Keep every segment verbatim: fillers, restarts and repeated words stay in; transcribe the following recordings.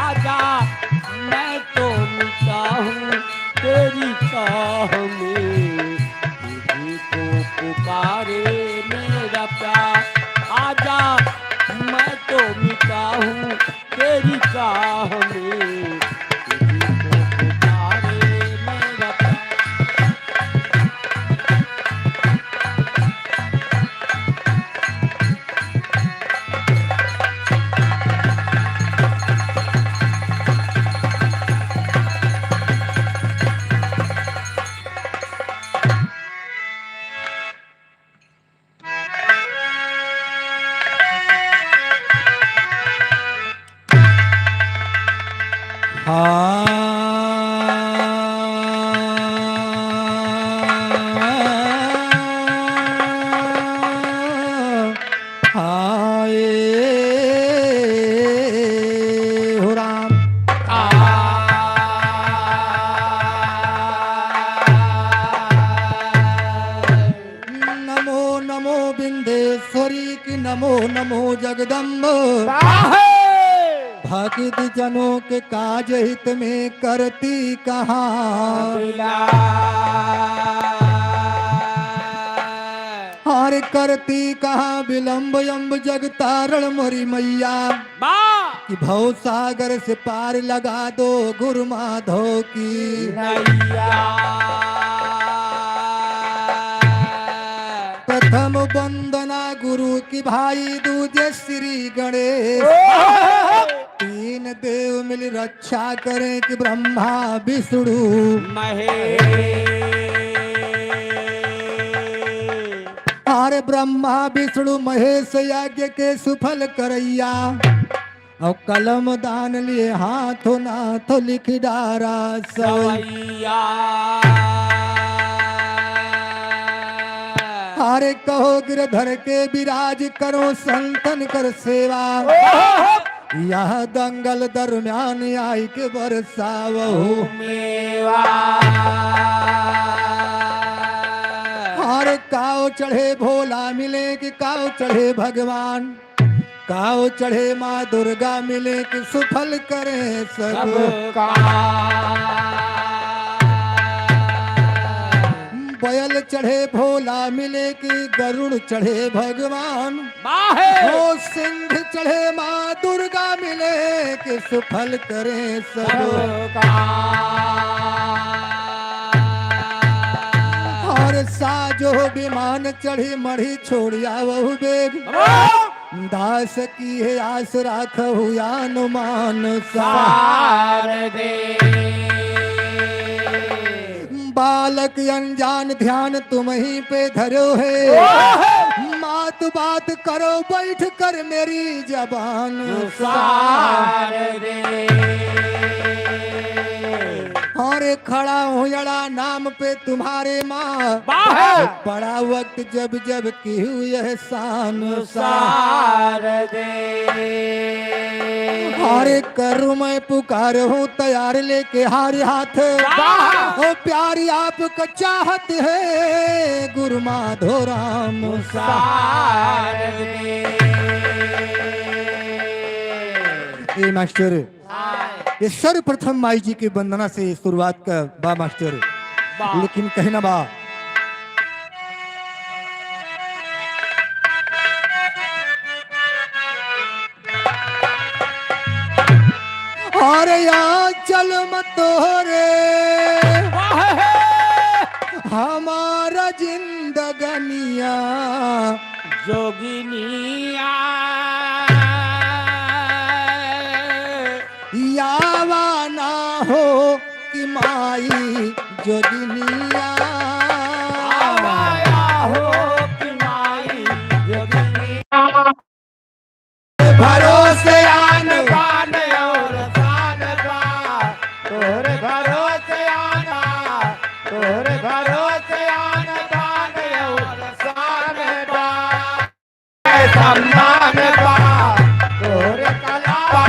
आजा, मैं तो मिटा हूँ तेरी चाह में, तुझको पुकारे मेरा प्यार। आजा, मैं तो मिटा हूँ तेरी चाह में, तुझको पुकारे मेरा प्यार। हाँ। हाय हो राम। आ। नमो नमो विंध्येश्वरी की, नमो नमो जगदम्ब। साहे। भक्त जनों के काज हित में करती कहाँ। बिला। हर करती कहाँ विलम्ब अम्ब जग तारण मोरी मैया। बा। कि भव सागर से पार लगा दो गुरु माधव की। नैया। प्रथम वंदना गुरु की भाई, दूजे श्री गणेश। ओहो। तीन देव मिल रक्षा करें कि ब्रह्मा विष्णु महेश। अरे ब्रह्मा विष्णु महेश यज्ञ के सुफल करैया, और कलम दान लिए हाथों नाथ लिख डारा सवैया। सवैया। अरे कहो गिरधर के विराज करो संतन कर सेवा। ओहो। यह दंगल दरम्यान आइके बरसावहु मेवा। हर काव चढ़े भोला मिले कि काव चढ़े भगवान, काव चढ़े माँ दुर्गा मिले कि सुफल करे सब सब काम। बयल चढ़े भोला मिले कि गरुड़ चढ़े भगवान। बाहे। ओ सिंह चढ़े माँ दुर्गा मिले कि सुफल करे सब सब काम। और साजो विमान चढ़ी मढ़ी छोड़िया वहु बेग। बाबा। दास की है आस राखहु आन मान सार। सार दे। बालक अनजान ध्यान तुम्हीं पे धरो है। ओहो! मात बात करो बैठ कर मेरी जबान सार दे। अरे खड़ा हूँ अड़ा नाम पे तुम्हारे माँ। बाहे। पड़ा वक्त जब जब किहु एहसान सार दे। अरे करूँ मैं पुकार हूँ तैयार लेके हार हाथ। वाह। ओ प्यारी आपका चाहत है गुरु माधो राम सार दे। ए मास्टर, हाँ। ये सर्वप्रथम माई जी के वंदना से शुरुआत का बा मास्टर। वाह। लेकिन कहना बा, अरे आंचल में तोहरे वाह हे। हमारा जिंदगनिया जोगिनिया। यावा ना हो कि माई जोगिनिया। आवा या हो कि माई जोगिनिया। भरोसे आन बान और शान बा, तोहरे भरोसे आना, तोहरे भरोसे आन बान और शान बा। सम्मान बा, तोहरे कला बा,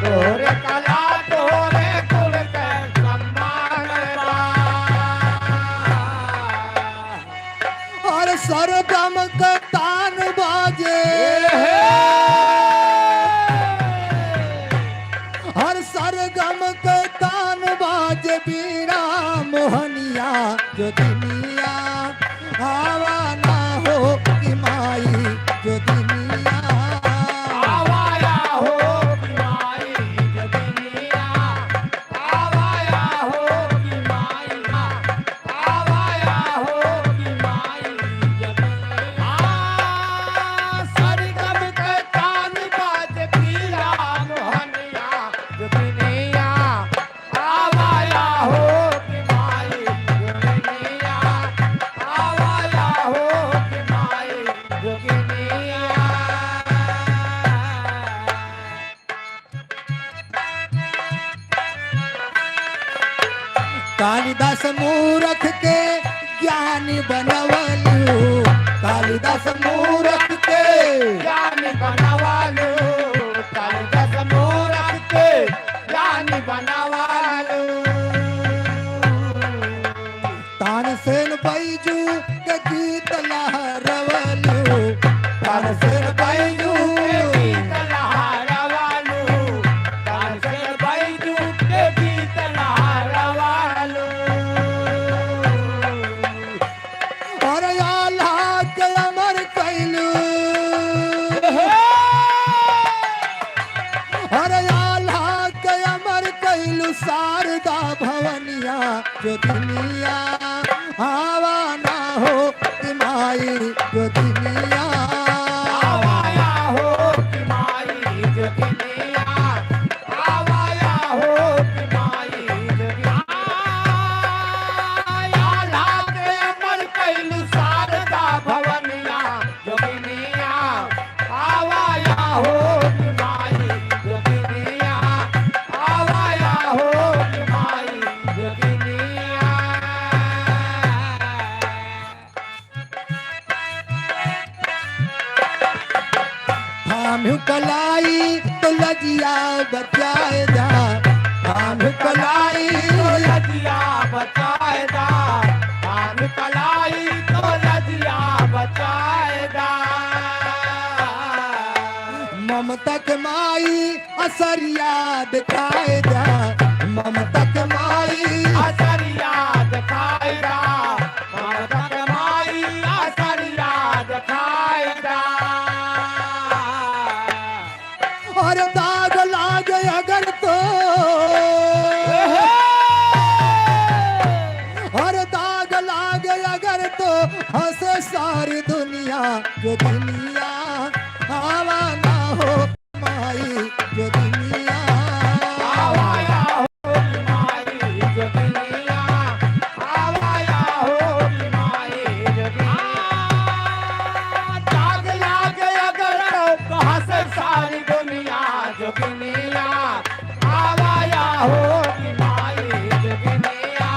तोहरे कला, तोहरे गुण के सम्मान बा। हर सरगम के तान बाजे, हर सरगम के तान बाजे बीड़ा मोहनिया जोगिनिया। आवा ना हो कि माई जोगिनिया। आवा या हो कि माई जोगिनिया। आवा या हो कि माई। आवा या हो कि माई जोगिनिया। आ, सरगम के तान बाजे बीड़ा मोहनिया जोगिनिया। आवा या हो कि माई जोगिनिया, आवा या हो कि माई जोगिनिया। कालिदास मूरख के ज्ञानी बनवलू, कालिदास मूरख के ज्ञानी बनवलू, कालिदास मूरख के ज्ञानी बनवलू। तानसेन बैजू के गीत लहरवलू, तानसेन बैजू के गीत लहरवलू, तानसेन बैजू के गीत लहरवलू। अरे आल्हा के अमर कैलू, अरे आल्हा के अमर कैलू शारदा भवनिया जोगिनिया। आवा ना हो कि माई जोगिनिया। आवा या हो कि माई जोगिनिया। आवा या हो कि माई जोगिनिया। आल्हा के अमर कैलू शारदा भवनिया जोगिनिया। आवा या हो कि माई जोगिनिया। आवा या हो कि माई जोगिनिया। थाम्हू कलाई तो लजिया बचाए दा, थाम्हू कलाई तो लजिया बचाए दा, थाम्हू कलाई तो लजिया बचाए दा। ममता के माई असरिया दिखाए दा, ममता के माई असरिया दिखाए दा, ममता के माई असरिया दिखाए दा। अरे दाग लागे अगर तो, अरे दाग लागे अगर तो हंसे सारी दुनिया जोगिनिया। आवा ना हो माई जोगिनिया। आवा या हो माई जोगिनिया। आवा या हो माई जोगिनिया। दाग लागे अगर तो हंसे सारी दुनिया जोगिनिया। आवा या हो कि माई जोगिनिया।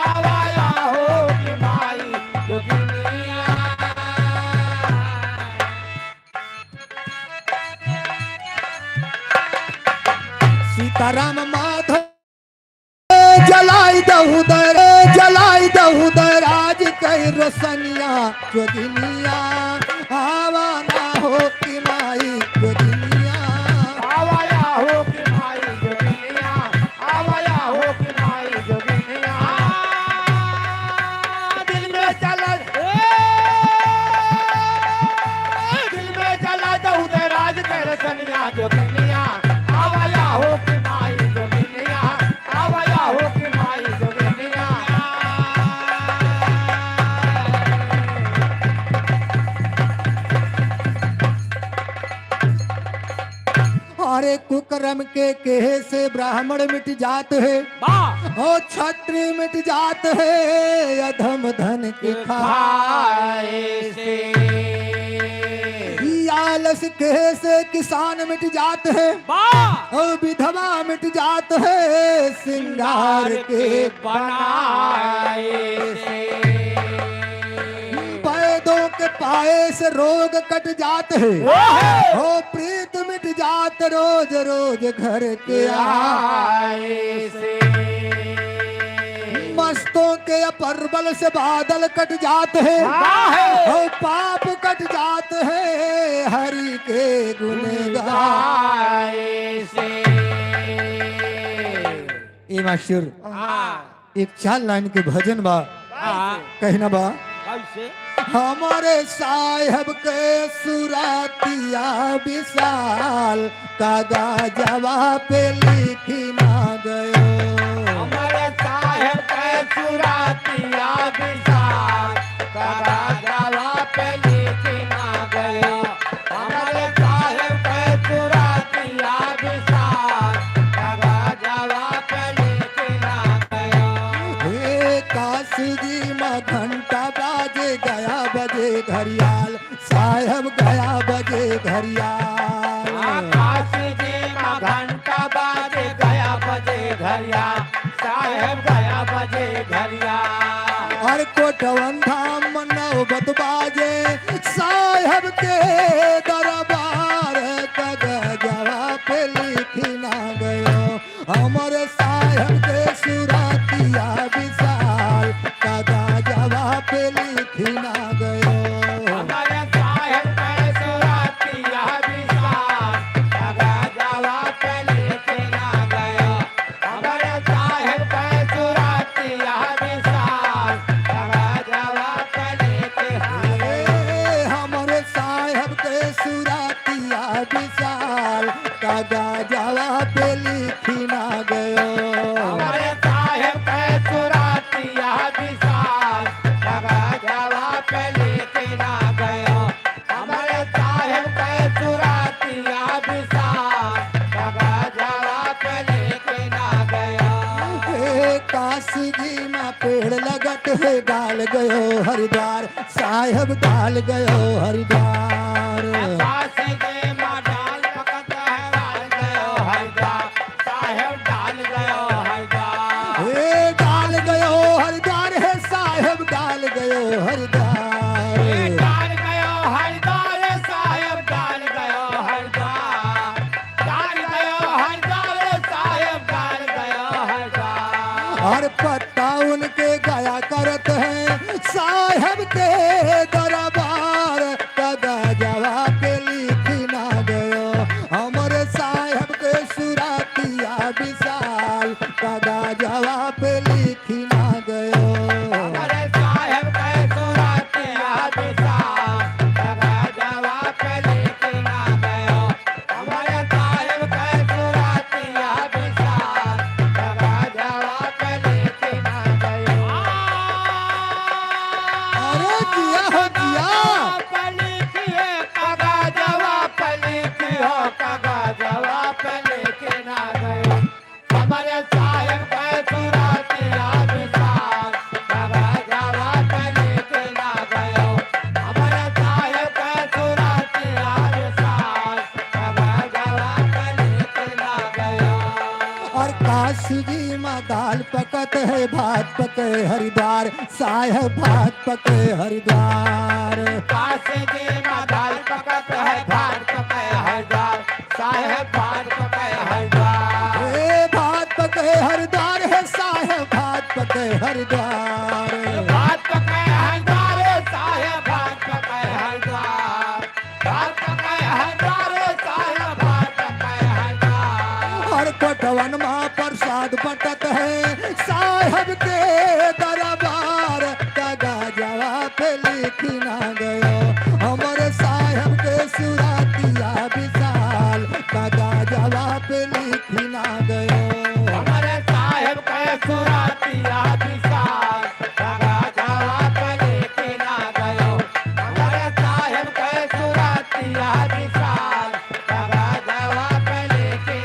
आवा या हो कि माई जोगिनिया। सीताराम माधव जलाई दहु दर, जलाई दहु दर आज कई रोशनिया जोगिनिया। आवा ना हो कि माई जोगिनिया। आवा या हो कि माई जोगिनिया। कुकर्म के केहे से ब्राह्मण मिट जात है, वाह। और क्षत्रिय मिट जात है अधम धन के खाए से। ई आलस केहे से किसान मिट जात है, वाह। और विधवा मिट जात है श्रृंगार के बनाए से। वैदों के पाए से रोग कट जात है, वाह। हो प्रीत मिट जात रोज रोज घर के आए से। मस्तों के परबल से बादल कट जात है, वाह। हो पाप कट जात है हरि के गुण गाए से। ए मास्टर, हाँ। एक चार लाइन के भजन बा, हाँ। कहना बा। कैसे? हमारे साहेब के सुरातिया विशाल, कागजवा पे लिखी ना गयो। हमारे साहेब के सुरातिया विशाल, कागजवा पे लिखी ना गयो। हमारे साहेब के सुरातिया विशाल, कागजवा पे लिखी ना गयो। हे काशी जी मा घंटा बाजे, गया बजे घड़ियाल, साहेब गया बजे घड़ियाल। काशी जी मा घंटा बाजे, गया बजे घड़ियाल, साहेब गया बजे घड़ियाल। और कोटवन धाम मा नौबत बाजे, साहेब के दरबार, कागजवा पे लिखी ना गयो। हमारे साहेब के सुरातिया विशाल, कागजवा पे लिखी ना गयो। हमारे साहेब के सुरातिया विशाल, कागजवा पे लिखी ना गयो। हमारे साहेब के सुरातिया विशाल, कागजवा पे लिखी ना गयो। ए, हमारे साहेब के सुरातिया विशाल, कागजवा पे लिखी ना गयो। हमारे साहेब के सुरातिया विशाल, कागजवा पे लिखी ना गयो। हमारे साहेब के सुरातिया विशाल, कागजवा पे लिखी ना गयो। हे काशी जी मा पेड़ लगत है, डाल गयो हरिद्वार, साहेब डाल गयो हरिद्वार। काशी जी मा डाल पकत है, डाल गयो हरिद्वार, साहेब डाल गयो हरिद्वार। हे डाल गयो हरिद्वार, हे साहेब डाल गयो हरिद्वार। हे डाल गयो हरिद्वार, हे साहेब डाल गयो हरिद्वार। डाल गयो हरिद्वार, हे साहेब डाल गयो हरिद्वार। और पत्ता उनके गया करत है, साहेब के दरबार, कागजवा पे लिखी ना गयो। हमारे साहेब के सुरातिया विशाल, कागजवा पे लिखी ना गयो। हमारे साहेब के सुरातिया विशाल, कागजवा पे लिखी ना गयो। हमारे साहेब के सुरातिया विशाल, कागजवा पे लिखी ना गयो। अरे जिया हो जिया। पे लिखी है, कागजवा पे लिखी हो, कागजवा पे लिखी ना गयो। हमारे साहेब के सुरातिया विशाल, कागजवा पे लिखी ना गयो। हमारे साहेब के सुरातिया विशाल, कागजवा पे लिखी ना गयो। और काशी जी मा दाल पकत है, भात पके हरिद्वार, साहेब भात पके हरिद्वार। काशी जी मा दाल पकत है, भात पके हरिद्वार, साहेब भात पके हरिद्वार। हे भात पके हरिद्वार, हे साहेब भात पके हरिद्वार। भात पके हरिद्वार, हे साहेब भात पके हरिद्वार। भात पके हरिद्वार, हे साहेब भात पके हरिद्वार। हर कोटवन मा प्रसाद बटत है, साहेब के दरबार, कागजवा पे लिखी ना गयो। हमारे साहेब के सुरातिया विशाल, कागजवा पे लिखी ना गयो। हमारे साहेब के सुरातिया विशाल, कागजवा पे लिखी ना गयो। हमारे साहेब के सुरातिया विशाल, कागजवा पे लिखी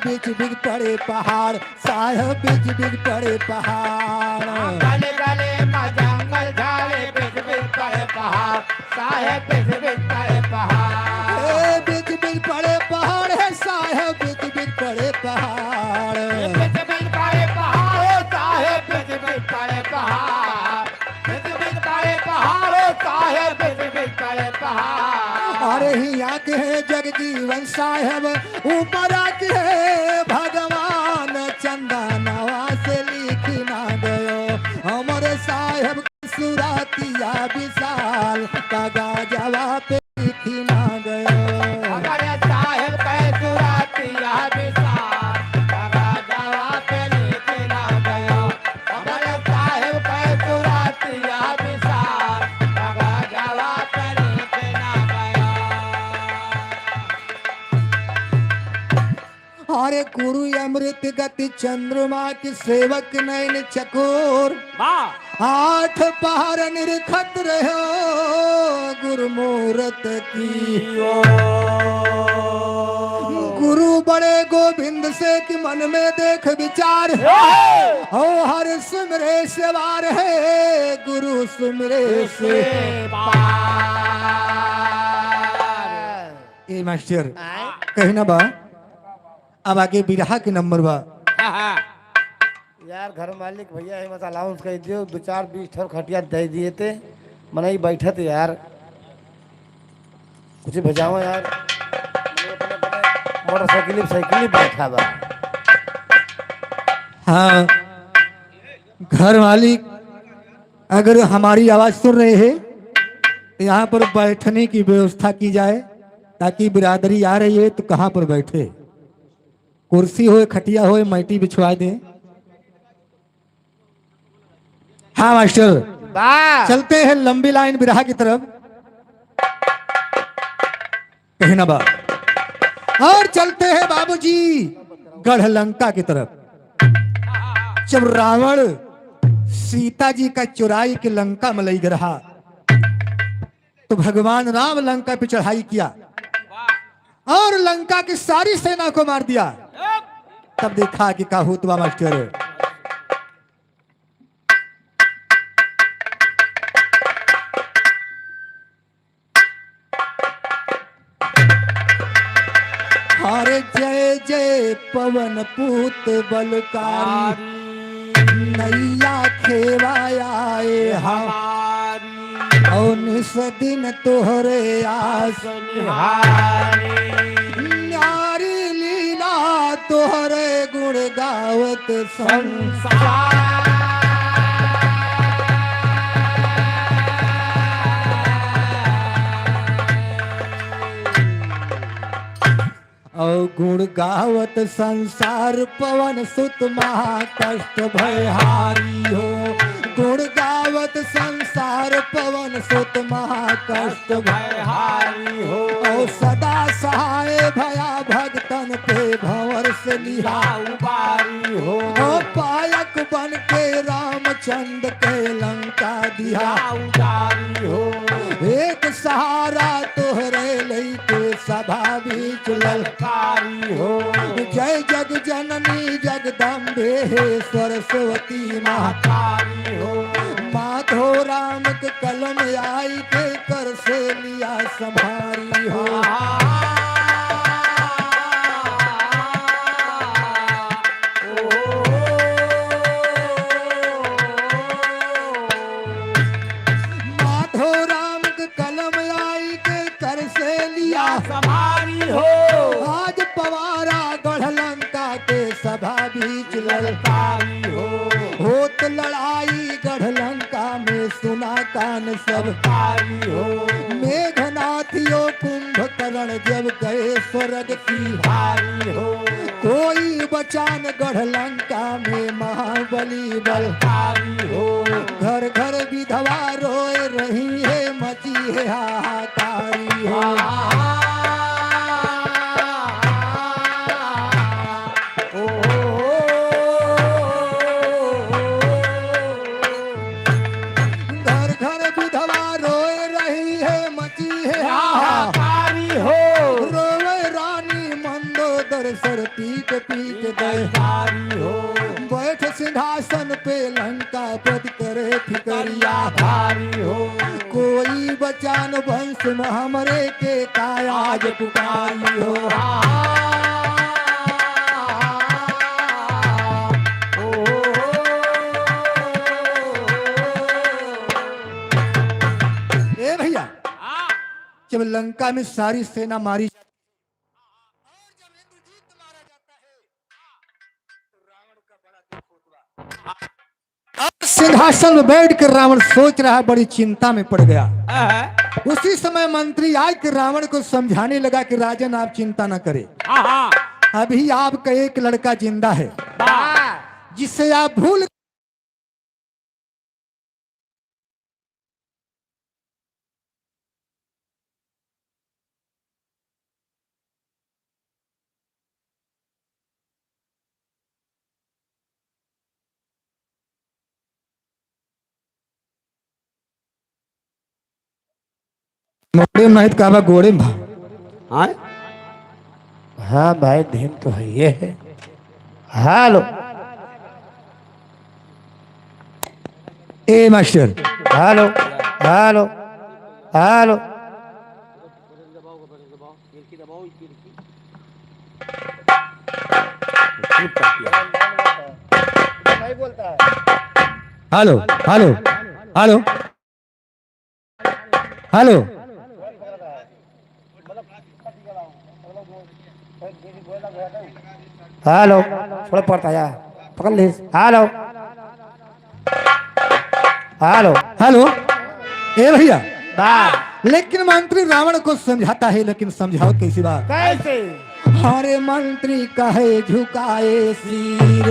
बीच बीच पड़े पहाड़, साहेब बीच बीच पड़े पहाड़। गले गले मा जंगल झाड़े, बीच बीच पड़े पहाड़, साहेब बीच बीच पड़े पहाड़। ए, बीच बीच पड़े पहाड़ है, साहेब बीच बीच पड़े पहाड़। बीच बीच पड़े पहाड़, साहेब बीच बीच पड़े पहाड़। बिच बिच करे पहाड़, साहेब, बिच बिच करे पहाड़। अरे हिया के है जगजीवन साहेब, ऊपरा के है भगवान, चंदनवा से लिखी ना गयो। हमरे साहेब के सुरतिया विशाल, कागजवा पे लिखी ना गयो। हमरे साहेब के सुरतिया विशाल, कागजवा पे लिखी ना गयो। हमरे साहेब के सुरतिया विशाल, कागजवा पे लिखी ना गयो। अरे गुरु अमृत गति चंद्रमा के सेवक नैन चकोर। वाह। आठ पहर निरखत रहो गुरु मूरत की। गुरु बड़े गोविंद से कि मन में देख विचार। हे! हो हर सुमिरे सेवार है, गुरु सुमिरे से पार। ए मास्टर, आय? कहीं ना बा, अब आगे बिरहा के नंबर बा। हाँ, हाँ। यार, घर मालिक भैया, ये मत अनाउंस कर दियो, दो चार बीस ठोर खटिया दे दिए थे, मनई बैठत यार, कुछ बजाओ यार। मोटरसाइकिल, साइकिल बैठा बा। हाँ, घर मालिक, अगर हमारी आवाज सुन रहे हैं, तो यहाँ पर बैठने की व्यवस्था की जाए, ताकि बिरादरी आ रही है, तो कहाँ पर बैठे। कुर्सी होए, खटिया होए, मैटी बिछवा दें। हाँ मास्टर, वाह। चलते हैं लंबी लाइन बिरहा की तरफ। कहीं ना बा। और चलते हैं बाबूजी गढ़ लंका की तरफ। जब रावण सीता जी का चुराई के लंका में लई रहा, तो भगवान राम लंका पे चढ़ाई किया और लंका की सारी सेना को मार दिया। तब देखा कि का होत बा मास्टर। हर जय जय पवन पूत बलकारी, नैया खेवा आए हमारी। और निस दिन तोहरे आस निहारी। न्यारी लीला तोहरे गुण गावत संसार। और गुण गावत संसार पवन सुत महाकष्ट भयहारी हो। गुण गावत संसार पवन सुत महाकष्ट भयहारी हो। और सदा सहाय भया भक्तन पे भंवर से लिहा उबारी हो। और पायक बन के रामचंद्र के लंका दिहा उजारी हो। एक सहारा तोहरे लइके सभा बीच ललकारी हो। जय जग जननी जगदम्बे हे सरस्वती महाकारी हो। माधो राम के कलम आई के कर से लिया संभारी हो। माधो राम के कलम आई के कर से लिया संभारी हो। आज पवारा गढ़ लंका के सभा बीच ललकारी हो। होत लड़ाई गढ़ लंका में सुना कान सब कारी हो। मेघनाथ यो कुंभकर्ण जब गए स्वर्ग की हारी हो। कोई बचान गढ़ लंका में महाबली बलकारी हो। घर घर विधवा रोए रही है मची है हाहाकारी हो। घर घर विधवा रोए रही है मची है हाहाकारी हो। रोवे रानी मंदोदर सर पीट पीट के दे। बैठ सिंहासन पे लंकापति करे फिकरिया भारी हो। कोई बचा न वंश में हमरे के का आज पुकारी हो। ए भैया, जब लंका में सारी सेना मारी जाती है और जब इंद्रजीत मारा जाता है, तो रावण का बड़ा दुख होता है। अब सिंहासन में बैठ कर रावण सोच रहा, बड़ी चिंता में पड़ गया। हाँ। उसी समय मंत्री आए कि रावण को समझाने लगा कि राजन, आप चिंता न करें। हाँ, हाँ। अभी आपका एक लड़का जिंदा है, वाह। जिससे आप भूल मोड़े नहीं तो कहबा गोड़े में भा। हाँ? हाँ भाई, धीम तो है, ये है। हेलो। ए master. Hello, hello, hello. Hello, hello, hello. Hello, थोड़ा पड़ता है, पकड़ लीस। Hello, hello. हेलो, ए भैया। बा। लेकिन मंत्री रावण को समझाता है, लेकिन समझाओ कैसी बात? कैसे? अरे मंत्री कहे झुकाए शीर।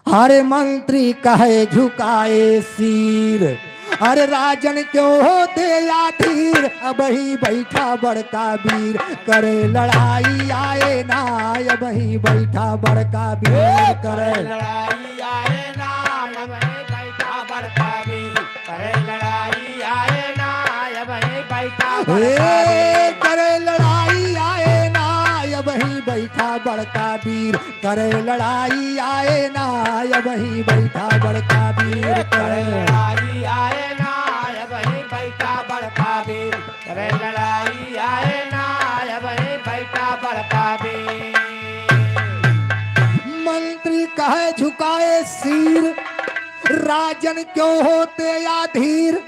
अरे मंत्री कहे झुकाए शीर, अरे राजन क्यों होते या धीर, अबहीं बैठा बड़का वीर, करे लड़ाई आए ना, अबहीं बैठा बड़का वीर, करे लड़ाई आए ना, अबहीं बैठा बड़का वीर, करे लड़ाई आए ना, अबहीं बैठा बड़का वीर। करे लड़ाई आए ना, अबहीं बैठा बड़का वीर, करे लड़ाई आए ना, अबहीं बैठा बड़का वीर, करे लड़ाई आए ना, अबहीं बैठा बड़का वीर, करे लड़ाई आए ना, अबहीं बैठा बड़का वीर। मंत्री कहे झुकाए शीर, राजन क्यों होते या धीर,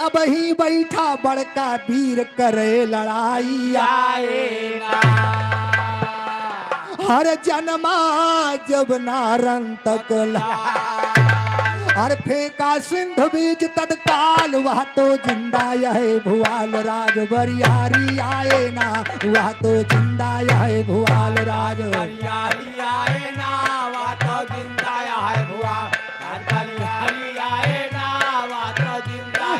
अबहीं बैठा बड़का वीर, करे लड़ाई आए ना। हर जन्मा जब नारन तक ला-, हर फेंका सिंधु बीच तत्काल, वह तो जिंदा यह भुआल राज बरियारी आए ना, वह तो जिंदा यह भुआल राज बरियारी आए ना, वह तो जिंदा यह भुआल।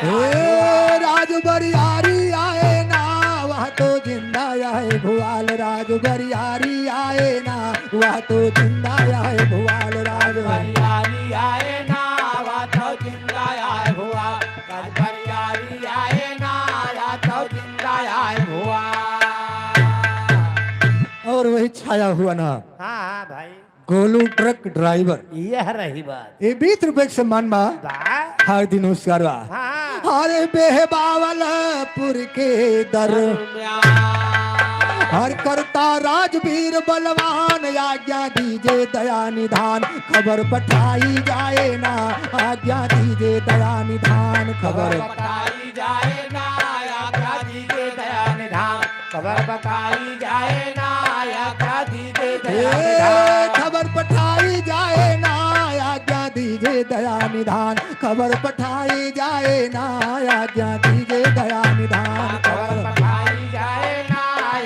हे राज बरियारी आए ना, वह तो जिंदा यह भुआल राज बरियारी आए ना, वह तो जिंदा यह भुआल राज बरियारी आए ना, वह तो जिंदा यह भुआल राज बरियारी आए ना, वह तो जिंदा यह भुआल। और वही छाया हुआ ना। हाँ, हाँ भाई। Golu truck driver. यह रही बात। ये बीस रुपए के सम्मान बा। बा। हार्दिक नमस्कार बा। हाँ। अरे बेहबावलपुर के दर। दरम्यान। हर करता राजवीर बलवान, आज्ञा दीजे दया निधान, खबर पठाई जाए ना, आज्ञा दीजे दया निधान, खबर खबर पठाई जाए ना, आज्ञा दीजे दया निधान। खबर बताई जाए ना, आज्ञा दीजे दया निधान। खबर पठाई जाए ना, आज्ञा दीजे दया निधान। खबर पठाई जाए ना, आज्ञा दीजे दया निधान। खबर पठाई जाए ना,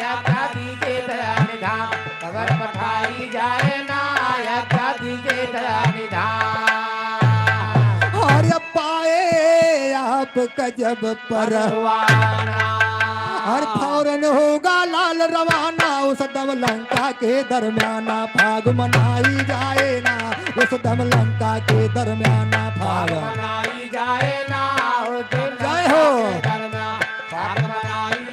आज्ञा दीजे दया निधान। खबर पठाई जाए ना, आज्ञा दीजे दया निधान। अरे पाए आपका जब परवाना। परवाना। हर फौरन होगा लाल रवाना, उस दम लंका के दरम्याना फाग मनाई जाए ना, उस दम लंका के दरम्याना फाग। फाग मनाई जाए ना, उस दम जय हो। लंका के दरम्यान फाग मनाई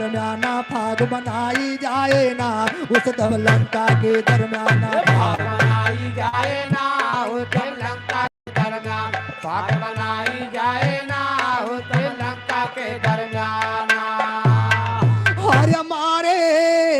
दरम्याना फाग मनाई जाए ना, उस दम लंका के दरम्याना। फाग मनाई जाए ना, उस दम लंका के दरम्यान। फाग मनाई जाए ना, उस दम लंका के दरम्याना। अरे मारे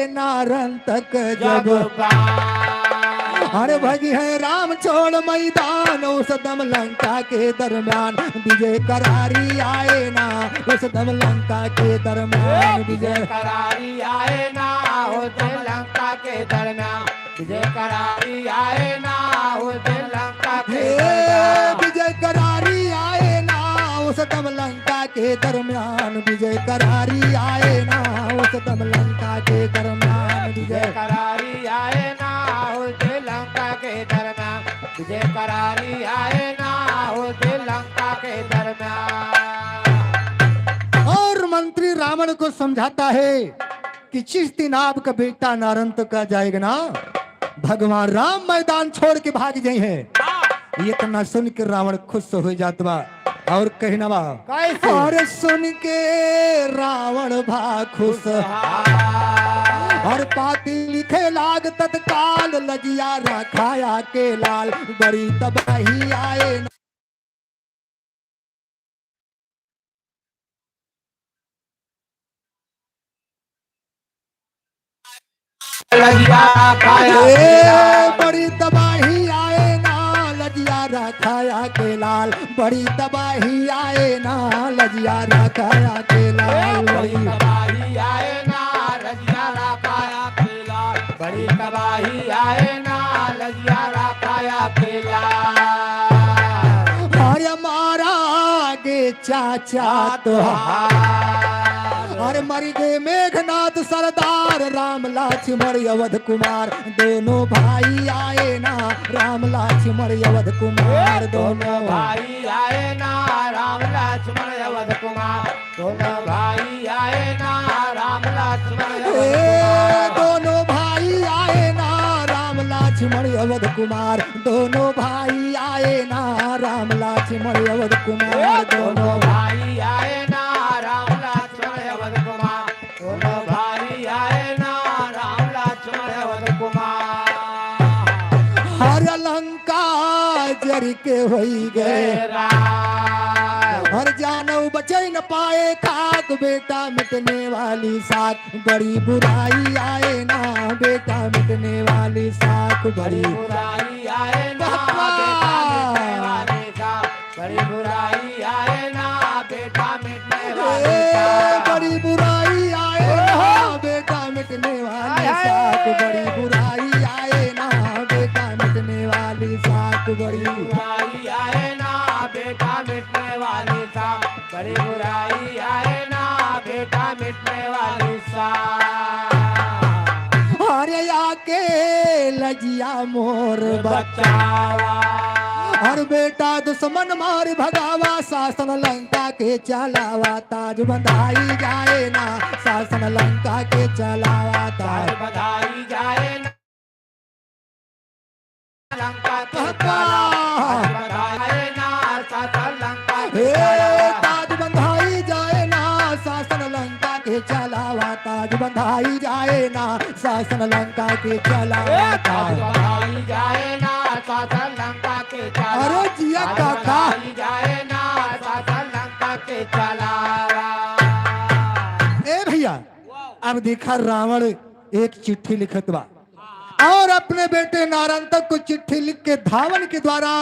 नारंतक जब जब बाण। अरे भगिहैं राम छोड़ मैदान, उस दम लंका के दरम्यान विजय करारी आए ना, उस दम लंका के दरम्यान विजय। करारी आए ना, उस दम लंका के दरम्यान विजय करारी आए ना, उस दम लंका के हे दरम्यान। विजय करारी आए ना, उस दम लंका के दरम्यान विजय करारी आए ना, उस दम लंका के दरम्यान विजय। विजय करारी आए ना, उस दम लंका के दरम्यान विजय करारी आए ना, उस दम लंका के दरम्यान। और मंत्री रावण को समझाता है कि जिस दिन आपका बेटा नारंतक जाएगा ना, भगवान राम मैदान छोड़ के भाग जइहैं। इतना सुन के रावण खुश होइ जात बा और कहना बा। कैसे? और सुन के रावण भा खुश। और पाती लिखे लाग तत्काल, लजिया रखाया के लाल, बड़ी तबाही आए ना। लजिया रखाया ए, के लाल। बड़ी तबाही आए ना, लजिया रखाया के लाल, बड़ी तबाही आए ना, लजिया रखाया के लाल। ए, बड़ी तबाही आए ना, लजिया रखाया के लाल, बड़ी तबाही आए ना, लजिया रखाया के लाल। अरे मारा गे चाचा तोहार। अरे मरि गे मेघनाथ सरदार, राम लक्ष्मण अवध कुमार, दोनों भाई आए ना, राम लक्ष्मण अवध कुमार, दोनों भाई आए ना, राम लक्ष्मण अवध कुमार, दोनों भाई आए ना, राम लक्ष्मण अवध ए, कुमार। दोनों भाई आए ना, राम लक्ष्मण अवध कुमार, दोनों भाई आए ना, राम लक्ष्मण अवध कुमार, ए, दोनों दोनों भाई आए ना, राम लक्ष्मण अवध कुमार, दोनों भाई आए ना, राम लक्ष्मण अवध कुमार। हर लंका जरि के होई गए। हर जानव बचै न पाए खाक, बेटा मिटने वाली साख, बड़ी बुराई आए ना, बेटा मिटने वाली साख, बड़ी बुराई आए ना, बाबा। बेटा मिटने वाली साख, बड़ी बुराई आए ना, बेटा मिटने वाली ए, साख। बड़ी बुराई आए ना, बेटा मिटने वाली साख, बड़ी बुराई आए ना, बेटा मिटने वाली साख, बड़ी बुराई आए ना, बेटा मिटने वाली साख, बड़ी बुराई आए ना, बेटा मिटने वाली साख। अरे आके लजिया मोर बचावा। हर बेटा दुश्मन मार भगावा, शासन लंका के चलावा, ताज बंधाई जाए ना, शासन लंका के चलावा, ताज ताज बंधाई जाए ना, लंका के चलावा, ताज बंधाई ना, शासन लंका के चलावा। ताज बंधाई जाए ना, शासन लंका के चलावा, ताज बंधाई जाए ना, शासन लंका के चलावा। ए, ताज बंधाई जाए ना, शासन लंका के चलावा। अरे जिया ताज काका। बंधाई जाए ना, शासन लंका के चलावा। ए भइया, अब देखा रावण एक चिट्ठी लिखत बा और अपने बेटे नारंतक को चिट्ठी लिख के धावन के द्वारा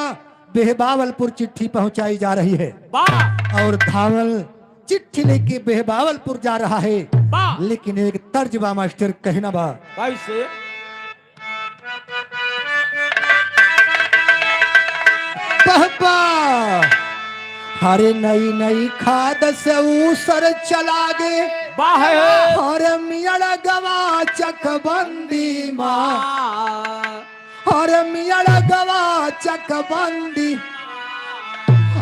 बेहबावलपुर चिट्ठी पहुंचाई जा रही है। वाह। और धावन चिट्ठी लेके बेहबावलपुर जा रहा है। वाह। लेकिन एक तर्ज बा मास्टर, कहना बा। कैसे? पहपा। हरे नई नई खाद से ऊसर चला गे। वाह। हरे मियड़ गवा चकबंदी मा। हरे मियड़ गवा चकबंदी।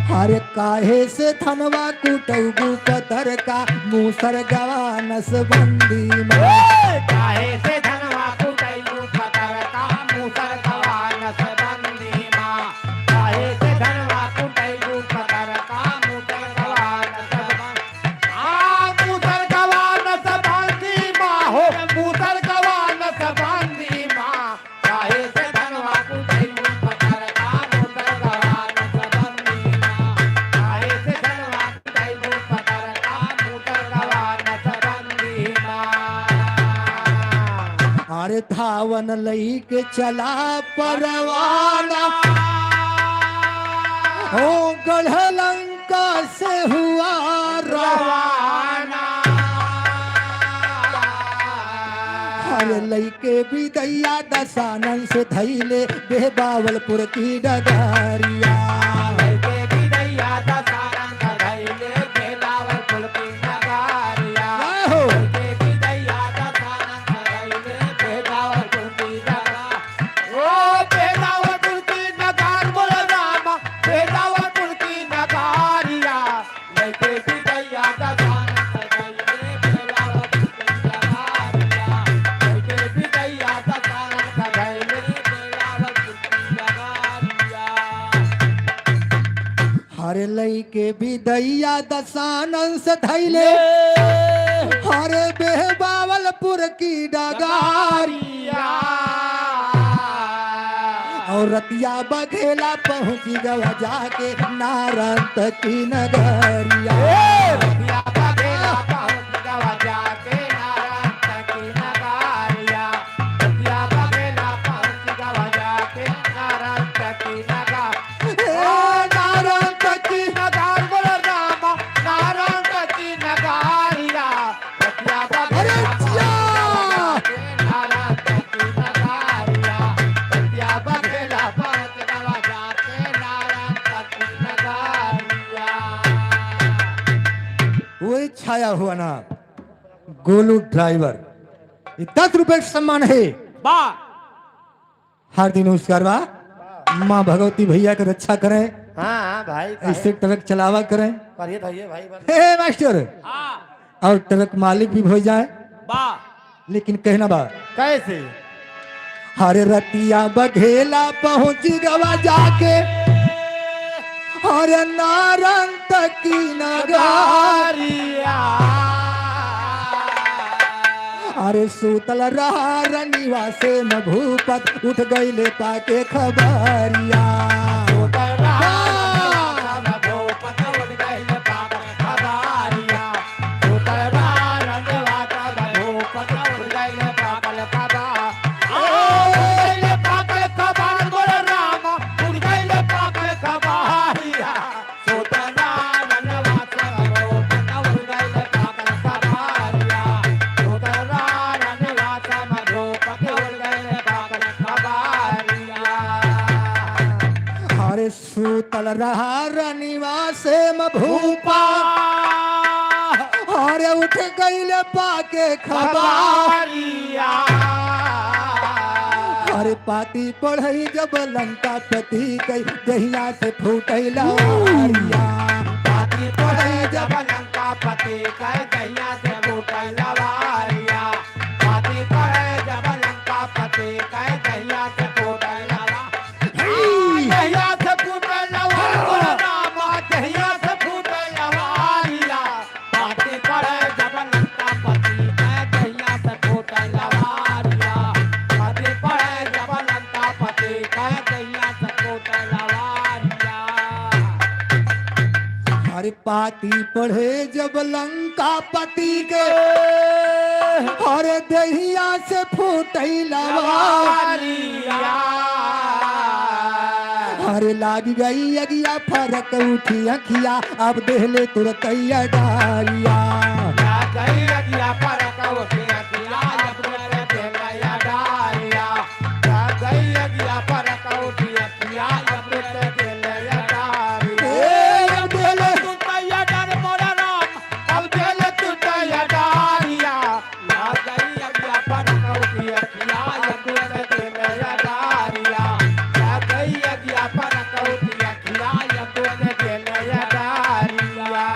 हरे काहे से धनवा कुटौगु पतर का मूसर गवा नसबंदी मा। ए, काहे से धनवा कुटैलू पतर का मूसर गवा नसबंदी मा। काहे से धनवा कुटैलू पतर का मूसर गवा नसबंदी। आ, मूसर गवा नसबंदी। वन लइके चला परवाना, हो गढ़ लंका से हुआ रवाना। अरे लइके बिदैया दसानन से धइले बेहबावलपुर की डगारिया। लइके बिदैया दसानन से धइले बेहबावलपुर की डगारिया। जय हो। लइके बिदैया दसानन से धइले बेहबावलपुर की डगारिया। ओ बेहबावलपुर की डगार बोल रामा, बेहबावलपुर की डगारिया। लइके बिदैया दसानन से धइले बेहबावलपुर की डगारिया। लइके बिदैया दसानन से धइले बेहबावलपुर की डगारिया। हरे लइके बिदैया दसानन से धइले, हरे बेहबावलपुर की डगारिया। और रतिया बघेला पहुँची गवा जाके नारंत की नगरिया। ए! रतिया बघेला पहुँची गवा जाके नारंत की नगरिया। रतिया बघेला पहुँची गवा जाके नारंत की नगरिया। ए, नारंत की नगार बोल रामा, नारंत की नगारिया। अरे जिया! वही छाया हुआ ना, गोलू ड्राइवर। ये दस रुपए का सम्मान है। वाह। हार्दिक नमस्कार बा। माँ भगवती भैया के रक्षा करें। हाँ, हाँ, भाई, भाई। ऐसे ट्रक चलावा करें। करिए, धरिए, भाई, बस। हे, हे, मास्टर। हाँ। और ट्रक मालिक भी हो जाए। वाह। लेकिन कहना बा। कैसे? हरे रतिया बघेला पहुँच गवा जाके, हरे नारंत की नगारिया। अरे सूतल रहा रनिवा से म भूपत, उठ गइले पाके खबरिया। सूतल रहा रनिवा से म भूपत, उठ गइले पाके खबरिया। सूतल रहा रनिवा से म भूपत, उठ गइले पाके खबरिया। ओ, उठ गइले पाके खबर, बोल रामा, उठ गइले पाके खबरिया। अरे सूतल रहा रनिवा से म भूपा, अरे उठ गइल पाके खबरिया। अरे पाती पढ़ई जब लंकापति कै, देहिया से फूटै लवारिया। पाती पढ़ई जब लंकापति कै, देहिया से फूटै लवारिया। पाती पढ़ई जब लंकापति कै, देहिया से फूटै लवारिया। देहिया से फूटै लवारिया, रामा, देहिया से फूटै लवारिया। पाती पढ़ई जब लंकापति कै, देहिया से फूटै लवारिया। पाती पढ़ई जब लंकापति कै, देहिया से फूटै लवारिया। अरे पाती पढ़ई जब लंकापति कै, अरे देहिया से फूटै लवारिया। अरे लाग गई अगिया फरक उठी अखिया, अब देहले तुरतै अडारिया। लाग गई अगिया फरक उठी अखिया, अब तुरतै देहले अडारिया। लाग गई अगिया फरक उठी अखिया, अब तुरतै देहले अडारिया। ए, अब देहले तुरतै अडार मोरा राम, अब देहले तुरतै अडारिया। लाग गई अगिया फरक उठी अखिया, अब तुरतै देहले अडारिया। लाग गई अगिया फरक उठी अखिया, अब तुरतै देहले अडारिया।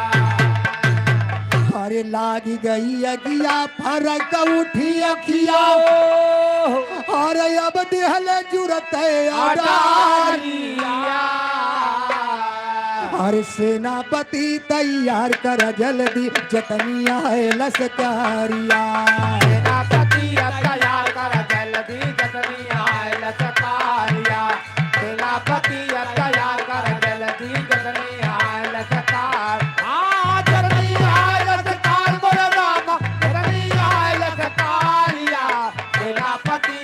अरे लाग गई अगिया फरक उठी अखिया, अरे अब देहले तुरतै अडारिया। अरे सेनापति तैयार कर जल्दी, जतनी आए लसकारिया। सेनापति तैयार कर जल्दी, जतनी आए लसकारिया। सेनापति तैयार कर जल्दी, जतनी आए लसकार। हाँ, जतनी आए लसकार, बोल रामा, जतनी आए लसकारिया। सेनापति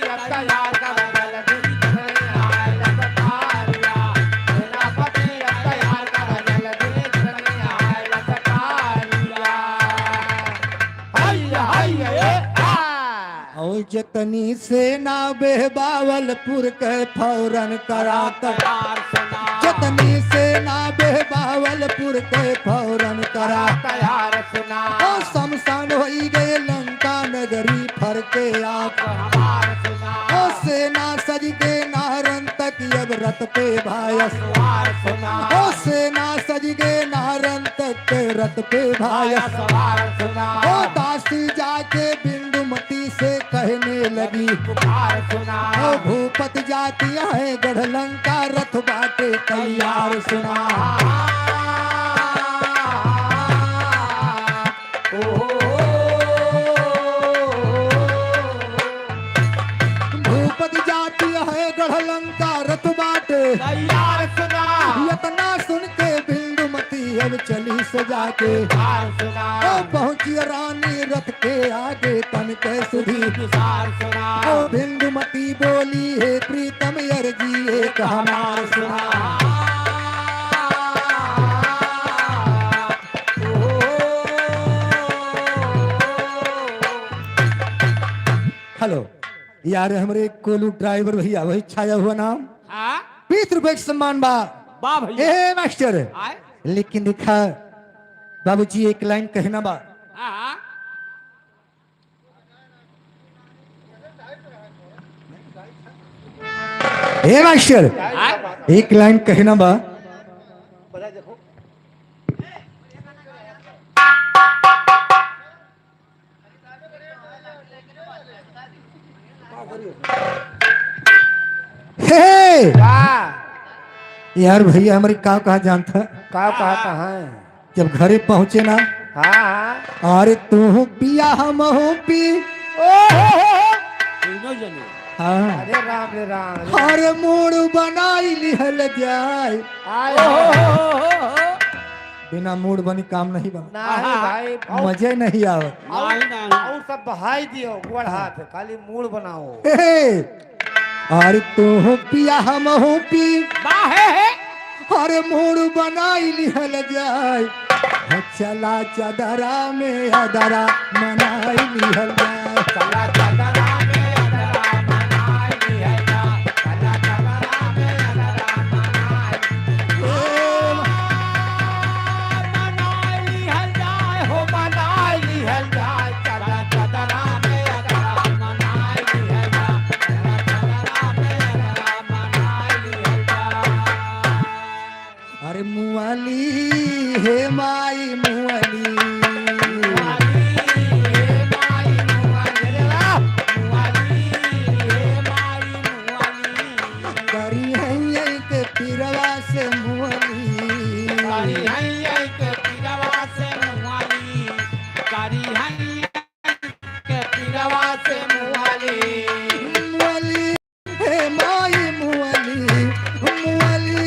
जतनी सेना बेहबावलपुर के फौरन करा तैयार सुना। जतनी सेना बेहबावलपुर के फौरन करा तैयार सुना। ओ शमशान होई गए लंका नगरी फर के आग। हमार सुना। ओ सेना सज के नारन तक अब रथ पे भायस। हमार सुना। ओ सेना सज के नारन तक रथ पे भायस। हमार सुना। ओ दासी जाके बिंदुमती से कहने लगी, पुकार सुना। ओ भूपत जाति है गढ़लंका रथ बाटे तैयार सुना। भूपत जाति है गढ़लंका रथ बाटे। तैयार सुना। यतना सुन के बिंदुमती अब चली सजा के। तैयार सुना। ओ पहुँची रानी रथ के आगे तन के सुधी। विचार सुना। ओ बिंदुमती बोली, हे प्रीतम अर्जी एक हमार सुना। हेलो, यार हमरे कोलू ड्राइवर भैया, वही छाया हुआ नाम। हाँ? बीस रुपए के सम्मान बा। वाह भैया। ए मास्टर, आए? लेकिन देखा बाबूजी एक लाइन कहना बा। हाँ, हाँ। ए मास्टर, आए? एक लाइन कहना बा। हे! का? यार भैया, हमरी का कहा जानता? का कहा, कहाँ है? जब घरे पहुँचे ना, हाँ, हाँ। अरे तू पिया, हम पी। ओ हो हो हो। तीनों जने। हाँ। अरे राम रे राम रे। अरे मूड बनाई लिहल जाए। आय ओ हो हो हो। हो हो हो। बिना मूड बनी काम नहीं बना। नहीं आहा। भाई, और, मजे नहीं आवत। नहीं, नहीं। और सब बहाई दियो, गोड़ हाथ, खाली मूड बनाओ। हे, अरे तू हो पिया, हम हो पी। वाह, हे, हे। अरे मूड बनाई लिहल जाए। चला चदरा में अदरा मनाई लिहल जाए। चला चदरा में अदरा मनाई लिहल जाए। चला चदरा में अदरा मनाई। ए, मनाई लिहल जाए हो, मनाई लिहल जाए। चला चदरा में अदरा मनाई लिहल जाए। चला चदरा में अदरा मनाई लिहल जाए। अरे मुअली, हे माई मुअली। मुअली, हे माई मुअली। मुअली, हे माई मुअली। करी हैया के पिरवा से मुअली। करी हैया के पिरवा से मुअली। करी हैया के पिरवा से मुअली। मुअली, हे माई मुअली, मुअली,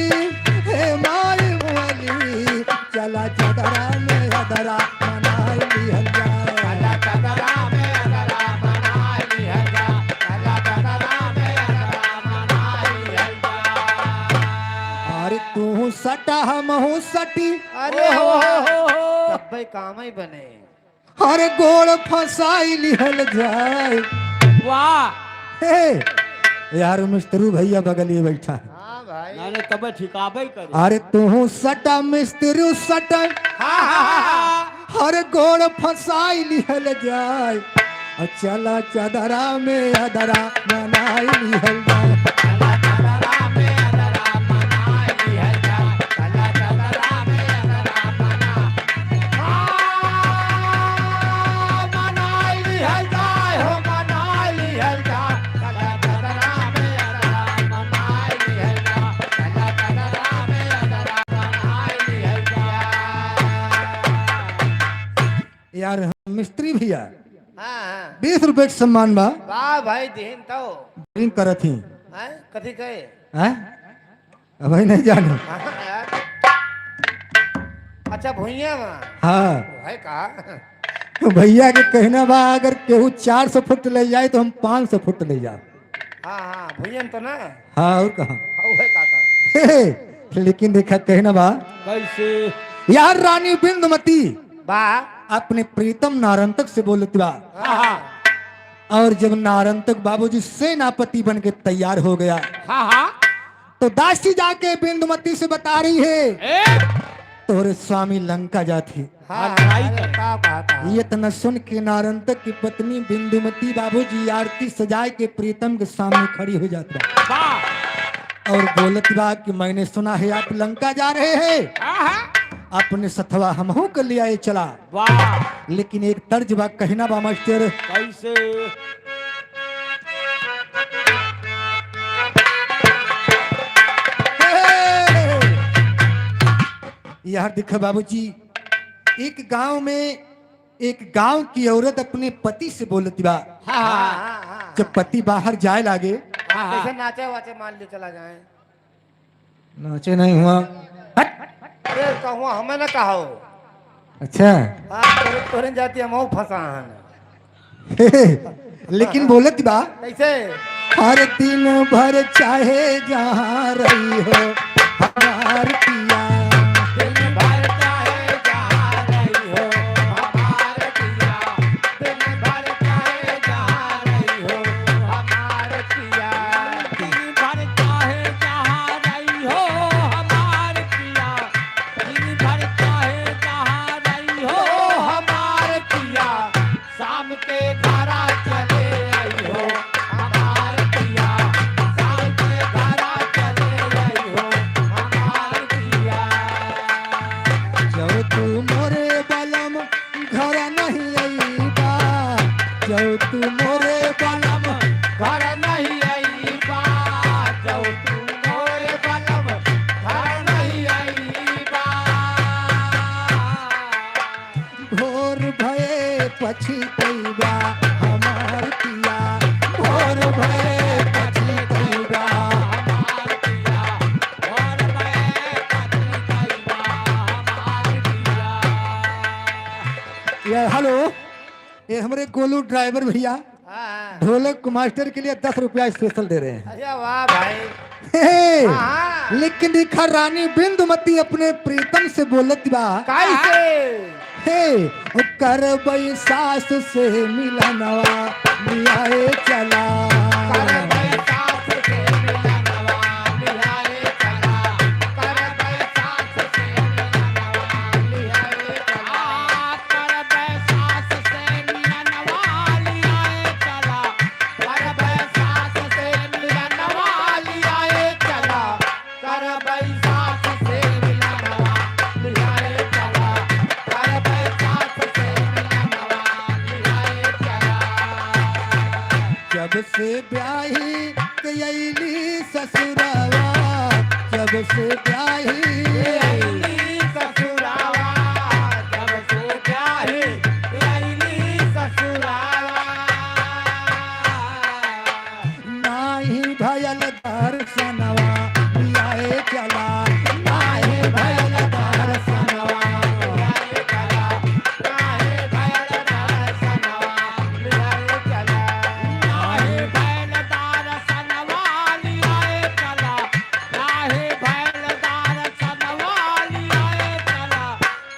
हे माई मुअली, चला चदरा में अदरा मनाई लिहल जाए। चला चदरा में अदरा मनाई लिहल जाए। चला चदरा में अदरा मनाई लिहल जाए। अरे तू सटा हमहू सटी। अरे हो, हो, हो, हो। तब्बे काम ही बने। अरे गोड़ फंसाई लिहल जाए। वाह। हे, यार मिस्त्री भैया बगलिए बैठा है। हाँ भाई। ना, ना, तब ठिकाबे करे। अरे तू सटा मिस्त्री सटा। हाँ, हाँ, हाँ, हाँ। अरे गोड़ फंसाई लिहल जाए। और चला चदरा में अदरा मनाई लिहल जाए। चला चदरा में अदरा मनाई लिहल जाए। चला चदरा में अदरा मना मनाई लिहल जाए हो, मनाई लिहल जाए। चला चदरा में अदरा मनाई लिहल जाए। चला चदरा में अदरा मनाई लिहल जाए। यार, हम मिस्त्री भैया, हाँ, हाँ। बीस रुपए के सम्मान बा। वाह भाई, दिन तो। ड्रिंक करत ही। हैं? कथी कहे? हैं? अबही नहीं जानो। हाँ, यार। अच्छा, भुइया में। हाँ। है का? तो भैया के कहना बा, अगर केहू चार सौ फुट ले जाए, तो हम पाँच सौ फुट ले जाओ। हाँ, हाँ, भुइया में तो ना। हाँ, और कहाँ? हाँ, उहे का था। हे, हे, लेकिन देखा, कहना बा। कैसे? यार, रानी बिंदुमती बा। अपने प्रीतम नारंतक से बोलत बा। हाँ, हाँ। और जब नारंतक बाबूजी सेनापति बन के तैयार हो गया, हाँ, हाँ। तो दासी जाके बिंदुमती से बता रही है, ए? तोहरे स्वामी लंका जात ही। हाँ, हाँ, भाई। अरे, का बात है? ये इतना सुन के नारंतक की पत्नी बिंदुमती बाबूजी आरती सजाए के प्रीतम के सामने खड़ी हो जात बा। वाह। और बोलत बा कि मैंने सुना है आप लंका जा रहे हैं, हाँ, हाँ। अपने सथवा हमहू के ले आए चला। वाह। लेकिन एक तर्ज बा, कहना बा मास्टर। कैसे? यार देखो बाबूजी, एक गांव में एक गांव की औरत अपने पति से बोलत बा। हाँ, हाँ। हाँ, हाँ, हाँ। जब पति बाहर जाए लागे, हाँ, हाँ। जैसे नाचे वाचे मान ले चला जाए। नाचे नहीं हुआ। हट। अरे, कहूँ हमें ना कहो। अच्छा। हाँ, तोरे, तोरे जाति हम फंसा हन। लेकिन बोलत बा। कैसे? हर दिन भर चाहे जहाँ रही हो, हमार पिया। दिन भर चाहे जहाँ रही हो, हमार पिया। दिन भर चाहे जहाँ रही हो, हमार पिया। दिन भर चाहे जहाँ रही हो, हमार पिया। दिन भर चाहे जहाँ रही हो, हमार पिया। शाम के घरा चले आई हो, हमार पिया। शाम के घरा चले आई हो, हमार पिया। जब तू मोरे बलम घर नहीं अइबा, जब तू मोरे बलम घर नहीं अइबा, जब तू मोरे बलम घर नहीं अइबा। भोर भये पछितइबा हमार पिया, भोर भये पछितइबा हमार पिया, भोर भये पछितइबा हमार पिया। ये हेलो, ये हमरे गोलू ड्राइवर भैया हाँ। ढोलक मास्टर के लिए दस रुपया स्पेशल दे रहे हैं। अरे वाह भाई। हे, हाँ। लेकिन देखा रानी बिंदुमती अपने प्रीतम से बोलत बा। कैसे? हे, ओ करबई सास से मिलनवा, लियाए चला। करबई सास से मिलनवा, लियाए चला। करबई सास से मिलनवा, लियाए चला। करबे सास से मिलनवा लियाए चला, करबे सास से मिलनवा लियाए चला, करबे सास से मिलनवा लियाए चला, करबे सास से मिलनवा लियाए चला। जब से ब्याही के अइली ससुरवा, जब से ब्याही अइली ससुरवा, जब से ब्याही अइली ससुरवा। नाही भयल दर्शनवा, लियाए चला, नाही भयल दर्शनवा, लियाए चला, नाही भयल दर्शनवा, लियाए चला, नाही भयल दर्शनवा, लियाए चला। काहे भैलदार सनवालिया ए चला,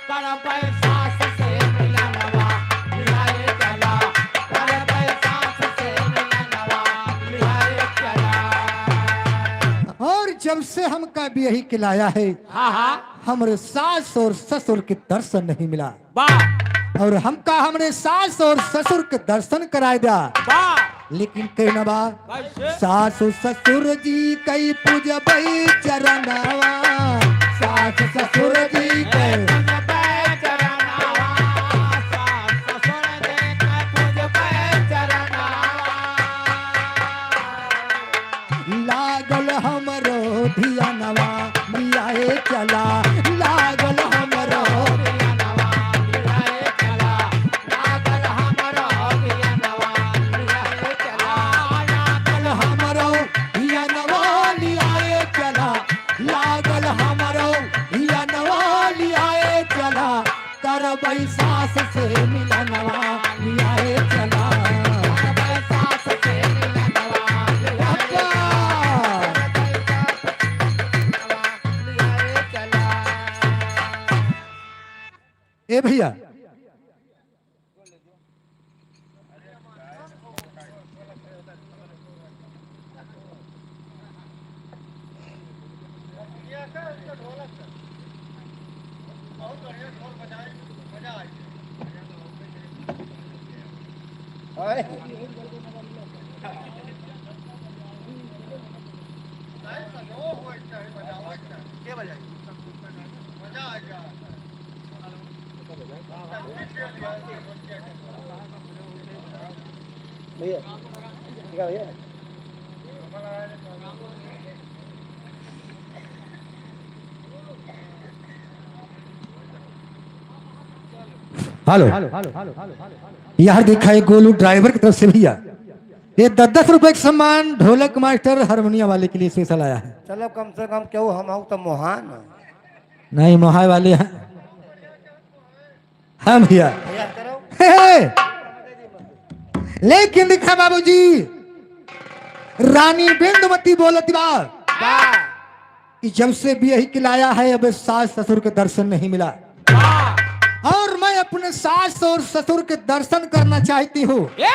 करबै सास से मिलनवा, लिया ए चला, करबै सास से मिलनवा, लिया ए चला। और जब से हमका बियही के लाया है, हाँ, हाँ। हमरे सास और ससुर के दर्शन नहीं मिला। वाह। और हमका हमरे सास और ससुर के दर्शन कराए द्या। वाह। लेकिन कहना बा, कैसे? सास ससुर जी कई पूजबै चरणवा, सास ससुर जी कई पूजबै चरणवा, सास ससुर जी कई पूजबै चरणवा। लागल हमरो धियनवा, लिया ए चला, लागल हमरो धियनवा, लिया ए चला, लागल हमरो धियनवा, लिया ए चला, लागल हमरो धियनवा, लिया ए चला, लागल हमरो धियनवा, लिया ए चला। करबै सास से मिलनवा, लिया ए चला। करबै सास से मिलनवा, लिया ए चला। ए भैया, भैया, ठीक है भैया। हेलो। यार देखा है गोलू ड्राइवर की तरफ से भैया, ये दस दस रुपए का सम्मान ढोलक मास्टर हारमोनिया वाले के लिए स्पेशल आया है। चलो कम से कम क्यों हम हो तो मोहान। नहीं, मोहाय वाले हैं। हाँ भैया। भैया करो। हे, हे। लेकिन देखा बाबूजी, रानी बिंदुमती बोलत बा बा। कि जब से बियही के लाया है, अब सास ससुर के दर्शन नहीं मिला। बा। और मैं अपने सास और ससुर के दर्शन करना चाहती हूँ, ए?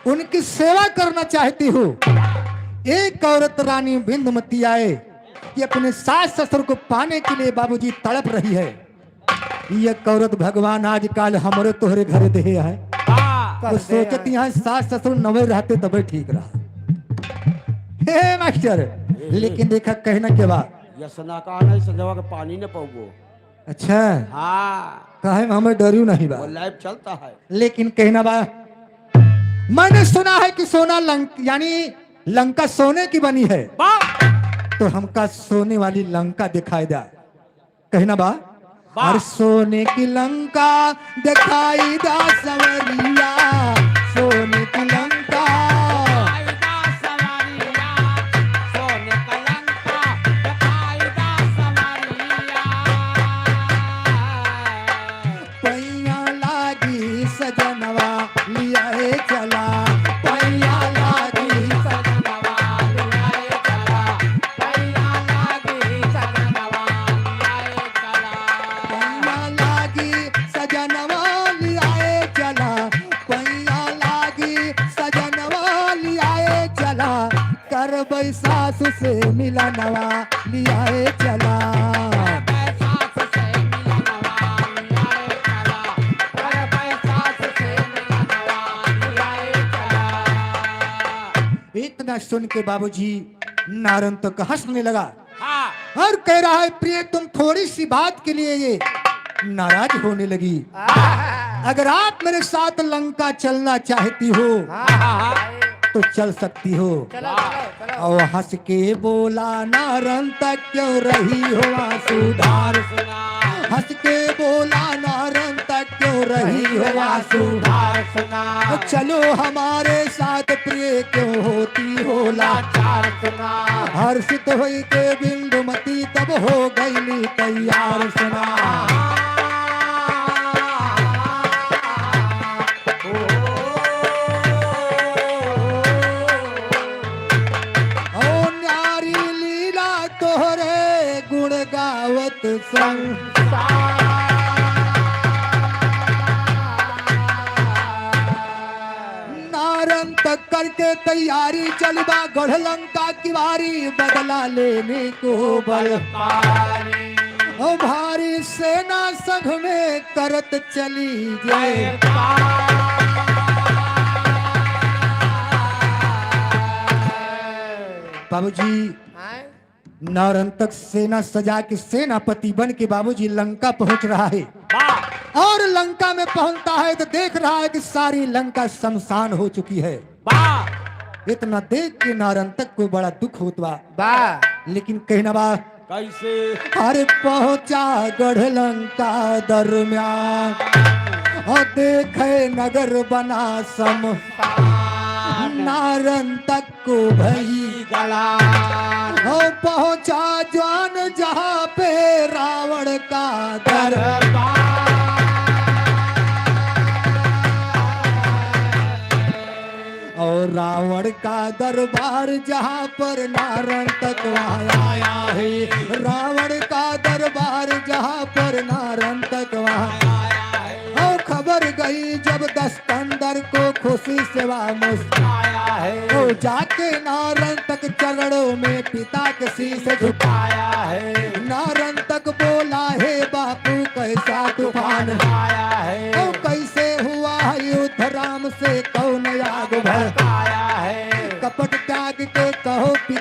उनकी सेवा करना चाहती हूँ। एक औरत रानी बिंदुमती आए कि अपने सास ससुर को पाने के लिए बाबूजी तड़प रही है। ये औरत भगवान आजकल हमरे तोहरे घरे देहे है। हाँ। वो सोचती हैं सास ससुर नवे रहते तबे ठीक रहा। हे मास्टर, लेकिन देखा कहना के बा। ये सना कहा नहीं, संजवा के पानी न पाऊगो। अच्छा। हाँ। काहे में हमें डरियो नहीं बा। वो लाइव चलता है। लेकिन कहना बा, मैंने सुना है कि सोना लंक-, यानी लंका सोने की बनी है। बा। तो हमका सोने वाली लंका दिखाई दा। कहना बा, बा। हर सोने की लंका दिखाई दा सवरिया, सोने की लंका। दिखाई दा सवरिया, सोने की लंका दिखाई दा सवरिया। पैया लागी सजनवा लियाए चला, पैया लागी सजनवा लियाए चला, पैया लागी सजनवा लियाए चला। पैया लागी सजनवा लियाए चला, पैया लागी सजनवा लियाए चला। करबै सासु से मिलनवा लियाए चला। करबै सासु से मिलनवा लियाए चला। करबै सासु से मिलनवा लियाए चला। इतना सुन के बाबूजी नारंतक हंसने लगा। हाँ। और कह रहा है, "प्रिय, तुम थोड़ी सी बात के लिए ये नाराज होने लगी। आहा। अगर आप मेरे साथ लंका चलना चाहती हो, हाँ। तो चल सकती हो।" चलो, चलो, चलो। और हंस के बोला नारंतक, "क्यों रही हो आंसू धार सुना।" हंस के बोला नारंतक, "क्यों रही हो आंसू धार सुना।" चलो हमारे साथ प्रिय, क्यों होती हो लाचार सुना। हर्षित होई के बिंदुमती तब हो गईली तैयार सुना। ओ नारी लीला तोहरे गुण गावत संसार। नारंतक करके तैयारी चलबा गढ़ लंका की बारी बदला लेने को बल पारी। ओ भारी सेना संग में करत चली जय। बाबूजी, आए? नारंतक सेना सजा के सेनापति बन के बाबूजी लंका पहुंच रहा है। वाह। और लंका में पहुंचता है तो देख रहा है कि सारी लंका शमशान हो चुकी है। वाह। इतना देख के नारंतक को बड़ा दुख होत बा। वाह। लेकिन कहना बा, कैसे? अरे पहुंचा गढ़ लंका दरम्यान, और देखे नगर बना शमशान। नारंतक को भई गला। हो पहुंचा ज्वान जहां पे रावण का दरबार। और रावण का दरबार जहां पर नारंतक वहां आया है। रावण का दरबार जहां पर नारंतक वहां आया है। और खबर गई जब दस सिकंदर को खुशी से वह मुस्काया है। वो जाके नारंतक चरणों में पिता के शीश झुकाया है। नारंतक बोला, "हे बापू, कैसा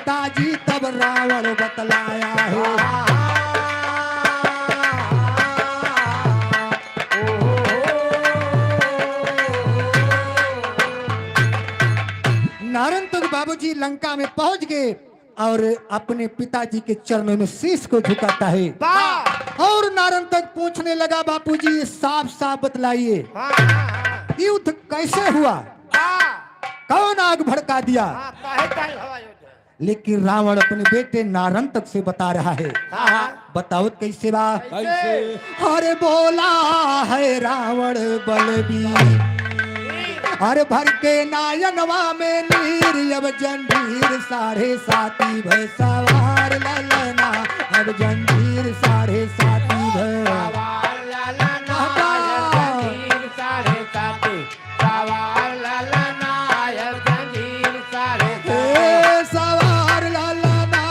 पिताजी तब रावण बतलाया है। नारंतक बाबूजी लंका में पहुंच गए और अपने पिताजी के चरणों में शीश को झुकाता है। वाह! और नारंतक पूछने लगा, "बापूजी, ये साफ साफ बतलाइए, हाँ, हाँ, हाँ। युद्ध कैसे हुआ? हाँ। कौन आग भड़का दिया?" हाँ, काहे, काहे हवा युद्ध? लेकिन रावण अपने बेटे नारंतक से बता रहा है। हाँ, हाँ। बताओ कैसे बा? कैसे? अरे बोला है रावण बलबीर, अरे भर के नयनवा में नीर, अब जंजीर साढ़े साती भय सवार ललना, अब जंजीर साढ़े साती भय। सवार ललना, बाबा। जंजीर साढ़े साती, सवार ललना, अब जंजीर साढ़े साती। ए, सवार ललना,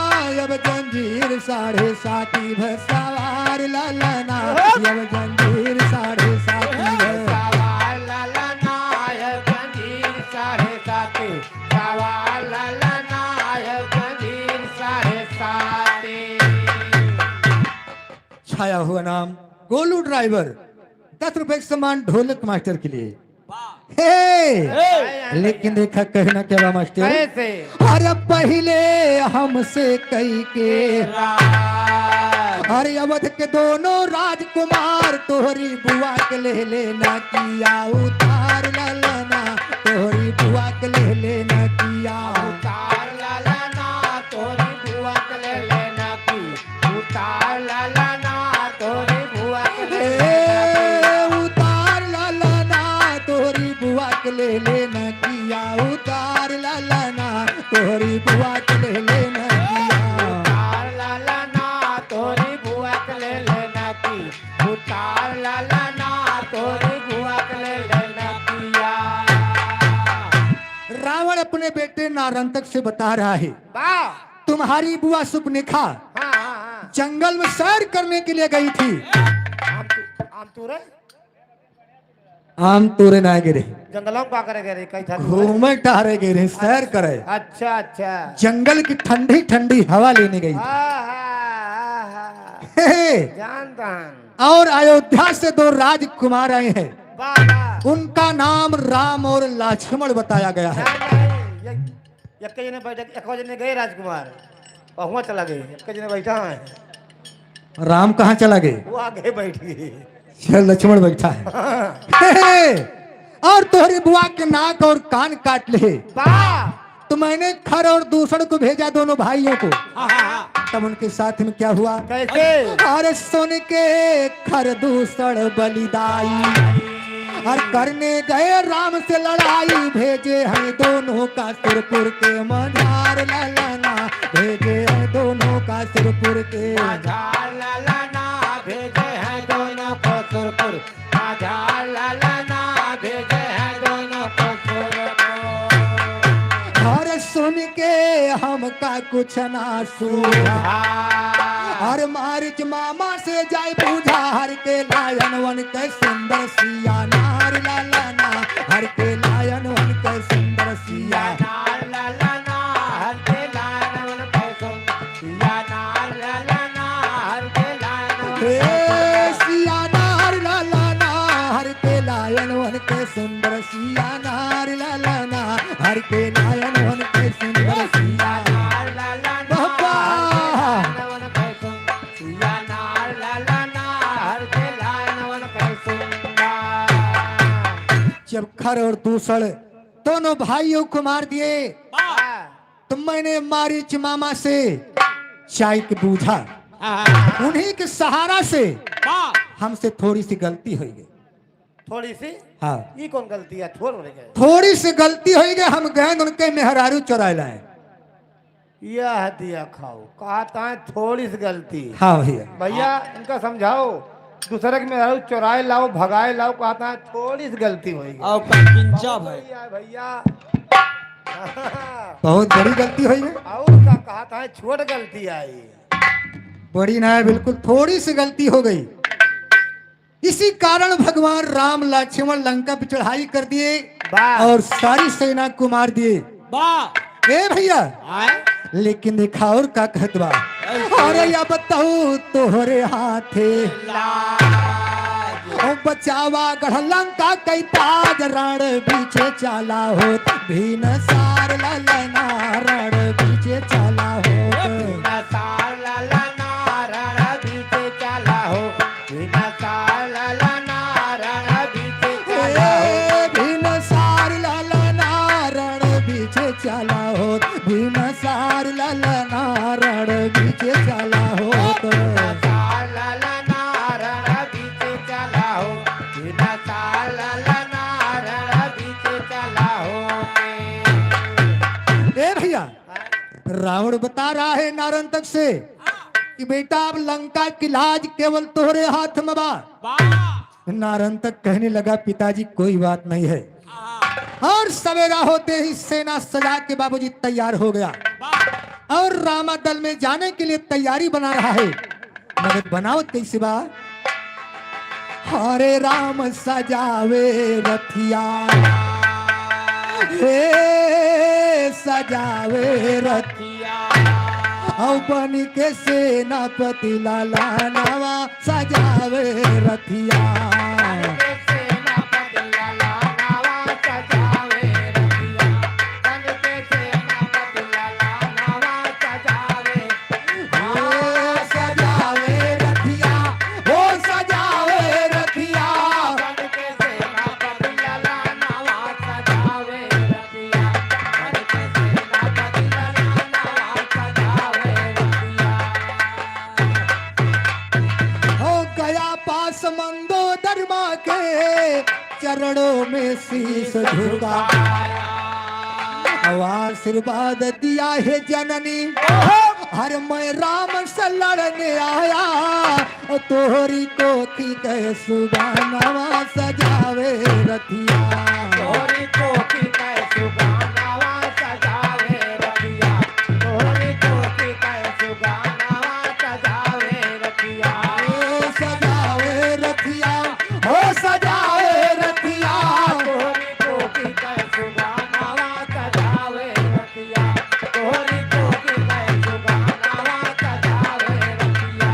अब जंजीर साढ़े साती भय, सवार ललना, अब जंजीर साढ़े साती भय। सवार ललना, अब जंजीर साढ़े साती, सवार ललना, अब जंजीर साढ़े साती। छाया हुआ नाम गोलू ड्राइवर, दस रुपए का सम्मान ढोलक मास्टर के लिए। हे! हे! लेकिन देखा कहना क्या बा मास्टर? कैसे? अरे पहिले हमसे कई के राज। अरे अवध के दोनों राजकुमार तोहरी बुआ के ले लेना किया उतार ललना, तोहरी बुआ के ले लेना किया। उतार ललना, तोहरी बुआ के ले लेना की। उतार ललना तोहरी बुआ के ले लेना। ए, उतार ललना तोहरी बुआ के ले लेना किया। उतार ललना तोहरी बुआ के ले लेना किया। उतार ललना तोहरी बुआ के ले लेना की। उतार ललना तोहरी बुआ के ले लेना किया। रावण अपने बेटे नारंतक से बता रहा है, वाह। तुम्हारी बुआ सुपनेखा हाँ, हाँ, हाँ। जंगल में सैर करने के लिए गई थी। आम तू-, आम तूरे? आम तूरे ना गे रहे। जंगलों में का करे गए रहे? कई था तूरे? घूमे टहरे गए रहे, सैर करे। अच्छा, अच्छा। जंगल की ठंडी ठंडी हवा लेने गई थी। हाँ, हाँ, हाँ, हाँ। हे, हे। जानता हूँ। और अयोध्या से दो राजकुमार आए हैं। वाह, वाह। उनका नाम राम और लक्ष्मण बताया गया है। नहीं, नहीं, ये एक जने बैठे, एक जने गए राजकुमार, और हुआं चला गए, एक जने बैठा है। राम कहाँ चला गए? वो आगे बैठ गए। चल, लक्ष्मण बैठा है। हाँ। हे, हे, और तोहरी बुआ के नाक और कान काट ले। वाह। तो मैंने खर और दूषण को भेजा, दोनों भाइयों को। हाँ, हाँ, हाँ। तब उनके साथ में क्या हुआ? कैसे? अरे सुन के खर दूषण बलिदाई, और करने गए राम से लड़ाई, भेजे हैं दोनों का सुरपुर के मझार ललना, भेजे हैं दोनों का सुरपुर के। मझार ललना, भेजे हैं दोनों को सुरपुर, मझार ललना, भेजे हैं दोनों को सुरपुर। और सुन के हमका कुछ ना सूझा। सूझा। हर मारिच मामा से जाय बूझा, हर के लायन वन के सुंदर सिया नार ललना, हर के लायन वन के सुंदर सिया। सिया नार ललना, हर के लायन वन के सुंदर सिया नार ललना, हर के लायन वन के हे सिया नार ललना, हर के लायन वन के सुंदर सिया नार ललना, हर के लायन वन के सुंदर सिया। बाबा। जब खर और दूषण दोनों भाइयों को मार दिए, तो मैंने मारीच मामा से चाय के बूझा, उन्हीं के सहारा से हमसे थोड़ी सी गलती हो गई। थोड़ी सी? हाँ। ई कौन गलती है? थोड़ हो गए। थोड़ी सी गलती हो गई, हम गए उनके मेहरारू चुराए लाए। यह दिया खाओ, कहता है थोड़ी सी गलती। हाँ भैया। भैया, इनका समझाओ, दूसरे के मेहरारू चुराए लाओ, भगाए लाओ, कहता है थोड़ी सी गलती हो गई। आओ, कंचा भाई। भैया, भैया। बहुत बड़ी गलती हो गई। और का कहता है, छोट गलती आई। बड़ी ना है, बिल्कुल थोड़ी सी गलती हो गई। इसी कारण भगवान राम लक्ष्मण लंका पे चढ़ाई कर दिए वाह। और सारी सेना को मार दिए। वाह। ए भैया, आए? लेकिन देखा और का कहत बा। अरे अब तहु तोहरे हाथे। ओ बचावा गढ़ लंका कई पाज, रण बीचे चाला होत भीन सार ललना, रण बीचे चाला होत। भीन सार ललना, रण बीचे चाला होत। भीम सार ललना रण बीचे चाला हो। ए, भीम सार ललना रण बीचे चाला हो। भीम सार ललना रण बीचे चाला हो। भीम सार ललना रण बीचे चाला हो। भीम सार ललना रण बीचे चाला हो। ए भैया, रावण बता रहा है नारंतक से कि बेटा, अब लंका की लाज केवल तोहरे हाथ में बा। वाह। नारंतक कहने लगा, पिताजी, कोई बात नहीं है। हाँ। और सवेरा होते ही सेना सजा के बाबूजी तैयार हो गया। वाह। और रामा दल में जाने के लिए तैयारी बना रहा है। मगर बनावत कैसे बा? हरे राम सजावे रथिया, हे सजावे रथिया, औ बन के सेनापति लाला नवा सजावे रथिया। ओ सजावे रथिया, ओ सजावे रथिया। हो गया पास मंदोदर माँ के चरणों में शीश झुकाया। अब आशीर्वाद दिया है जननी, हर मैं राम से लड़ने आया। ओ तोहरी कोखी के सुगानवा सजावे रथिया। तोहरी कोखी के सुगानवा सजावे रथिया। तोहरी कोखी के सुगानवा सजावे रथिया। ओ सजावे रथिया, ओ सजावे रथिया। तोहरी कोखी के सुगानवा सजावे रथिया। तोहरी कोखी के सुगानवा सजावे रथिया।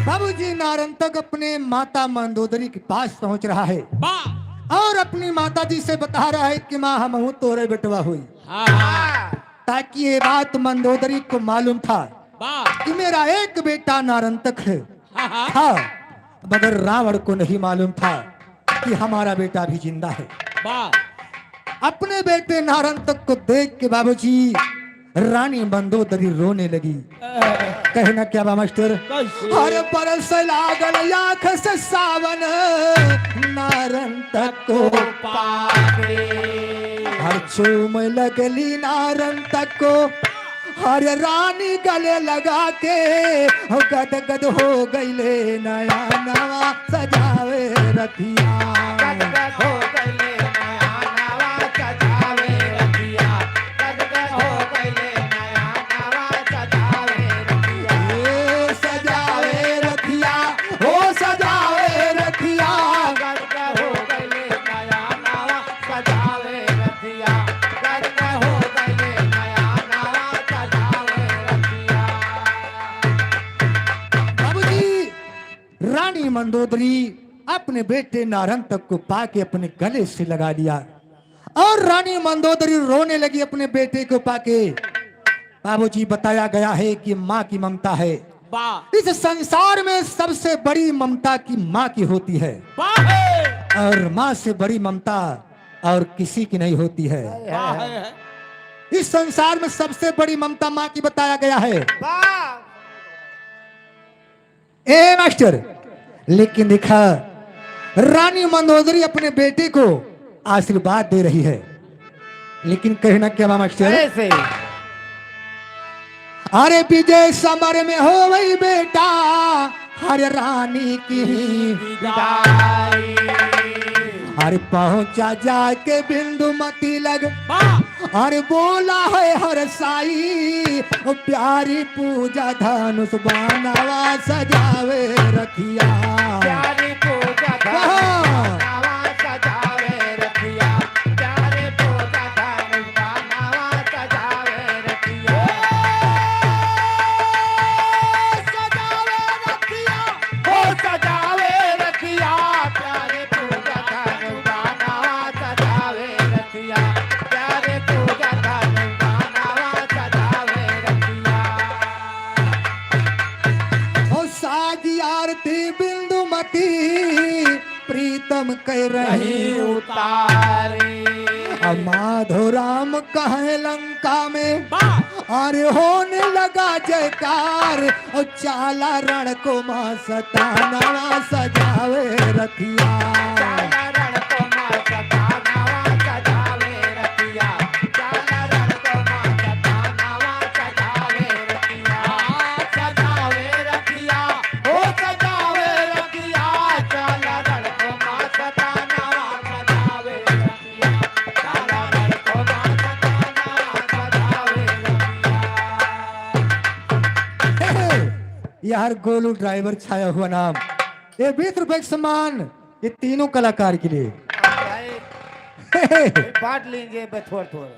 बाबूजी नारंतक अपने माता मंदोदरी के पास पहुंच रहा है। वाह। और अपनी माता जी से बता रहा है कि माँ, हमहू तोरे बेटवा हुई। हाँ। ताकि ये बात मंदोदरी को मालूम था वाह। कि मेरा एक बेटा नारंतक है। हाँ, हाँ। था, मगर रावण को नहीं मालूम था कि हमारा बेटा भी जिंदा है। वाह। अपने बेटे नारंतक को देख के बाबूजी रानी मंदोदरी रोने लगी। कहना क्या बा मास्टर? कैसे? हर बरस लागल आँख से सावन नारंतक को पाके। हर चूम लगली नारंतक को हर रानी गले लगा के गदगद हो गईले नयनवा सजावे रथिया। गदगद हो गईले नयनवा सजावे रथिया। गदगद हो गईले नयनवा सजावे रथिया। ए सजावे रथिया, ओ सजावे रथिया। गदगद हो गईले नयनवा सजावे रथिया। गदगद हो गईले नयनवा सजावे रथिया। बाबूजी, रानी मंदोदरी अपने बेटे नारंतक को पाके अपने गले से लगा लिया और रानी मंदोदरी रोने लगी अपने बेटे को पाके। बाबूजी, बताया गया है कि माँ की ममता है। वाह। इस संसार में सबसे बड़ी ममता की माँ की होती है। वाह है। और माँ से बड़ी ममता और किसी की नहीं होती है। वाह है। इस संसार में सबसे बड़ी ममता माँ की बताया गया है। वाह। ए मास्टर, लेकिन देखा, रानी मंदोदरी अपने बेटे को आशीर्वाद दे रही है, लेकिन कहना क्या बा मास्टर? कैसे? अरे विजय समर में होवई बेटा, हर रानी की विदाई। अरे पहुँचा जाके बिंदुमती लग, वाह। अरे बोला है हर साई, ओ प्यारी पूजा धनुष बानवा सजावे रथिया। प्यारी पूजा धनुष वाह। बानवा सजावे रथिया। प्यारी पूजा धनुष बानवा साज आरती बिंदुमती प्रीतम कै रही नहीं उतारी। अब माधो राम कहे लंका में, वाह। अरे होने लगा जयकार, और चाला रण को माँ सतानवा सजावे रथिया। चाला रण को माँ सतानवा सजावे रथिया। चाला रण को माँ सतानवा सजावे रथिया। सजावे रथिया। ओ सजावे रथिया, चाला रण को माँ सतानवा सजावे रथिया। चाला रण को माँ सतानवा सजावे रथिया। हे, हे, यार गोलू ड्राइवर छाया हुआ नाम। ये बीस रुपए का सम्मान ये तीनों कलाकार के लिए। भाई, हे, हे। बांट लेंगे बे थोड़ थोड़।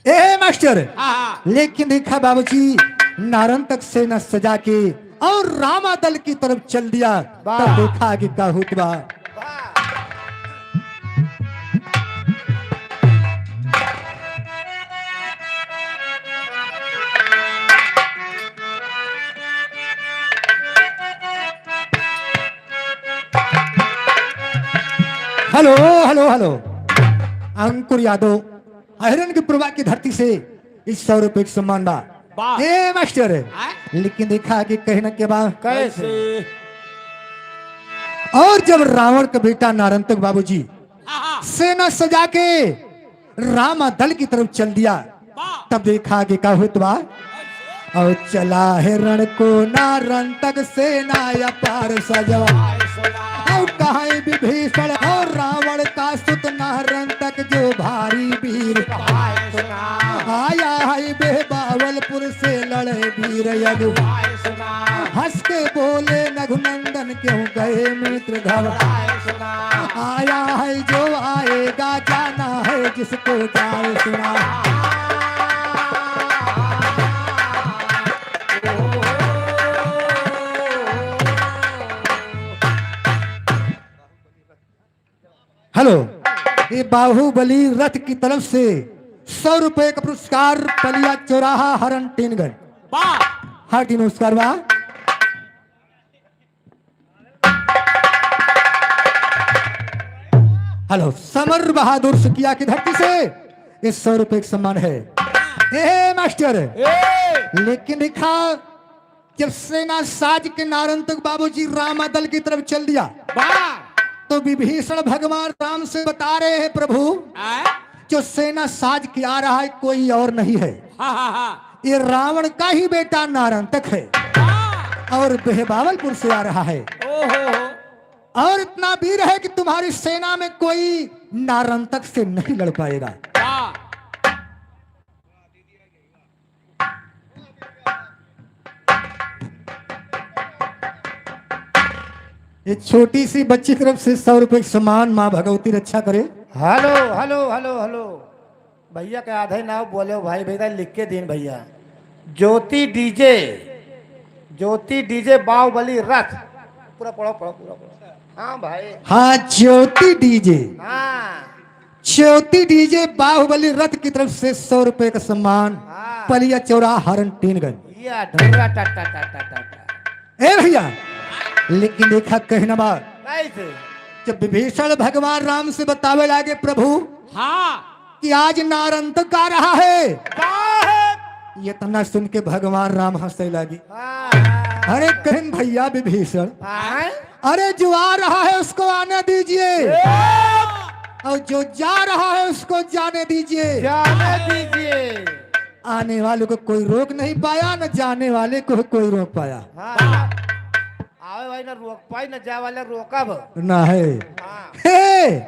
ए मास्टर, हाँ, हाँ। लेकिन देखा बाबूजी, नारंतक सेना सजा के और रामा दल की तरफ चल दिया। वाह। तब देखा आगे का होत बा। वाह। Hello, hello, hello. Ankur Yadav, अहिरन के पुरवा की धरती से इस सौ रुपए के सम्मान बा। वाह। ए मास्टर, हाँ? लेकिन देखा कि कहना के बा। कैसे? और जब रावण का बेटा नारंतक बाबूजी हाँ, हाँ। सेना सजा के रामा दल की तरफ चल दिया, वाह। तब देखा कि का होत बा। और चला है रण को नारंतक सेना अपार सजवा। और कहाँ विभीषण और रावण का सुत नारंतक जो भारी वीर। आया है बेहबावलपुर से लड़े वीर अगु। हंस के बोले नघुनंदन क्यों गए मित्र घबराए। आया है जो आएगा, जाना है जिसको जाए सुना। हेलो, ये बाहुबली रथ की तरफ से सौ रुपए का पुरस्कार, पलिया चौराहा, हरन टीनगंज। वाह। हार्दिक नमस्कार बा। हेलो, समर बहादुर सुखिया की धरती से ये सौ रुपए का सम्मान है। ए मास्टर, ए। लेकिन देखा, जब सेना साज के नारंतक बाबूजी रामा दल की तरफ चल दिया, वाह। तो विभीषण भगवान राम से बता रहे हैं, प्रभु, आ? जो सेना साज के आ रहा है, कोई और नहीं है। हाँ, हाँ, हाँ। ये रावण का ही बेटा नारंतक है। हाँ। और बेहबावलपुर से आ रहा है। ओहो हो। और इतना वीर है कि तुम्हारी सेना में कोई नारंतक से नहीं लड़ पाएगा। वाह। ये छोटी सी बच्ची की तरफ से सौ रुपए का सम्मान, माँ भगवती रक्षा करे। Hello, hello, hello, hello. भैया के आधे नाव बोले हो भाई, भैया लिख के दीन भैया। ज्योति डीजे, ज्योति डीजे बाहुबली रथ। पूरा पढ़ो, पढ़ो, पूरा पढ़ो। हाँ भाई। हाँ, ज्योति डीजे। हाँ। ज्योति डीजे बाहुबली रथ की तरफ से सौ रुपए का सम्मान। हाँ। पलिया चौराहा हरन टीनगंज। या ढर्रा टा टा टा टा टा टा। ए भैया, लेकिन देखा कहना बात। कैसे? जब विभीषण भगवान राम से बतावे लागे, प्रभु, हाँ। कि आज नारंतक आ रहा है। का है? इतना सुन के भगवान राम हंसे लागे। हाँ। अरे कहन भैया विभीषण, हाँ। अरे जो आ रहा है उसको आने दीजिए, ए! और जो जा रहा है उसको जाने दीजिए। जाने दीजिए। आने वाले को कोई रोक नहीं पाया, न जाने वाले को कोई रोक पाया। हाँ। आवे वाले ना रोक पाई, ना जाए वाले रोकब। ना है। हाँ। हे,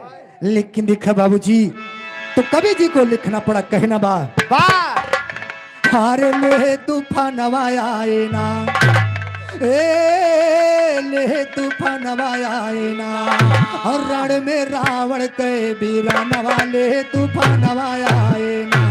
लेकिन देखा बाबूजी, तो कवि जी को लिखना पड़ा, कहना बा। बा। हारे ले तूफानवा आए ना, ए, ले तूफानवा आए ना, और रण में रावण के बीरानवा, ले तूफानवा आए ना।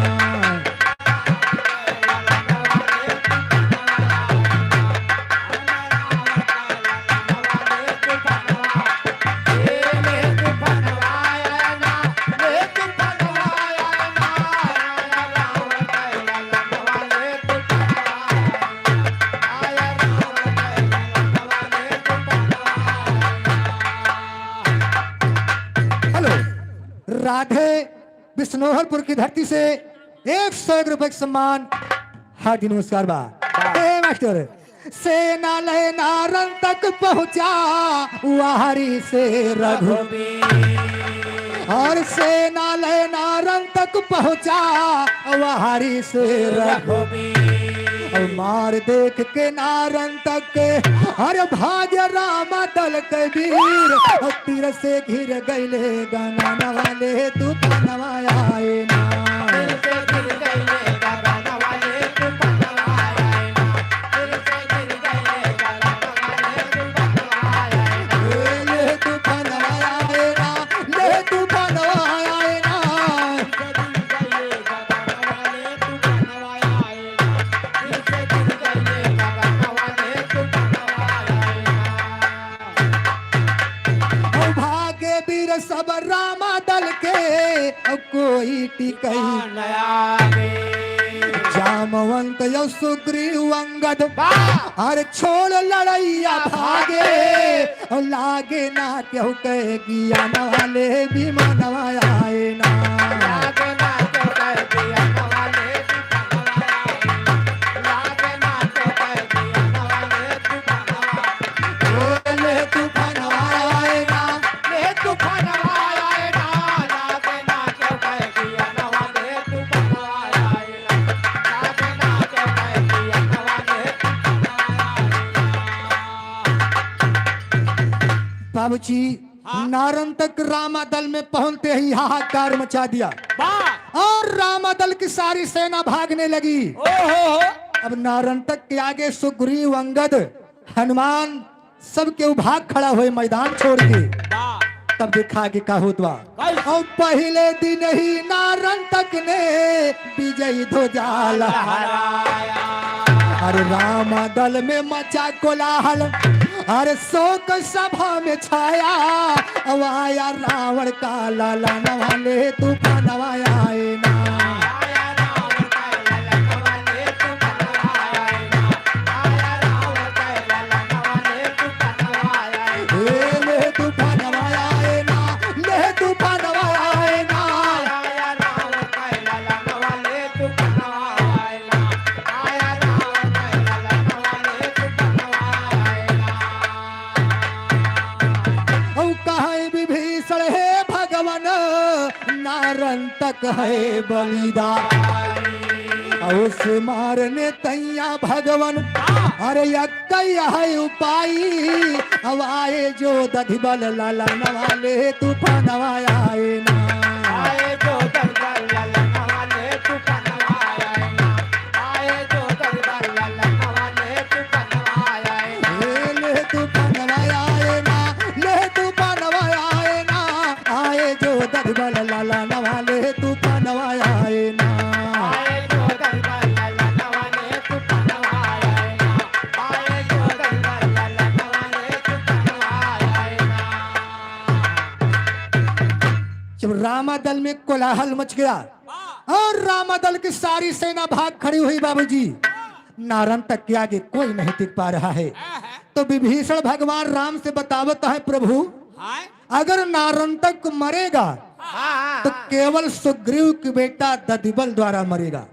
राधे बिश्नोहरपुर की धरती से एक सौ एक रुपए का सम्मान। हार्दिक नमस्कार बा। वाह। ए मास्टर, सेना लय नारंतक पहुँचा, वाहरी से रघु। रघुबीर। और सेना लय नारंतक पहुँचा, वाहरी से रघु। रघुबीर। और मार देख के नारंतक, अरे भाग्य राम दल के वीर, और तीर से घिर गइले गगनवा ले तूफानवा आए ना। ले तूफानवा आए ना, ले तूफानवा आए ना। ओ भागे वीर सब रामा दल के, अब कोई टिकई। जामवंत यो सुग्रीव अंगद, वाह! अरे छोड़ लड़ैया भागे, और लागे ना केहू के गियानवा ले विमानवा आए ना। लागे ना केहू के गियानवा ले विमानवा आए ना। लागे ना केहू के गियानवा ले विमानवा। ले तूफानवा आए ना, ले तूफानवा आए ना, लागे ना केहू के गियानवा ले तूफानवा आए ना, लागे ना केहू के गियानवा ले तूफानवा आए ना। बाबूजी, हाँ। नारंतक रामा दल में पहुंचते ही हाहाकार मचा दिया। वाह। और रामा दल की सारी सेना भागने लगी। ओहो हो। अब नारंतक के आगे सुग्रीव, अंगद, हनुमान, सब केहू भाग खड़ा होए मैदान छोड़ के। वाह। तब देखा आगे का होत बा। कैसे? और पहले दिन ही नारंतक ने विजयी ध्वजा लहराया। लहराया। अरे राम दल में मचा कोलाहल, अरे शोक सभा में छाया। अब आया रावण का ललनवा ले तूफानवा आए ना। ए, ले तूफानवा आए ना, ले तूफानवा आए ना। औ कहे विभीषण हे भगवन, नारंतक है बलिदान। औ उसे मारने तैया भगवन, अरे यक्कई है उपाय। अब आए जो दधिबल ललनवा ले तूफानवा आए ना। आए जो दधिबल ललनवा ले तूफानवा आए ना। आए जो दधिबल ललनवा ले तूफानवा आए ना। ए, ले तूफानवा आए ना, ले तूफानवा आए ना। आए जो दधिबल ललनवा ले तूफानवा आए ना। आए जो दधिबल ललनवा ले तूफानवा आए ना। आए जो दधिबल ललनवा ले तूफानवा आए ना। जब रामा दल में कोलाहल मच गया और रामा दल की सारी सेना भाग खड़ी हुई बाबूजी, नारंतक के आगे कोई नहीं टिक पा रहा है। तो विभीषण भगवान राम से बतावत है, प्रभु, हाँ? अगर नारंतक मरेगा, हाँ, हाँ, तो हाँ। केवल सुग्रीव के बेटा दधिबल द्वारा मरेगा,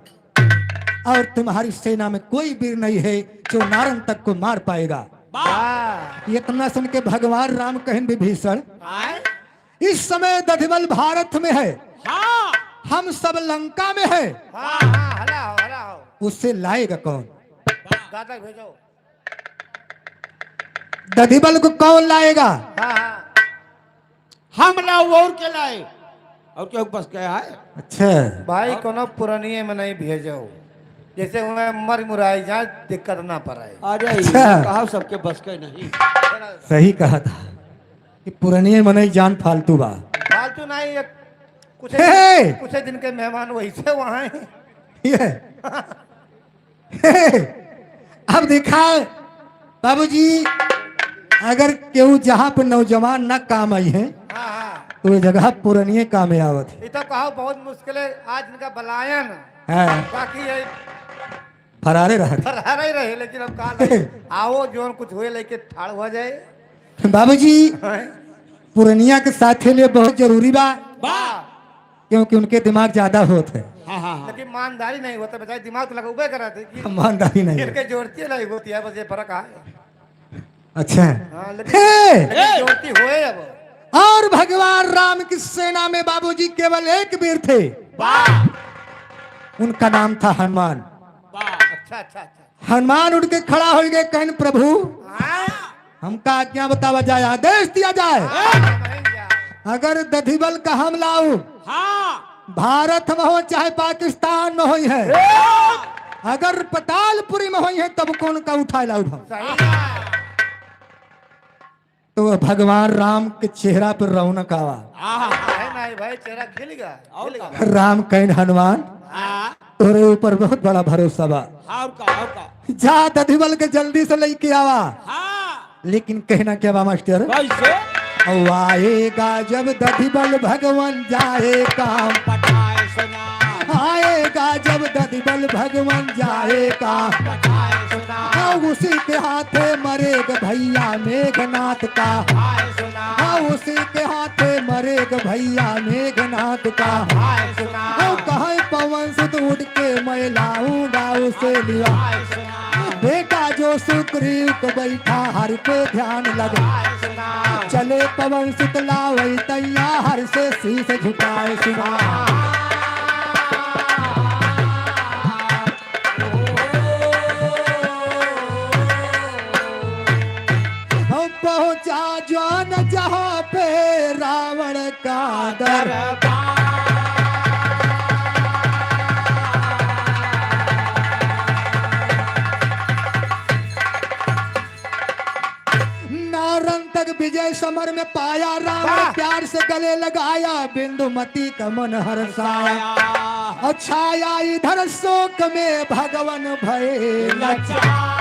और तुम्हारी सेना में कोई वीर नहीं है जो नारंतक को मार पाएगा। वाह। इतना सुन के भगवान राम कहेन, विभीषण, हाँ? इस समय दधिबल भारत में है, हाँ। हम सब लंका में है, हाँ, हाँ, हला हो, हला हो। उसे लाएगा कौन? गातक भेजो। दधिबल को कौन लाएगा? हाँ, हाँ। हम लाओ और के लाए? और केहू बस के आए? अच्छा। भाई, और? कोनो पुरनिये मनई भेजो। जैसे उन्हें मर मुराई जाए, दिक्कत ना पड़े। अरे, अच्छा। कहा सबके बस के नहीं। सही कहा था कि पुरनिये मनई जान फालतू बा। फालतू नहीं, ये कुछ, हे! कुछ दिन के मेहमान वैसे वहाँ हैं। ये। अब देखा बाबूजी, अगर केहू जहाँ पे नौजवान ना काम आई हैं, हाँ, हाँ। तो ये जगह पुरनिये काम आवत है। ये तो कहो बहुत मुश्किल है, आज इनका बलायन। हाँ। बाकी ये फरारे रह रहे। फरारे ही रहे, लेकिन अब कहा नहीं। आओ, जोन कुछ हुए लेके ठाड़ हो जाए। बाबूजी, हाँ। पुरनिया के साथे लिए बहुत जरूरी बा। बा। क्योंकि उनके दिमाग ज्यादा होत है। हाँ, हाँ, हाँ। लेकिन ईमानदारी नहीं होता, बेचारे दिमाग तो लगउबे करत है कि ईमानदारी नहीं है। इनके जोड़ती नहीं होती है, बस ये फर्क है। अच्छा। हाँ, लेकिन हे! लेकिन जोड़ती होए अब। और भगवान राम की सेना में बाबूजी केवल एक वीर थे। वाह। उनका नाम था हनुमान। वाह। अच्छा, अच्छा, अच्छा। हनुमान उठ के खड़ा होइ गए, कहन, "प्रभु, हाँ। हमका आज्ञा बतावा जाए, आदेश दिया जाए। हाँ, बन जाए। अगर दधिबल का हमला हो, हाँ। भारत में हो चाहे पाकिस्तान में होई है, हाँ। अगर पतालपुरी में होई है, तब कौन का उठाए लाउब हम?" सही है। तो भगवान राम के चेहरा पर रौनक आवा। आहा। है ना भाई, चेहरा खिल गया, और खिल गया। राम कहन, "हनुमान, हाँ। तोरे ऊपर बहुत बड़ा भरोसा बा।" और का, और का? "जा दधिबल के जल्दी से लेके आवा।" हाँ। लेकिन कहना क्या बा मास्टर? कैसे? "आएगा जब दधिबल भगवान जाए काम।" पटाए सुना। "आएगा जब दधिबल भगवान जाए काम।" पटाए सुना। "हाँ, उसी के हाथे मरेग भैया मेघनाथ का।" पटाए सुना। "हाँ, उसी के हाथे मरेग भैया मेघनाथ का।" पटाए सुना। "हाँ, कहे पवन सुत उठ के मैं लाऊंगा उसे लिवा।" पटाए सुना। बेटा जो सुग्रीव को बैठा हर पे ध्यान लगा। चले पवन सुत लावै तैया हर से शीश झुकाए सुना। हम पहुंचा ज्वान जहां पे रावण का दरबार। नारन तक विजय समर में पाया, रावण वाह। प्यार से गले लगाया, बिंदुमती का मन हर्षाया। और छाया इधर शोक में भगवन भये लाचार।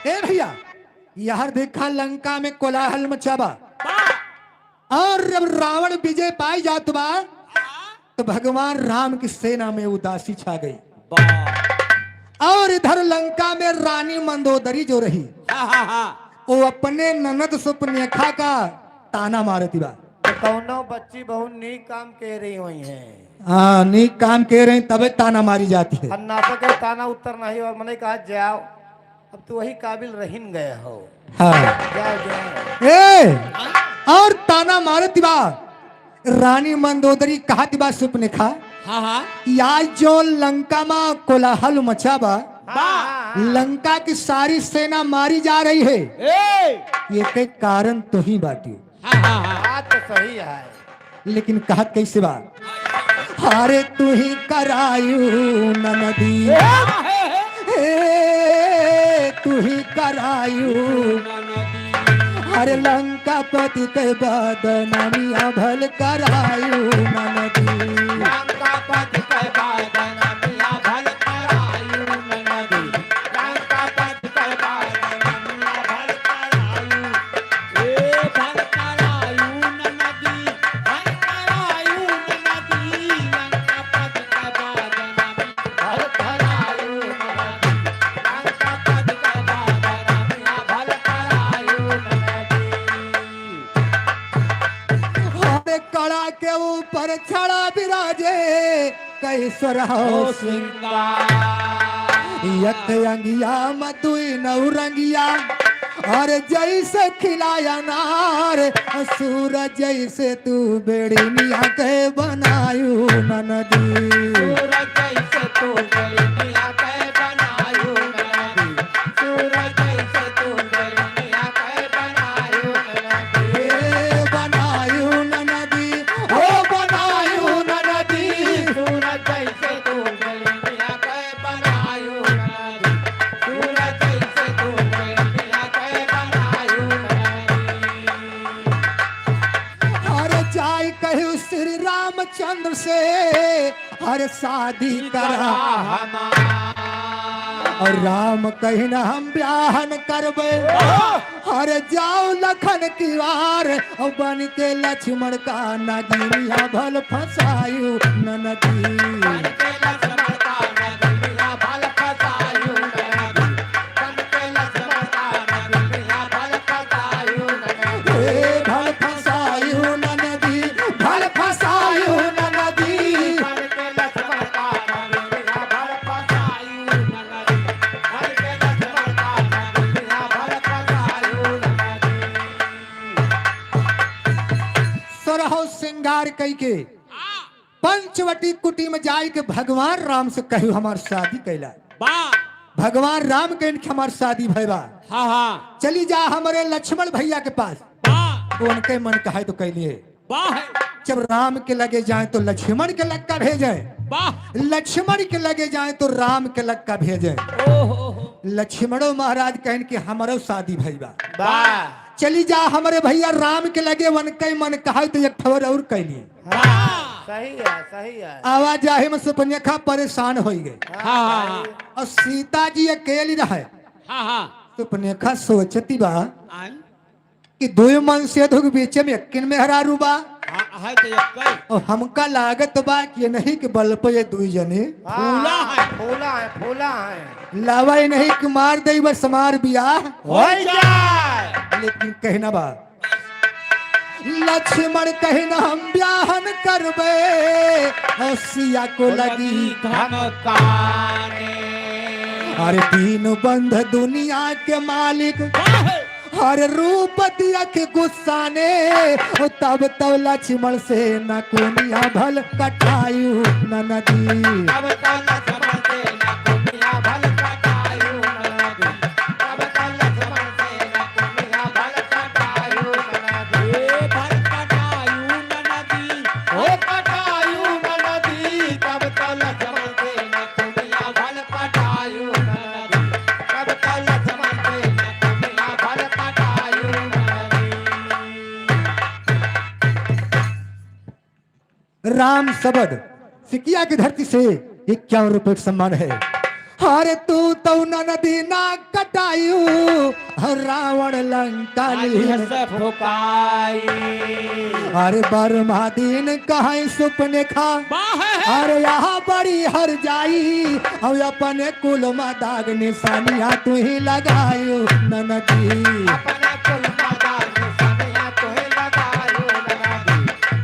ए भैया, यार देखा, लंका में कोलाहल मचा बा। और जब रावण विजय पाई जात बा, तो भगवान राम की सेना में उदासी छा गई। और इधर लंका में रानी मंदोदरी जो रही, हाँ, हाँ, हाँ। वो अपने ननद सुपनेखा का ताना मारती बा। तो कौनो बच्ची बहुत नीक काम कह रही हुई हैं। हाँ, नीक काम कह रही, तबे ताना मारी जाती है। अन्नासा के ताना उत्तर नहीं, और मने कहा, "जाओ, अब तू वही काबिल रहिन गए हो।" हाँ। जाओ, जाओ। ए, और ताना मारती बा। रानी मंदोदरी कहत बा सुपनेखा, हाँ, हाँ। या जो लंका मा कोलाहल मचा बा, बा। लंका की सारी सेना मारी जा रही है। ए! ये के कारण तू ही बाटी। हाँ, हाँ, हाँ। बात तो सही है। लेकिन कहत कैसे बा? अरे तू ही करायू ननदी। ए! ए, तू ही करायू। अरे लंकापति के बदनामिया भल करायू ननदी। लंकापति के बदनामिया भल करायू ननदी। लंकापति के बदनामिया भल करायू। ए, भल करायू ननदी। भल करायू ननदी। लंकापति के बदनामी अरे कड़ा के ऊपर छड़ा विराजे, कैसर हो सिंगार। यत अंगिया मतुई नौरंगिया, और जैसे खिलाया नार, सूरज जैसे तू बेड़निया के बनायू ननदी। सूरज जैसे तू बेड़निया के बनायू ननदी। सूरज जैसे तू बेड़निया के बनायू ननदी। ए बनायू ननदी, ओ बनायू ननदी। सूरज जैसे तू बेड़निया के बनायू ननदी। सूरज जैसे तू बेड़निया के बनायू ननदी। अरे जाई कहू श्री रामचंद्र से, अरे शादी करा हमार। और राम कहिन हम ब्याह न करबे। अरे जाओ लखन की वार, और बन के लक्ष्मण का नगिनिया भल फंसायू ननदी। बन के लक्ष्मण का नगिनिया भल फंसायू रहो श्रृंगार कई के। हाँ। पंचवटी कुटी में जाई के भगवान राम से कहियो हमार शादी कैला। वाह। भगवान राम के इनके हमार शादी भय बा। हाँ, हाँ। चली जा हमरे लक्ष्मण भैया के पास। वाह। तो उनके मन कहे तो कैलिए। वाह। जब राम के लगे जाए तो लक्ष्मण के लक्का भेजे। वाह। लक्ष्मण के लगे जाए तो राम के लक्का भेजे। ओहो। लक्ष्मणो महाराज कहन कि हमरो शादी भई बा। वाह। चली जा हमरे भैया राम के लगे, उनके मन कहे तो एक ठवर और कैली। हाँ। सही है, सही है। आवाजाही में सुपनेखा परेशान होई गए। हाँ, हाँ, हाँ। और सीता जी अकेली रहे। हाँ, हाँ। सुपनेखा सोचती बा आन? कि दुई मन से धुक बीच में एक्किन मेहरारू बा। हाँ, है तो एक्कै। और हमका लागत बा कि ये नहीं कि बल पे ये दुई जने। हाँ, फूला है। फूला है, फूला है। लावा ये नहीं कि मार दे बस हमार बियाह। होई जाए। लेकिन कहना बा, लक्ष्मण कहिन हम ब्याह न करबे, और सिया को लगी धमकाने। अरे दीनबंधु दुनिया के मालिक, वाह! अरे रूप दियख गुस्साने, ओ तब तब लक्ष्मण से नकुनिया भल कटायु ननदी। तब तब लक्ष्मण से नकुनिया भल कटायु ननदी। तब तब लक्ष्मण से नकुनिया भल कटायु ननदी। ए भल कटायु ननदी। ओ कटायु ननदी। तब तब लक्ष्मण से नकुनिया भल कटायु ननदी। तब तब लक्ष्मण से नकुनिया भल कटायु ननदी। राम शब्द सिकिया की धरती से इक्यावन रुपये का सम्मान है। अरे तू तो ननदी ना कटायु, रावण लंका काली लीन। से फुकाई। अरे बर्मा दीन कहे सुपनेखा, वाह है। अरे यहाँ बड़ी हर जाई, अब अपने कुल मा दाग निशानिया तू ही लगायु ननदी। अपने कुल मा दाग निशानिया तू ही लगायु ननदी।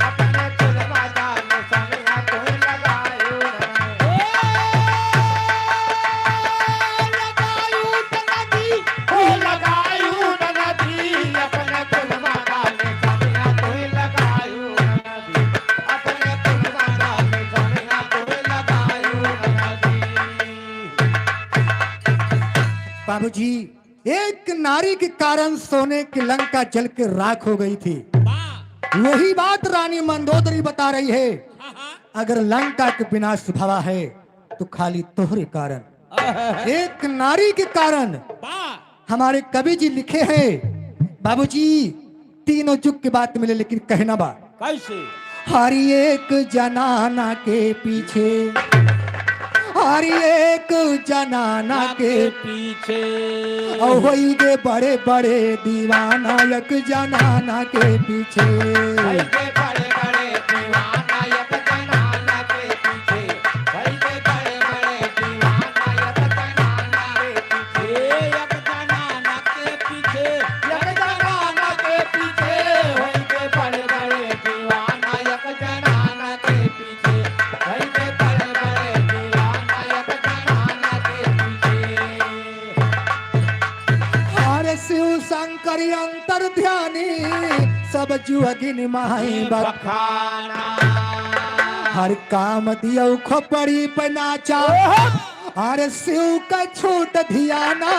अपने कुल मा दाग निशानिया तू ही लगायु ननदी। लगायु ननदी। ओ लगायु ननदी। अपने कुल मा दाग निशानिया तू ही लगायु ननदी। अपने कुल मा दाग निशानिया तू ही लगायु ननदी। बाबूजी, एक नारी के कारण सोने की लंका जल के राख हो गई थी। वाह। वही बात रानी मंदोदरी बता रही है। हाँ, हाँ। अगर लंका के विनाश भवा है तो खाली तोहरे कारण। आहा। एक नारी के कारण। वाह। हमारे कवि जी लिखे हैं, बाबूजी, तीनों जुग के बात मिले, लेकिन कहना बा। कैसे? हर एक जनाना के पीछे, हर एक जनाना के पीछे। और होई गे बड़े बड़े दीवाना एक जनाना के पीछे। होई गे बड़े बड़े दीवाना एक जनाना के पीछे। होई गे बड़े बड़े दीवाना एक जनाना के पीछे। एक जनाना के पीछे, एक जनाना के पीछे, होई के बड़े बड़े दीवाना, एक जनाना के पीछे, होई के बड़े बड़े दीवाना, एक जनाना के पीछे। हर शिव शंकर अंतर ध्यानी, सब जुअगिन माई बखाना। हर काम दियो खोपड़ी पे नाचा। ओहो। अरे शिव का छूट धियाना,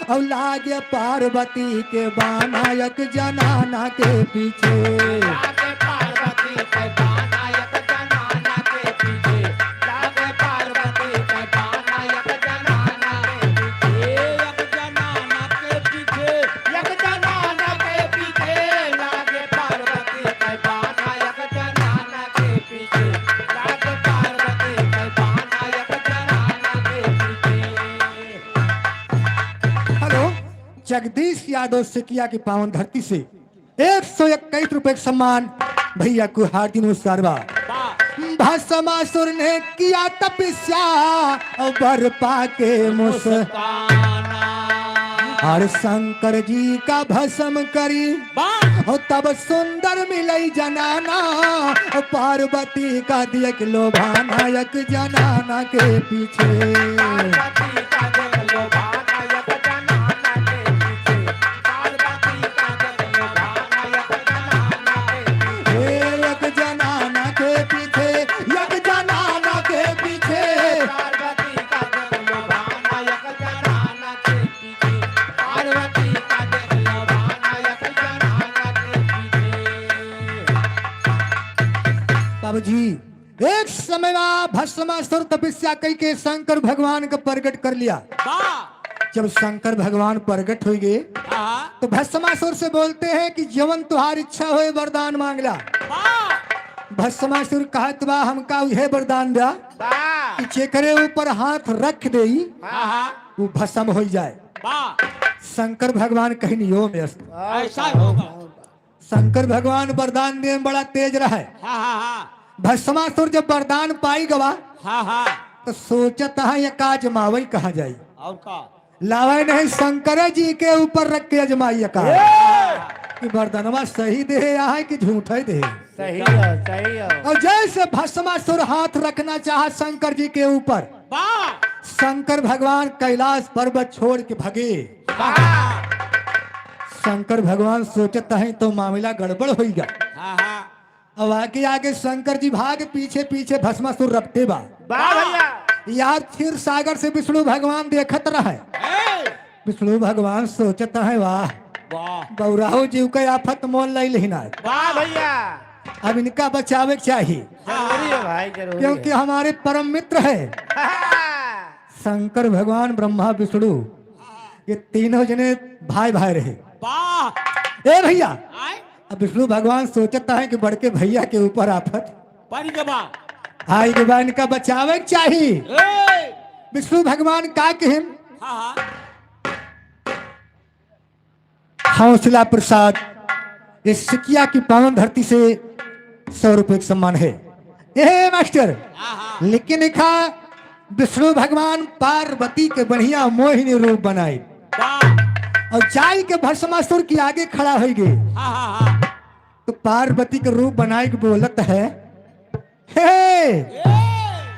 और लागे पार्वती के बाना, एक जनाना के पीछे। लागे पार्वती के बाना, एक जनाना के पीछे। लागे पार्वती के बाना, एक जनाना के पीछे। एक जनाना के पीछे। एक जनाना के पीछे। लागे पार्वती के बाना, एक जनाना के पीछे। लागे पार्वती के बाना, एक जनाना के पीछे। हेलो, जगदीश यादव सिकिया की पावन धरती से एक सौ इक्कीस रुपए का सम्मान भैया को हार्दिक नमस्कार बा। वाह। भस्मासुर ने किया तपस्या और वर पाके मुस्काना। और शंकर जी का भस्म करी वाह। और तब सुंदर मिलई जनाना, और पार्वती का देख लोभाना, एक जनाना के पीछे। पार्वती का देख लोभाना, एक जनाना के पीछे। पार्वती का देख लोभाना, एक जनाना के पीछे। अब जी, एक समय मा भस्मासुर तपस्या कई के शंकर भगवान का प्रगट कर लिया। वाह। जब शंकर भगवान प्रगट होइ गए, हाँ। तो भस्मासुर से बोलते हैं कि जवन तुहार इच्छा होए, वरदान मांगला। वाह। भस्मासुर कहत बा, हमका उहे वरदान द्या वाह। कि जेकरे ऊपर हाथ रख देई, हाँ, हाँ। वो भस्म होइ जाए। वाह। शंकर भगवान कहिन, "यो में अस्तु।" ऐसा होगा। शंकर भगवान वरदान देवे में बड़ा तेज रहे। हाँ, हाँ, हाँ। भस्मासुर जब वरदान पाई गवा, हाँ, हाँ। तो सोचत है, "ये का आजमावई कहाँ जाई?" और का? लावे नहीं, शंकर जी के ऊपर रख के आजमाई का। ए! कि वरदानवा सही दे है कि झूठे दे? सही है, सही है। और जैसे भस्मासुर हाथ रखना चाहा शंकर जी के ऊपर, वाह! शंकर भगवान कैलाश पर्वत छोड़ के भगे। वाह! शंकर भगवान सोचत हैं तो मामला गड़बड़ होइगा। हाँ, हाँ। अब आगे आगे शंकर जी भाग, पीछे पीछे भस्मासुर रपटे बा। वाह भैया। यार, क्षीर सागर से विष्णु भगवान देखत रहे। ए! विष्णु भगवान सोचत हैं, "वाह, वाह। बौराहो जीव के आफत मोल लई लेहिन आज। वाह भैया। अब इनका बचावे के चाही।" जरूरी है भाई, जरूरी क्योंकि है। हमारे परम मित्र है। हाँ। शंकर भगवान, ब्रह्मा, विष्णु, ये तीनों जने भाई भाई रहे। वाह। ए भैया, आय? अब विष्णु भगवान सोचता है कि बड़के भैया के ऊपर आफत परी के बा। आई के बा, इनका बचावे के चाही। ए! विष्णु भगवान का कहिन? हाँ, हाँ। हौसला प्रसाद, इस सिकिया की पावन धरती से सौ रुपए का सम्मान है। ए मास्टर, हाँ, हाँ। लेकिन लिखा, विष्णु भगवान पार्वती के बढ़िया मोहिनी रूप बनाई वाह। और जाई के भस्मासुर के आगे खड़ा होइ गए। हाँ, हाँ, हाँ। तो पार्वती के रूप बनाई के बोलत है, "हे!" ए!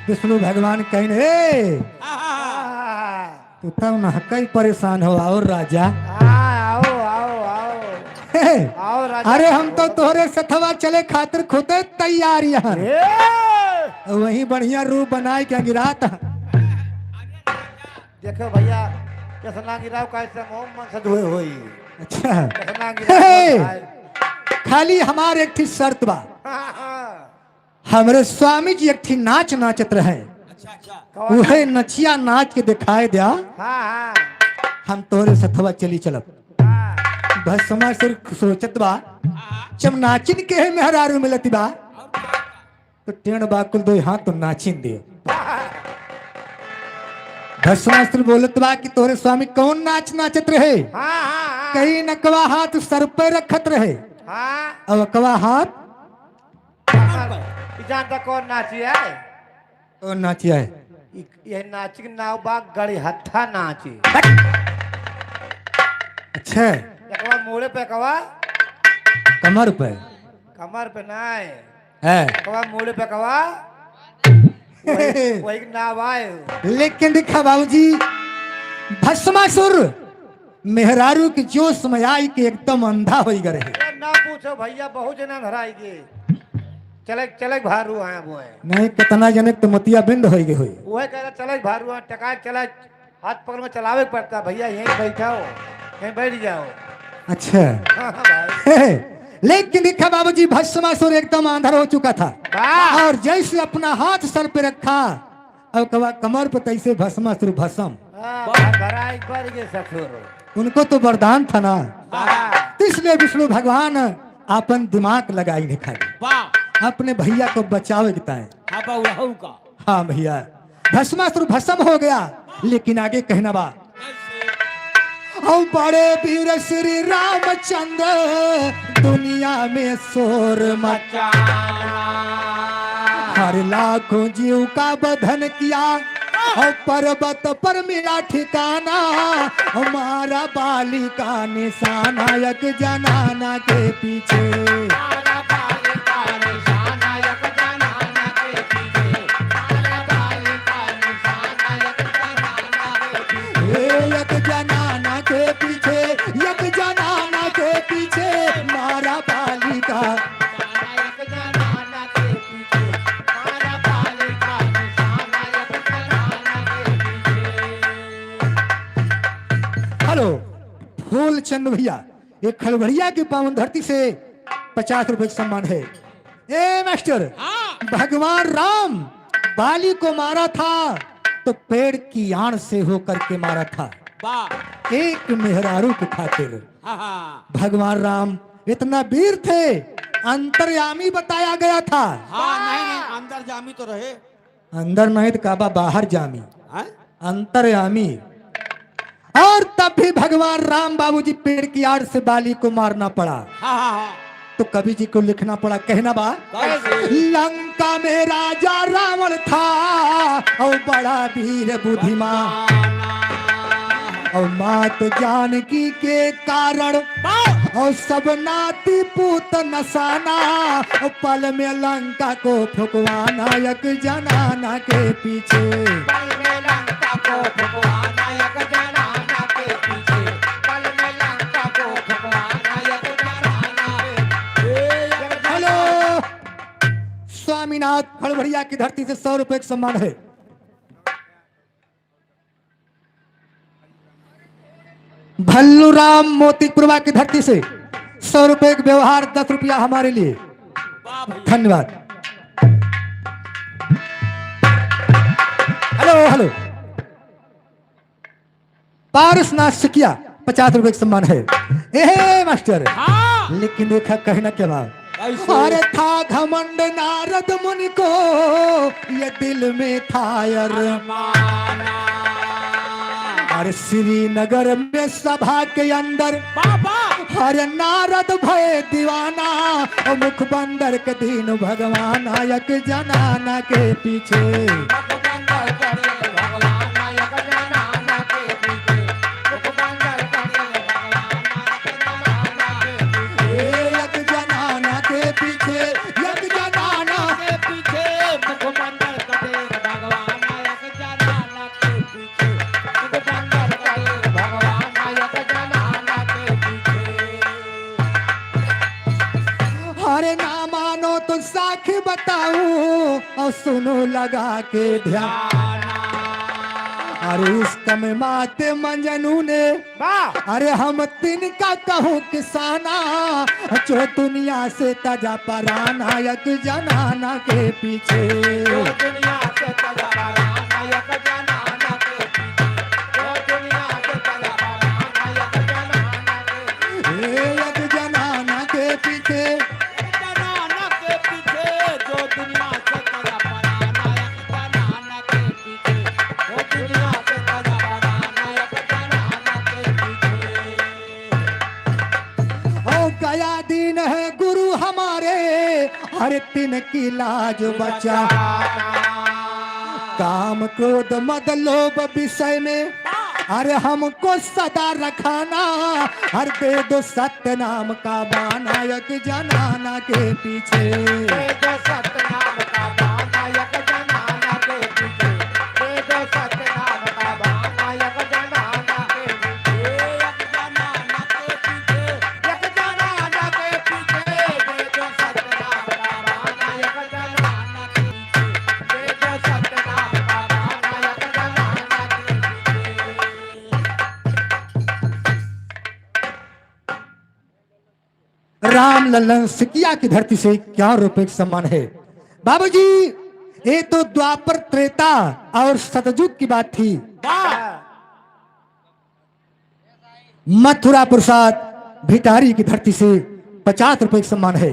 विष्णु भगवान कहिन, "हे!" हाँ, हाँ, हाँ। तू तब नहकई परेशान हो, आओ राजा। हाँ, आओ, आओ, आओ। हे! आओ राजा। अरे हम तो तोहरे सथवा चले खातिर खुदे तैयार यहाँ। ए! वही बढ़िया रूप बनाए के अगिरात। देखो भैया, केसनांगी राव कैसे मोम मन से धोए होई। अच्छा। केसनांगी राव हे! भाई। खाली हमार एक ठी शर्त बा। हाँ, हाँ। हमरे स्वामी जी एक ठी नाच नाचत रहे। अच्छा, अच्छा। कौन? उहे नचिया नाच के देखाए द्या। हाँ, हाँ। हम तोहरे सथवा चली चलब। हाँ। भस्मासुर सोचत बा, हाँ। जब नाचिन के है मेहरारू मिलत बा, तो टेढ़ बाकुल दो हाथ तो नाचिन दे। भस्मासुर बोलत बा कि तोहरे स्वामी कौन नाच नाचत रहे? हाँ, हाँ, हाँ। कहीं नकवा हाथ सर पे रखत रहे। हाँ। अब अकवा हाथ कमर पर। ई जानता कौन नाची है? कौन नाची है? ई, ये नाची के नाव बा गड़िहत्था नाची। अच्छा। एकवा मूड़े पे कवा? कमर पे। कमर पे नाय। है। एकवा मूड़े पे कवा? वही, वही के नाव आए। लेकिन देखा बाबूजी, भस्मासुर मेहरारू के जोश में आई के एकदम अंधा होइ गए रहे। अरे ना पूछो भैया, बहुत जना धराई गए। चले, चले भारू आए वो है। नहीं, कितना जने तो मोतियाबिंद होइ गए हुई। वो है कह रहा, चले भारू आए, टकाए चले, हाथ पकड़ में चलावे के पड़ता भैया, यहीं बैठा हो, यहीं बैठ जाओ। अच्छा। हाँ, हाँ भाई। लेकिन देखा बाबूजी, भस्मासुर एकदम आंधर हो चुका था। वाह। और जैसे अपना हाथ सर पे रखा, अब कवा कमर पे तैसे भस्मासुर भस्म। हाँ, भर-, भराई पड़ गए ससुर। उनको तो वरदान था ना, हाँ। तो इसलिए विष्णु भगवान अपन दिमाग लगाई दिखाई, वाह। अपने भैया को बचावे के ताए। हाँ, बउरहू का। हाँ भैया, भस्मासुर भस्म हो गया, लेकिन आगे कहना बा, कैसे? और बड़े वीर श्री रामचंद्र दुनिया में शोर मचाना। हर लाखों जीव का वधन किया और पर्वत पर मिला ठिकाना। हमारा बाली का निशाना एक जनाना के पीछे। ए, एक जनाना के पीछे, एक जनाना के पीछे मारा बाली का। हेलो, फूलचंद भैया, एक खलवड़िया की पावन धरती से पचास रुपए का सम्मान है। ए मास्टर, हाँ। भगवान राम बाली को मारा था तो पेड़ की आड़ से होकर के मारा था। वाह। एक मेहरारू की खातिर। हाँ, हाँ। भगवान राम इतना वीर थे, अंतर्यामी बताया गया था। हाँ, नहीं, नहीं, अंदर जामी तो रहे। अंदर नहीं तो का बा, बाहर जामी। हाँ? अंतर्यामी। और तब भी भगवान राम बाबूजी पेड़ की आड़ से बाली को मारना पड़ा। हाँ, हाँ, हाँ। तो कवि जी को लिखना पड़ा, कहना बा, कैसे? लंका में राजा रावण था और बड़ा वीर बुद्धिमान, और मात जानकी के कारण और सब नाती पूत नसाना, और पल में लंका को फुकवाना एक जनाना के पीछे। पल में लंका को फुकवाना एक जनाना के पीछे। पल में लंका को फुकवाना एक जनाना के पीछे। हेलो, स्वामीनाथ खड़बड़िया की धरती से सौ रुपए का सम्मान है। भल्लू राम मोतीपुरवा की धरती से सौ रुपए का व्यवहार, दस रुपया हमारे लिए। वाह भैया। धन्यवाद। Hello, hello. पारसनाथ सिकिया, पचास रुपए का सम्मान है। एहे मास्टर। हाँ। लेकिन देखा, कहना क्या बात। कैसे? अरे था घमंड नारद मुनि को, ये दिल में था अर-, अरमाना। अरे श्रीनगर में सभा के अंदर, बाबा। अरे नारद भय दीवाना, और मुख बंदर के दीन भगवान, एक जनाना के पीछे। मुख बंदर के दीन भगवान, एक जनाना के पीछे। मुख बंदर के दीन भगवान, एक जनाना के पीछे। ए, एक जनाना के पीछे, एक जनाना के पीछे, मुख बंदर के दीन भगवान, एक जनाना के पीछे, मुख बंदर के दीन भगवान, एक जनाना के पीछे। अरे ना मानो तो साखी बताऊं और सुनो लगा के ध्यान। अरे इश्क में माते मजनू ने, वाह। अरे हम तिनका कहूँ किसाना, जो दुनिया से तजा पराना एक जनाना के पीछे। जो दुनिया से तजा पराना एक जनाना के पीछे। जो दुनिया से तजा पराना एक जनाना के पीछे। ए, एक जनाना के पीछे। एक जनाना के पीछे, जो दुनिया से तजा पराना एक जनाना के पीछे। जो दुनिया से तजा पराना एक जनाना के पीछे। ओ गया दीन है गुरु हमारे, हर तिनकी लाज बचा। काम क्रोध मद लोभ विषय में, अरे हमको सदा रखाना, हर दे दो सत्य नाम का बाना एक जनाना के पीछे। दे दो सत्य नाम का बाना एक जनाना के पीछे। दे दो सत्य नाम का बाना एक जनाना के पीछे। एक जनाना के पीछे, एक जनाना के पीछे, दे दो सत्य नाम का बाना एक जनाना के पीछे। दे दो सत्य नाम का बाना एक जनाना के पीछे। राम लल्लन सिकिया की धरती से इक्यावन रुपए का सम्मान है। बाबूजी, ये तो द्वापर, त्रेता और सतयुग की बात थी। वाह। मथुरा प्रसाद भिटारी की धरती से पचास रुपए का सम्मान है।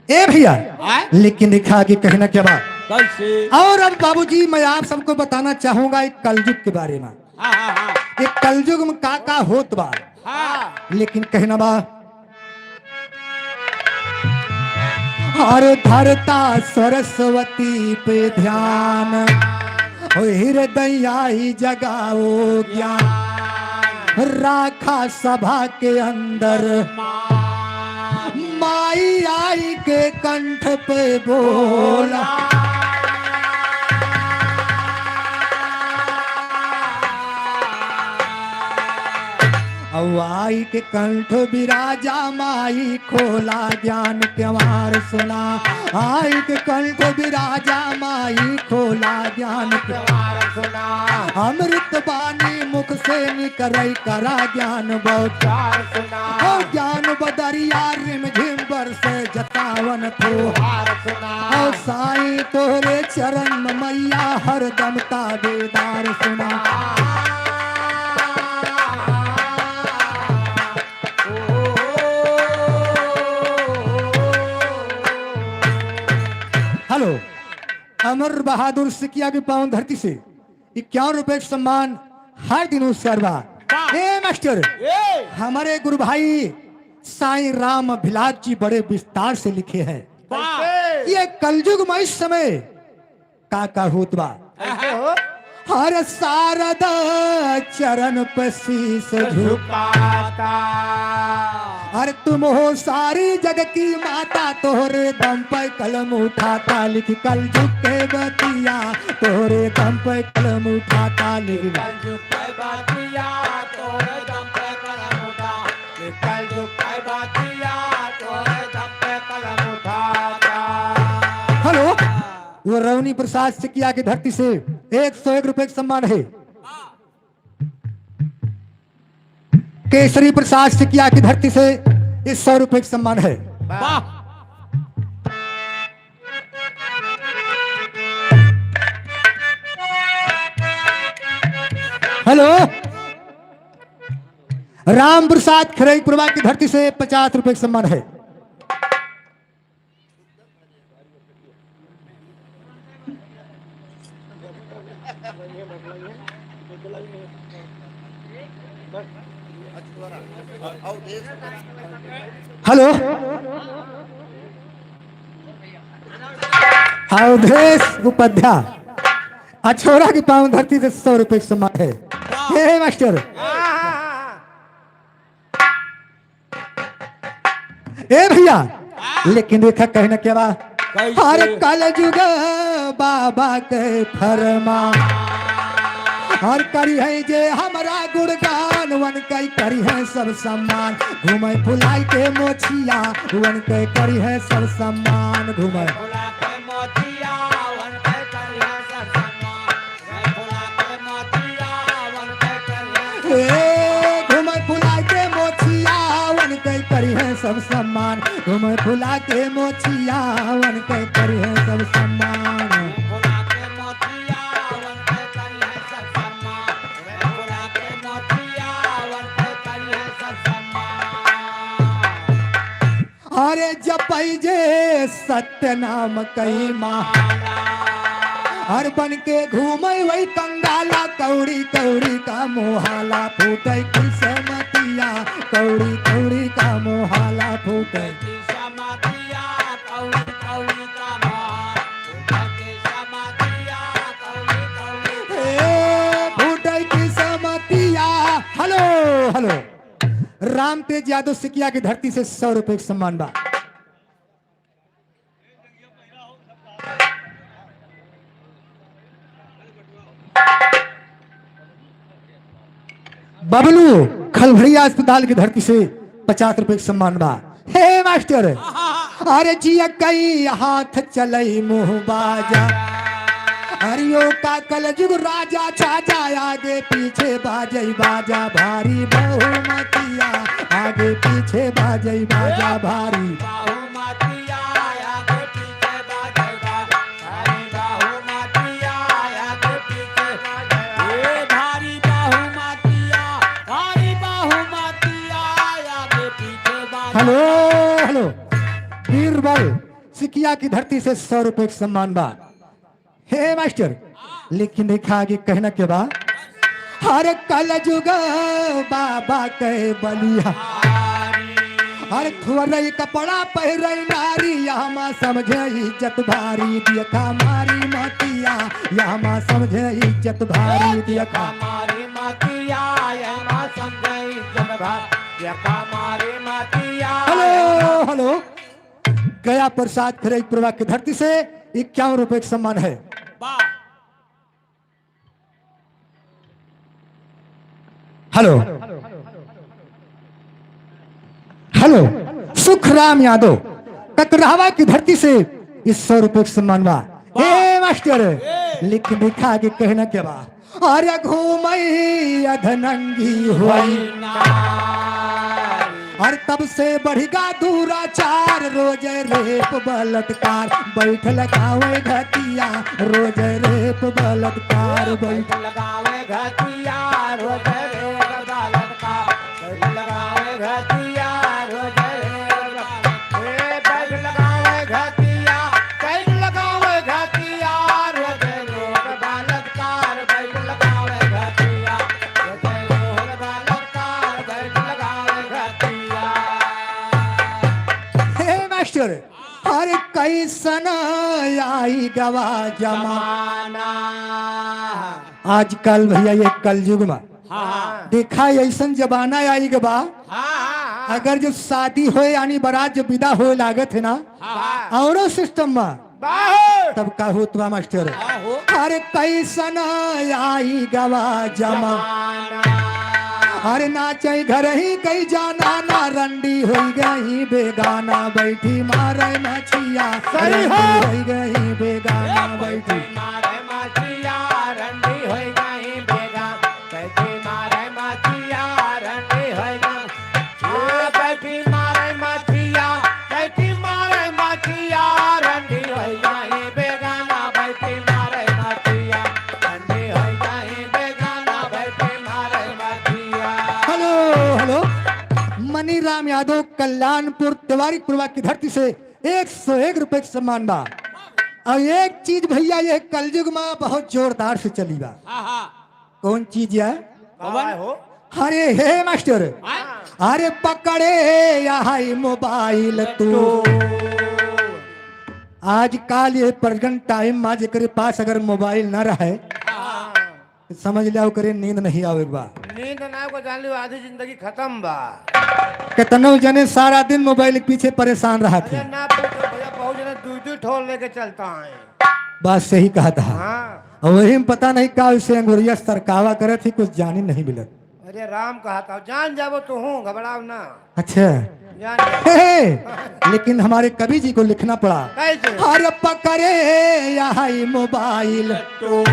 ए भैया, आय? लेकिन देखा कि कहना क्या बात। कैसे? और अब बाबूजी, मैं आप सबको बताना चाहूंगा एक कलयुग के बारे में। हाँ, हाँ, हाँ। एक कलयुग में का का होत बा। हाँ। लेकिन कहना बा, हर धरता सरस्वती पे ध्यान, ओ हृदया ही जगाओ ज्ञान, राखा सभा के अंदर माई आई के कंठ पे बोला। अउ आई के कंठ बिराजा माई खोला ज्ञान केवार सुना। आई के कंठ बिराजा माई खोला ज्ञान केवार सुना। अमृत बानी मुख से निकरई करा ज्ञान बौछार सुना। ओ ज्ञान बदरिया रिमझिम बरसे जतावन फुहार सुना। ओ साईं तोहरे चरण में मैया हरदम ताबेदार सुना। हेलो, अमर बहादुर सिकिया के पावन धरती से इक्यावन रुपए का सम्मान हार्दिक नमस्कार बा। वाह। ए मास्टर, ए। हमारे गुरु भाई साईं राम भिलात जी बड़े विस्तार से लिखे हैं। वाह। ये कलयुग में इस समय का का होत बा। कैसे हो? हर शारदा चरण पे शीश झुकाता। अरे तुम हो सारी जग की माता, तोहरे दम पे कलम उठाता, लिख कलजुग के बतिया, तोहरे दम पे कलम उठाता, लिख कलजुग के बतिया, तोहरे दम पे कलम उठा, लिख कलजुग के बतिया, तोहरे दम पे कलम उठाता। हेलो, वो रौनी प्रसाद सिकिया की धरती से एक सौ एक रुपए का सम्मान है। केसरी प्रसाद सिकिया की धरती से इस सौ रुपए का सम्मान है। वाह। हेलो, राम प्रसाद खरईपुरवा की धरती से पचास रुपए का सम्मान है। हेलो, अवधेश उपाध्याय, अछोरा की पावन धरती से सौ रुपए का सम्मान है। हे, हे मास्टर, ए भैया, लेकिन देखा कहना क्या बा? कैसे? हर कलजुग बाबा के फरमा, हर करी है जे हमरा गुणगान, वन कई करी है सब सम्मान, घूमे फुलाई के मोछिया, वन कई करी है सब सम्मान, घूमे फुला के मोछिया, वन कई करी है सब सम्मान। ए, घूमे फुला के मोछिया, वन के करी है सब सम्मान। घूमे फुला के मोछिया, वन के करी है सब सम्मान। अरे जपई जे सत्य नाम कई माला, हर बन के घूमे वही कंगाला, कौड़ी कौड़ी का मोहाला फूटे किस्मतिया, कौड़ी कौड़ी का मोहाला फूटे। ए, फूटे किस्मतिया। Hello, hello. राम तेज यादव सिकिया की धरती से सौ रुपए का सम्मान बा। बबलू खलभड़िया अस्पताल की धरती से पचास रुपए का सम्मान बा। हे मास्टर, अरे जिया कई हाथ चलई मुँह बाजा। अरे यो का कलजुग राजा छाजा, आगे पीछे बाजई बाजा, भारी बहुमतिया, आगे पीछे बाजई बाजा, भारी बहुमतिया, आगे पीछे बाजई बाजा, भारी बहुमतिया, आगे पीछे बाजई, ए भारी बहुमतिया, भारी बहुमतिया, आगे पीछे बाजई। हेलो, हेलो, बीरबल सिकिया की धरती से सौ रुपए का सम्मान बा। हे मास्टर, लेकिन देखा आगे कहना क्या बा? हर कलजुग बाबा के बलिया, हर थुअरई कपड़ा पहिरई नारी, यहाँ माँ समझे इज्जत भारी, देखा मारी मतिया, यहाँ माँ समझे इज्जत भारी, देखा मारी मतिया, यहाँ माँ समझे इज्जत भारी, देखा मारी मतिया। Hello, hello. गया प्रसाद खरईपुरवा की धरती से इक्यावन रुपए का सम्मान है। वाह। हेलो। राम यादव, ककरहवा की धरती से इस सौ रुपये का सम्मान बा। वाह। ए मास्टर, ए। लेकिन देखा आगे कहना क्या बा? अरे घूमई अधनंगी होई। होई ना। अरे तब से बढ़िगा दुराचार, रोज रेप बलात्कार, बैठ लगावे घतिया, रोज रेप बलात्कार, बैठ लगावे घतिया, रोज रेप बलात्कार। लगावे घतिया रोज रे। ए, बैठ लगावे घतिया, बैठ लगावे घतिया, रोज रोज बलात्कार, बैठ लगावे घतिया, रोज रोज बलात्कार, बैठ लगावे घतिया। हे मास्टर, अरे कैसन आई गवा जमाना। जमाना। आजकल भैया ये कलयुग में हाँ, हाँ। देखा, ऐसन जमाना आई गवा। हाँ, हाँ, हाँ। अगर जो शादी होए यानी बारात जब विदा होए लागत है ना, हाँ, हाँ। औरो सिस्टम में बाहो। तब का होत बा मास्टर? हाँ, हो। अरे कैसन आई गवा जमा। जमाना। अरे नाचे घर ही कई जाना ना, रंडी होई गई बेगाना, बैठी मारे मछिया, सही रंडी हो। होई गई बेगाना, ए, बैठी। मारे मछिया, रंडी होई गई बेगाना। बैठी मारे मछिया, रंडी होई गई। हाँ, बैठी मारे मछिया, बैठी मारे मछिया, रंडी होई गई बेगाना, बैठी मारे मछिया, रंडी होई गई बेगाना, बैठी मारे मछिया। हेलो, हेलो, मनीराम यादव, कल्याणपुर, तिवारीपुरवा की धरती से एक सौ एक रुपये का सम्मान बा। और एक चीज भैया, ये कलयुग में बहुत जोरदार से चली बा। हाँ, हाँ। कौन चीज है? कौन? अरे हे मास्टर, हाँ? अरे पकड़े या हाई मोबाइल तू। आजकल ये प्रेजेंट टाइम में जेकरे पास अगर मोबाइल ना रहे, हाँ। तो समझ लिया ओकरे नींद नहीं आवे बा। नींद ना को जान लियो, आधी जिंदगी खत्म बा। कितनो जने सारा दिन मोबाइल के पीछे परेशान रहत अरे हैं। ना पूछो भैया, बहुत जने दुई दुई ठोर लेके चलता है। बात सही कहत हा। हाँ। और वही में पता नहीं का उसे अंगुरिया सरकावा करत ही, कुछ जानी नहीं मिलत। अरे राम कहत हा, जान जाबो तू हूँ, घबराओ ना। अच्छा। जान जाबो। हे, हे, लेकिन हमारे कवि जी को लिखना पड़ा। कैसे? हर पकड़े या हाई मोबाइल। तो।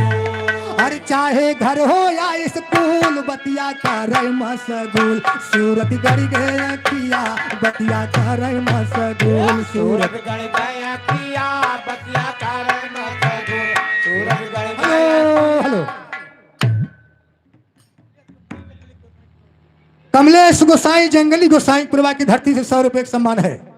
हर चाहे घर हो या स्कूल, बतिया करे मशगूल। सूरत गड़ गए अखिया, बतिया करे मशगूल। सूरत सूरत गड़ गए अखिया, बतिया करे मशगूल। सूरत गड़ गए हेलो, हेलो। कमलेश गोसाई, जंगली गोसाईपुरवा की धरती से सौ रुपये का सम्मान है।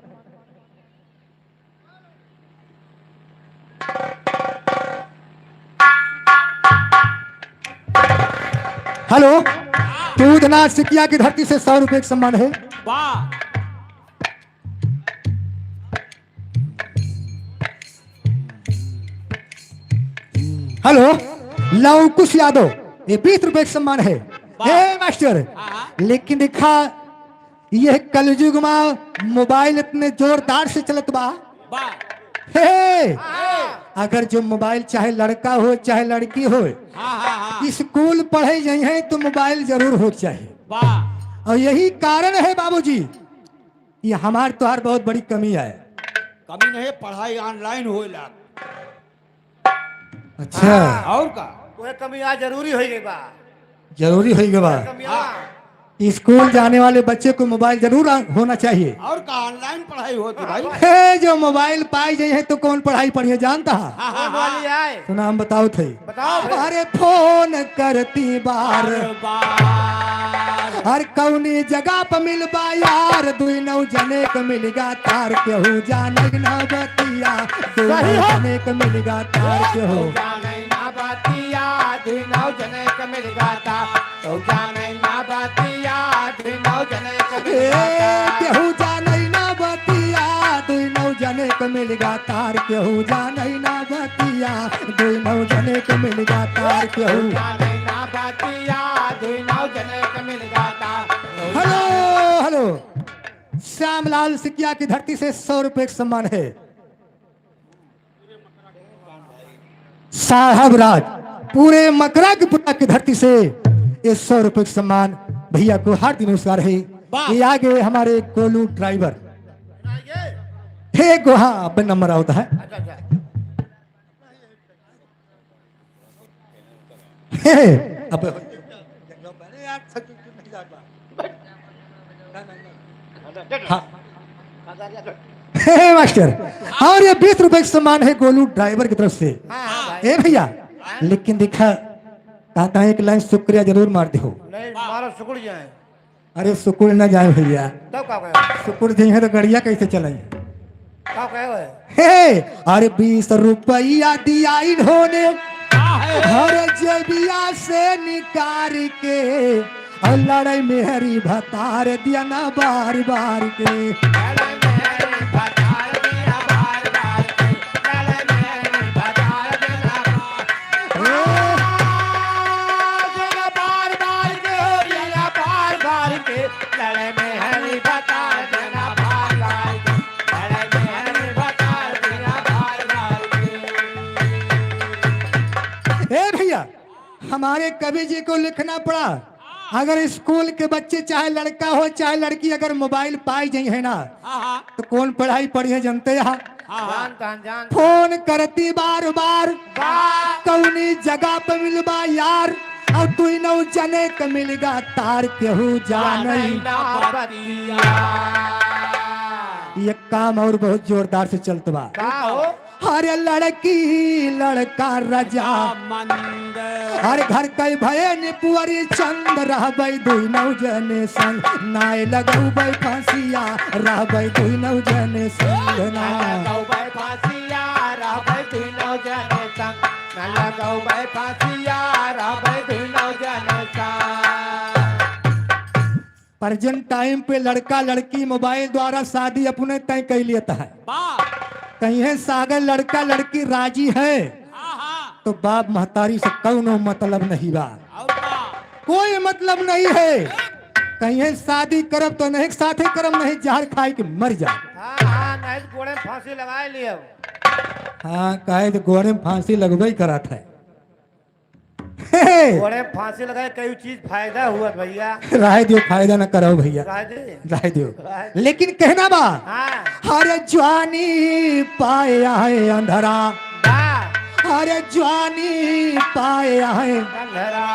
हेलो, दूधनाथ सिकिया की धरती से सौ रुपये का सम्मान है। वाह। हेलो, लवकुश यादव, ये बीस रुपये का सम्मान है। वाह। हे मास्टर, हाँ, हाँ। लेकिन देखा, यह कलयुग में मोबाइल इतने जोरदार से चलत बा। वाह। हे, हाँ। अगर जो मोबाइल चाहे लड़का हो चाहे लड़की हो, हाँ, हाँ, हाँ। स्कूल पढ़े जाइहैं तो मोबाइल जरूर हो चाहे। वाह। और यही कारण है बाबूजी, ये हमार तोहार बहुत बड़ी कमी है। कमी नहीं, पढ़ाई online होए लाग। अच्छा। हाँ, और का? वह कमी आज जरूरी होई गई बा। जरूरी होई गई बा। कमी आ। हाँ। स्कूल जाने वाले बच्चे को मोबाइल जरूर आ-, होना चाहिए। और का, online पढ़ाई होती भाई। हे, जो मोबाइल पाई जाइहैं तो कौन पढ़ाई पढ़िए जानता है? हाँ, हाँ, कौन वाली हाँ। आए? सुना, हम बताओ थे। बताओ भाई। अरे फोन करती बार बार। हर कौनी जगह प मिलबा यार, दुई नौ जने क मिलगा तार, केहू जाने ना बतिया, दुई सही नौ है। जने क मिलगा तार, केहू जाने ना बतिया, दुई नौ जने क मिलगा तार, केहू जाने ना बतिया, दुई नौ जने क ए, मिलगा तार। केहू जाने ना बतिया, दुई नौ जने क मिलगा तार, केहू जाने ना बतिया, दुई नौ जने क मिलगा तार, केहू जाने ना बतिया, दुई नौ जने क मिलगा तार। Hello, hello. श्यामलाल सिकिया की धरती से सौ रुपये का सम्मान है। साहब राज, पूरे मकरा की पुरा की धरती से ये सौ रुपये का सम्मान भैया को हार्दिक नमस्कार है। वाह। ये आगे हमारे गोलू ड्राइवर। एगो, हाँ, अब नंबर आवत है। अच्छा, अच्छा। हे, हे, अब हाँ। हे, हे, मास्टर, और ये बीस रुपए का सम्मान है गोलू ड्राइवर की तरफ से। हाँ, हाँ, भाई। ए भैया, लेकिन देखा, कहता है एक लाइन शुक्रिया जरूर मार दे हो। नहीं, मारो शुक्र जाए। अरे सुकुल न जाए भैया। तब का कहे? सुकुल जइहे तो गड़िया कैसे चलाई? का कहे भाई? हे, अरे बीस रुपया दिया इन्होंने, अरे जेबिया से निकाल के, और लड़ाई में हरी भतार दिया ना बार बार के। ए भैया, हमारे कवि जी को लिखना पड़ा, अगर स्कूल के बच्चे चाहे लड़का हो चाहे लड़की, अगर मोबाइल पाई जाई है ना, हाँ, हाँ। तो कौन पढ़ाई पढ़ी है जानते हैं? हाँ, हाँ। जान, जान, जान। फोन करती बार बार, बार। कौनी जगह पे मिलबा यार, और तू ही नौ जने के मिलगा तार केहू जाने ना बतिया। ये काम और बहुत जोरदार से चलत बा। का हो? अरे लड़की लड़का रजामंद। अरे घर कई भये निपुअरी चंद, रहबै दुई नौ जने संग, नाय लगौबै फांसिया, रहबै दुई नौ जने संग ना। ना लगौबै फांसिया, रहबै दुई नौ जने संग, ना लगौबै फांसिया, रहबै दुई नौ जने संग। प्रेजेंट टाइम पे लड़का लड़की मोबाइल द्वारा शादी अपने तय कर लेता है। वाह। कहीं है सागर लड़का लड़की राजी है, हाँ, हाँ। तो बाप महतारी से कौनो मतलब नहीं बा। और बा। कोई मतलब नहीं है। कहीं है शादी करब तो नहीं साथे करब, नहीं जहर खाए के मर जा। हाँ, हाँ, नहीं तो गोड़े में फांसी लगाए लिए। हाँ, काहे तो गोड़े में फांसी लगबे करत है। हे! गोड़े फांसी लगाए, कई चीज फायदा हुआ भैया। रहे दियो, फायदा न कराओ भैया। रहे दे। रहे दियो। रहे दे। लेकिन कहना बा, हाँ। अरे जवानी पाए आहे अंधरा। बा। अरे जवानी पाए आहे अंधरा।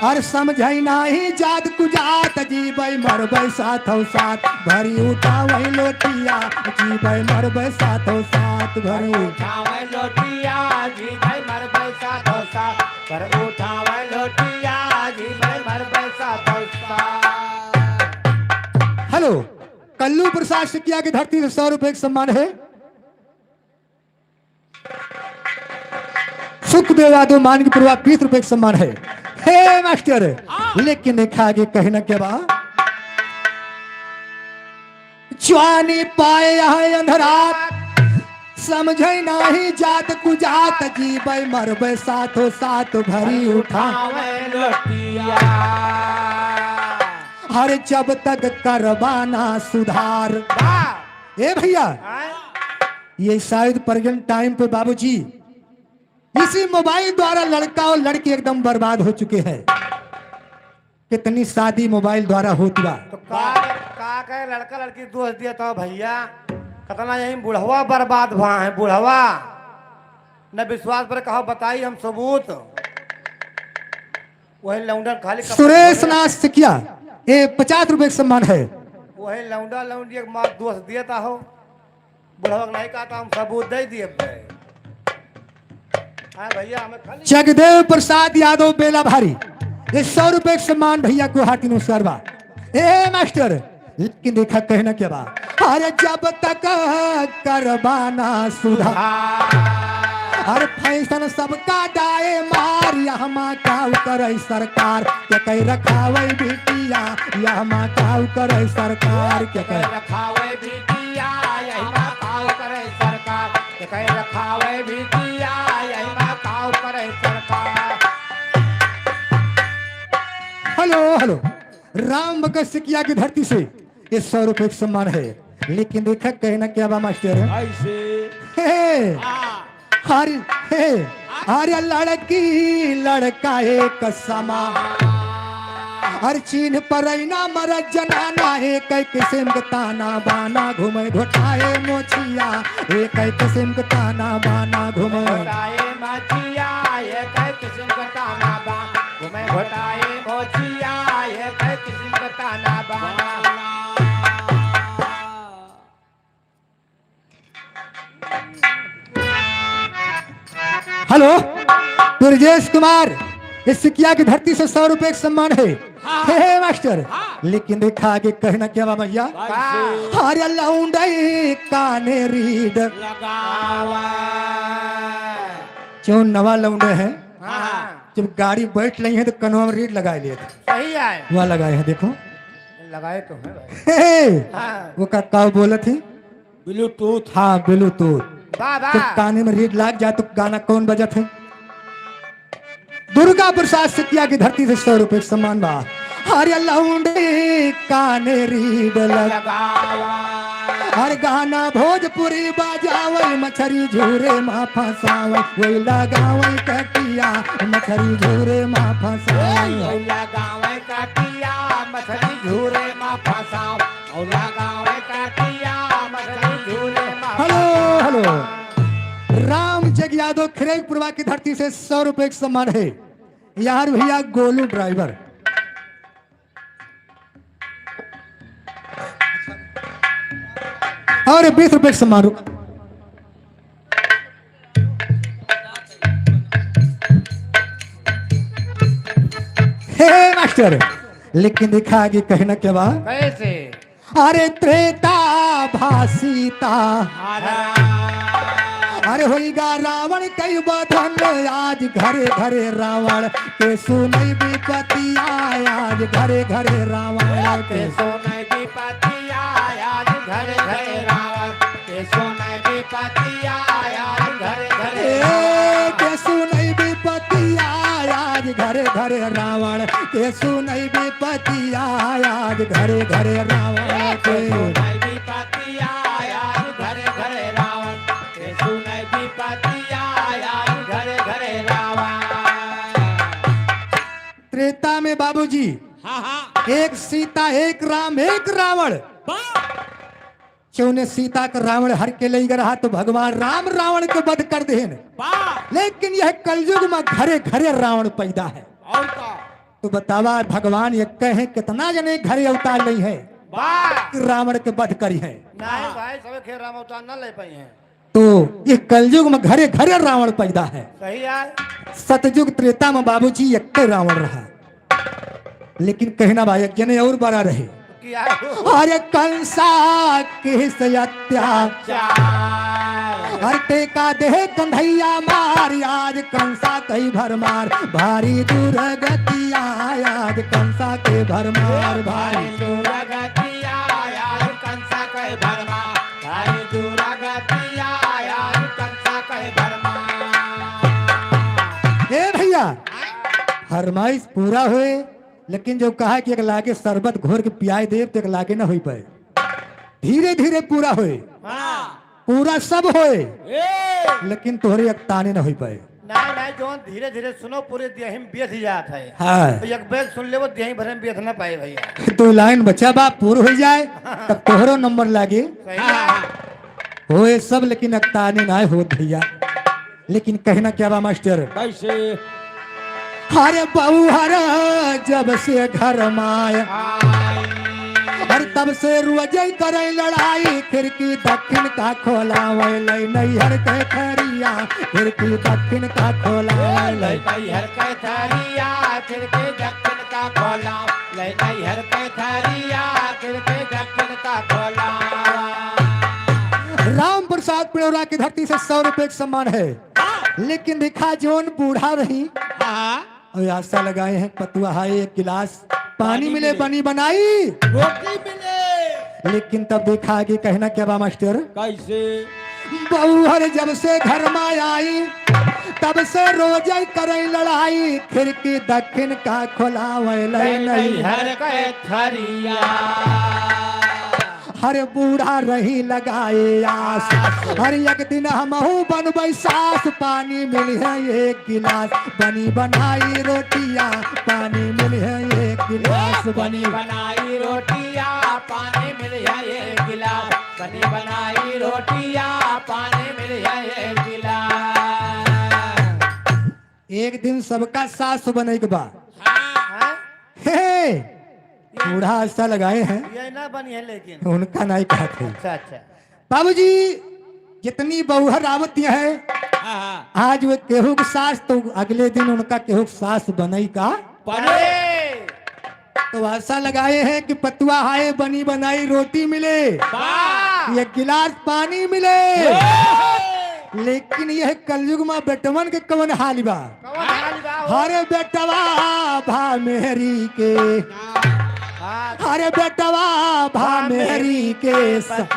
अरे समझै नाही जात कुजात, जीबै मरबै साथौ साथ, भरी उठावै लोटिया, जीबै मरबै साथौ साथ, भरी उठावै लोटिया, जीबै मरबै साथौ साथ, पर उठावै लोटिया, जीबै मरबै साथौ साथ। हेलो, कल्लू प्रसाद सिकिया की धरती से सौ रुपए का सम्मान है। सुखदेव यादव मान के पूर्वा बीस रुपए का सम्मान है। हे मास्टर, हाँ। लेकिन एक आगे कहना क्या बा? जवानी पाए आहे अंधरात, समझै नाही जात कुजात, जीबै मरबै साथो साथ भरी उठावै लोटिया। हर जब तक करबा ना सुधार। वाह। ए भैया, आय। ये शायद प्रेजेंट टाइम पे बाबूजी इसी मोबाइल द्वारा लड़का और लड़की एकदम बर्बाद हो चुके हैं। कितनी शादी मोबाइल द्वारा होत बा। तो का, का कहे लड़का लड़की दोष दिया था भैया, कितना यही बुढ़वा बर्बाद हुआ है, बुढ़वा। न विश्वास पर कहो, बताई हम सबूत। वही लौंडन खाली कपड़े सुरेश धोए। नाथ सिकिया, ए, पचास रुपए का सम्मान है। वही लौंडा लौंडी एक मार दोष दिया था हो। बुढ़वा के नहीं कहा था, हम सबूत दे दिए बे। हाँ भैया, हमें खाली जगदेव प्रसाद यादव बेला भारी, ये सौ रुपए का सम्मान भैया गुवाहाटी नमस्कार बा। ए मास्टर, लेकिन देखा कहना क्या बा? अरे जब तक करबा ना सुधार, अरे फैशन सबका डाए मार, यहमा काउ करे सरकार, के कई रखावै बिटिया, यहमा काउ करे सरकार, के कई रखावै बिटिया, यहमा काउ करे सरकार, के कई रखावै बिटिया, यहमा काउ करे सरकार। हेलो, हेलो, राम भगत सिकिया की धरती से ये सौ रुपए का सम्मान है, लेकिन देखा कहना क्या बा मास्टर? ऐसे। हे, हाँ। हर, हे, हर लड़की लड़का एक समा, हर चीन्ह पर ना मरद जनाना, एक किस्म के ताना बाना, घूमे घोटाए मोछिया। या, एक है किस्म का ताना बाना घूमे। घोटाए मचिया, एक है किस्म का ताना बाना घूमे। घोटाए मचिया, एक है किस्म का ताना बाना। हेलो, ब्रजेश कुमार, इस सिकिया की धरती से सौ रुपए का सम्मान है। हाँ। हे, हे, मास्टर, हाँ। लेकिन देखा आगे कहना क्या बा भैया? कैसे? अरे लौंडई काने रीड लगावा। जो नवा लौंडे हैं, हाँ। जब गाड़ी बैठ लई है तो कनवा में रीड लगाए लिए थे। सही है। वह लगाए हैं, देखो। लगाए तो हैं भाई। हे, हे। हाँ। वो का, का बोलत ही? ब्लूटूथ। हाँ, ब्लूटूथ। वाह, वाह। जब काने में रीड लाग जाए तो गाना कौन बजत है? दुर्गा प्रसाद सिकिया की धरती से सौ रुपए का सम्मान बा। अरे लौंडे काने रीड लगावा। लगावा। अरे गाना भोजपुरी बजावे, मछरी झूरे मा फंसावे, वही लगावे कटिया, मछरी झूरे मा फंसावे। वही लगावे कटिया, मछरी झूरे मा फंसावे। Hello, hello. राम जग यादव खिरैपुरवा की धरती से सौ रुपए का सम्मान है। यार भैया गोलू ड्राइवर। और बीस रुपए का सम्मान, रुक। हे, हे, मास्टर, लेकिन देखा आगे कहना क्या बा? कैसे? अरे त्रेता भा सीता। अरे। अरे होइगा रावण कई बधन, आज घरे घरे रावण के सुनई विपतिया, आज घरे घरे रावण के। के सुनई विपतिया, आज घरे घरे रावण के सुनई विपतिया, आज घरे घरे ए, रावण। के सुनई विपतिया, आज घरे घरे रावण के सुनई विपतिया, आज घरे घरे रावण के। सुनई विपतिया, आज घरे घरे रावण के सुनई विपतिया, आज घरे घरे रावण। त्रेता में बाबूजी, हाँ, हाँ। एक सीता, एक राम, एक रावण। वाह। जौने सीता के रावण हर के लई रहा तो भगवान राम रावण के वध कर देन। वाह। लेकिन यह कलयुग में घरे घरे रावण पैदा है। और का? तो बतावा भगवान यक्के हैं, कितना जने घरे अवतार लई है। वाह। रावण के वध करी है। नहीं भाई, सब के राम अवतार ना ले पाई हैं। तो ये कलयुग में घरे घरे रावण पैदा है। सही है। सतयुग त्रेता में बाबूजी यक्के रावण रहा। लेकिन कहना भाई, एक जने और बड़ा रहे। क्या हो? अरे कंसा के से अत्याचार। अरे टेका देह कंधैया मार, आज कंसा कई भरमार, भारी दुर्गतिया, आज कंसा के भरमार, भारी दुर्गतिया, आज कंसा कई भरमार, भारी दुर्गतिया, आज कंसा कई भरमार। ए भैया, फरमाइश पूरा होए, लेकिन जो कहा कि एक लागे शरबत घोर के पियाए देब, तो एक लागे ना होई पाए। धीरे धीरे पूरा होए, हाँ। पूरा सब होए, ए। लेकिन तोहरे एक ताने ना होई पाए। नहीं, नहीं, जौन धीरे धीरे सुनो, पूरे देही में बेथ जात है। हाँ। तो एक बैग सुन लेबो, देही भरे में बेथ ना पाए भैया। दो लाइन बचा बा, पूर हो जाए, तब तोहरो नंबर लागे। सही है। होए सब, लेकिन एक ताने ना होत भैया। लेकिन कहना क्या बा मास्टर? कैसे? अरे बउहर जब से घर माया, अरे तब से रोजै करे लड़ाई, खिड़की दक्षिण का खोलावे ले नैहर के थरिया, खिड़की दक्षिण का खोलावे ले। नैहर के थरिया, खिड़की दक्षिण का खोला, ले नैहर के थरिया, खिड़की दक्षिण का खोला। राम प्रसाद पिड़ौरा की धरती से सौ रुपए का सम्मान है। लेकिन देखा, जौन बूढ़ा रही, हाँ। और आशा लगाए हैं, पतुआ है, एक गिलास पानी पानी मिले, मिले। बनी बनाई। रोटी मिले। लेकिन तब देखा आगे कहना क्या बा मास्टर? कैसे? बउहर जब से घर में आई, तब से रोजै करे लड़ाई, खिड़की दक्षिण का खोलावे ले ले नैहर नैहर के थरिया। हर बूढ़ा रही लगाए आस, हर एक दिन हमहू बनबै सास। पानी मिली है एक गिलास, बनी बनाई रोटिया। पानी मिली है एक गिलास, बनी बनाई रोटिया, पानी मिली है एक गिलास। बनी बनाई रोटिया, पानी मिल जाए एक गिलास। एक दिन सबका सास बने के बा। हाँ। हे, बूढ़ा ऐसा लगाए हैं। ये ना बनी है लेकिन। उनका नहीं कहत है। अच्छा, अच्छा। बाबूजी, जितनी बउहर आवत है, हाँ, हाँ। आज वो केहू के सास तो अगले दिन उनका केहू के सास बनई का। बने। तो आसा लगाए हैं कि पतुआ हाय बनी बनाई रोटी मिले, वाह। एक गिलास पानी मिले। ओहो। लेकिन यह कलयुग में बेटवन के कवन हाल बा? कवन हाल बा हो? हरे बेटवा भा मेहरी के, हाँ। हरे बेटवा भा मेहरी के स-,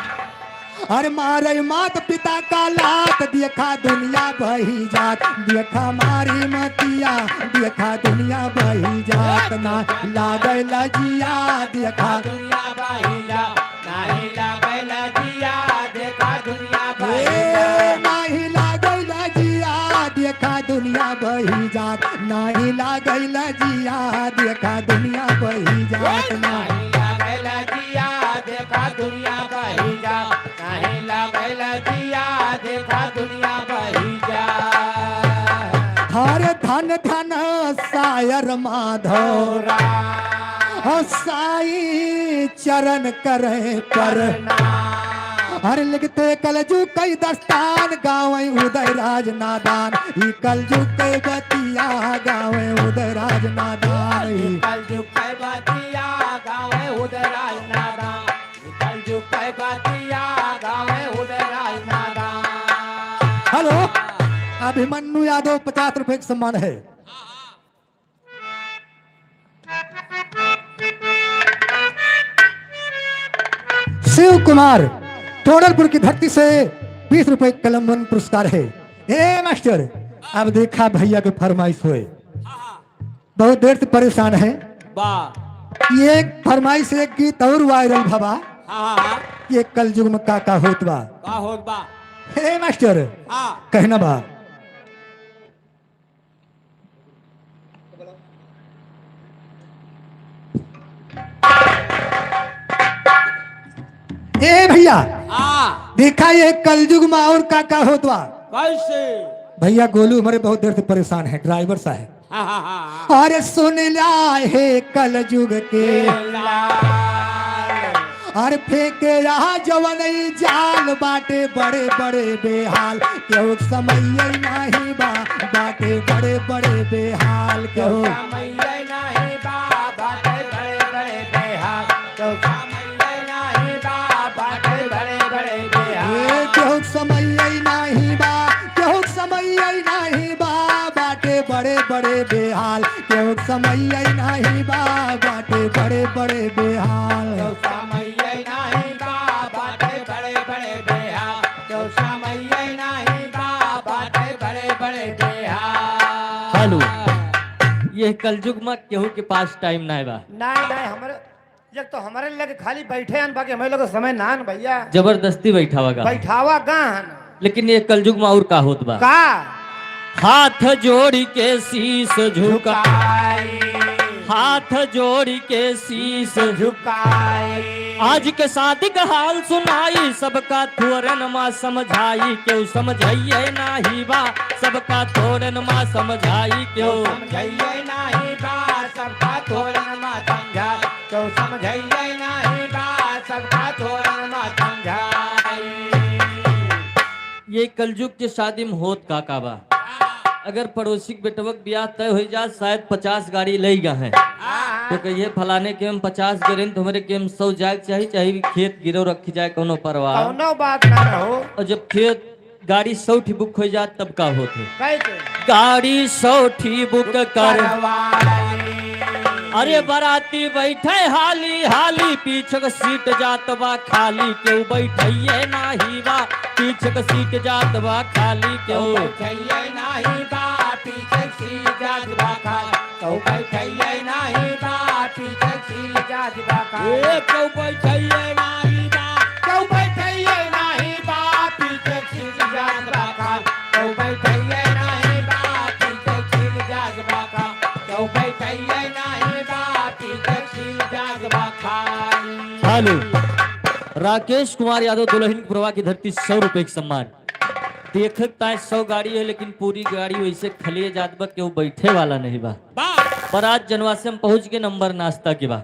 अरे मारे मात पिता का लात, देखा दुनिया बही जात, देखा मारी मतिया, देखा दुनिया बही जात, ना लागे लजिया, देखा दुनिया बही जात, नाही लागे लजिया, देखा दुनिया बही ए, जात। नाही लागे लजिया, देखा दुनिया बही जात, नाही लागे लजिया, देखा दुनिया बही जात, ना नाही लागे लजिया, देखा दुनिया बही जात। नाही लागल जिया, देखा दुनिया बही जा। हर धन धन सायर माधव राम। हो साई चरण करे पर। हर लिखते कलजू कई दस्तान गावे उदय राज नादान। ई कलजू के बतिया गावे उदय राज नादान। ई कलजू के बतिया गावे उदय राज नादान। हेलो, अभिमन्यु यादव, पचास रुपए का सम्मान है। शिव कुमार, टोडरपुर की धरती से बीस रुपए कलम वन पुरस्कार है। ए मास्टर, अब देखा भैया के फरमाइश होए। बहुत देर से परेशान है। बा। ये एक फरमाइश, एक गीत और वायरल भवा। हाँ, हाँ, हाँ। ये कलयुग में का का होत बा? का होत बा? हे मास्टर, हाँ। कहना बा। ए भैया, हाँ। देखा ये कलयुग में और का का होत बा? कैसे? भैया गोलू हमारे बहुत देर से परेशान है, ड्राइवर साहब। हाँ, हाँ, हाँ, हाँ। अरे सुन ला हे कलयुग के लाल। अरे फेंके यहाँ जवन ई जाल बाटे बड़े बड़े बेहाल। केहू समइये नाही बा बाटे बड़े बड़े बेहाल। केहू समइये नाही बा बाटे बड़े बड़े बेहाल। केहू समइये नाही बा बाटे बड़े बड़े बेहाल। ए, केहू समइये नाही बा, केहू समइये नाही बा बाटे बड़े बड़े बेहाल। केहू समइये नाही बा बाटे बड़े बड़े बेहाल। केहू समइये नाही बा बाटे बड़े बड़े बेहाल। केहू समइये नाही बा बाटे बड़े बड़े बेहाल। हेलो, ये कलयुग में केहू के पास टाइम नाही बा। नाही, नाही, हमरे एक तो हमरे लगे खाली बैठे हन, बाकी हमरे लगे समय नान भैया। जबरदस्ती बैठावा गा। बैठावा गा हन। लेकिन ये कलयुग में और का होत बा? का? हाथ जोड़ी के शीश झुकाई। झुकाई। हाथ जोड़ी के शीश झुकाई। आज के शादी का हाल सुनाई, सबका थोरन मा समझाई, केहू समझइये नाही बा, सबका थोरन मा समझाई, केहू समझइये नाही बा, सबका थोरन मा समझाई। केहू समझइये नाही बा, सबका थोरन मा समझाई। ये कलयुग के शादी में होत का का बा? अगर पड़ोसी के बेटवा के बियाह तय होइ जात, शायद पचास गाड़ी लइ गा हैं, तो कहिए फलाने के हम पचास गे रहेन, तो हमरे के हम सौ जाए के चाही, चाहे खेत गिरव रखी जाए, कौनो परवाह। कौनो बात ना रहो। और जब खेत गाड़ी सौ ठी बुक होइ जात तब का होत है? कैसे? गाड़ी सौ ठी बुक कर। करवा ली। अरे बराती बैठे हाली हाली, पीछे के सीट जात बा खाली, केहू बैठइये नाही बा, पीछे के सीट जात बा खाली, केहू बैठइये नाही बा, पीछे के सीट जात बा खाली। केहू बैठइये नाही बा, पीछे सीट जात बा का। ए, केहू बैठइये नाही बा, केहू बैठइये नाही बा, पीछे सीट जात बा का। केहू बैठइये नाही बा, पीछे सीट जात बा का। केहू बैठइये नाही बा, पीछे सीट जात बा का। हेलो। राकेश कुमार यादव, दुलहिनपुरवा की धरती, सौ रुपए के सम्मान। देखक ताए सौ गाड़ी है, लेकिन पूरी गाड़ी वैसे खलिए जात बा, केहू बैठे वाला नहीं बा। बा। बारात जनवासम पहुँच के नंबर नाश्ता के बा।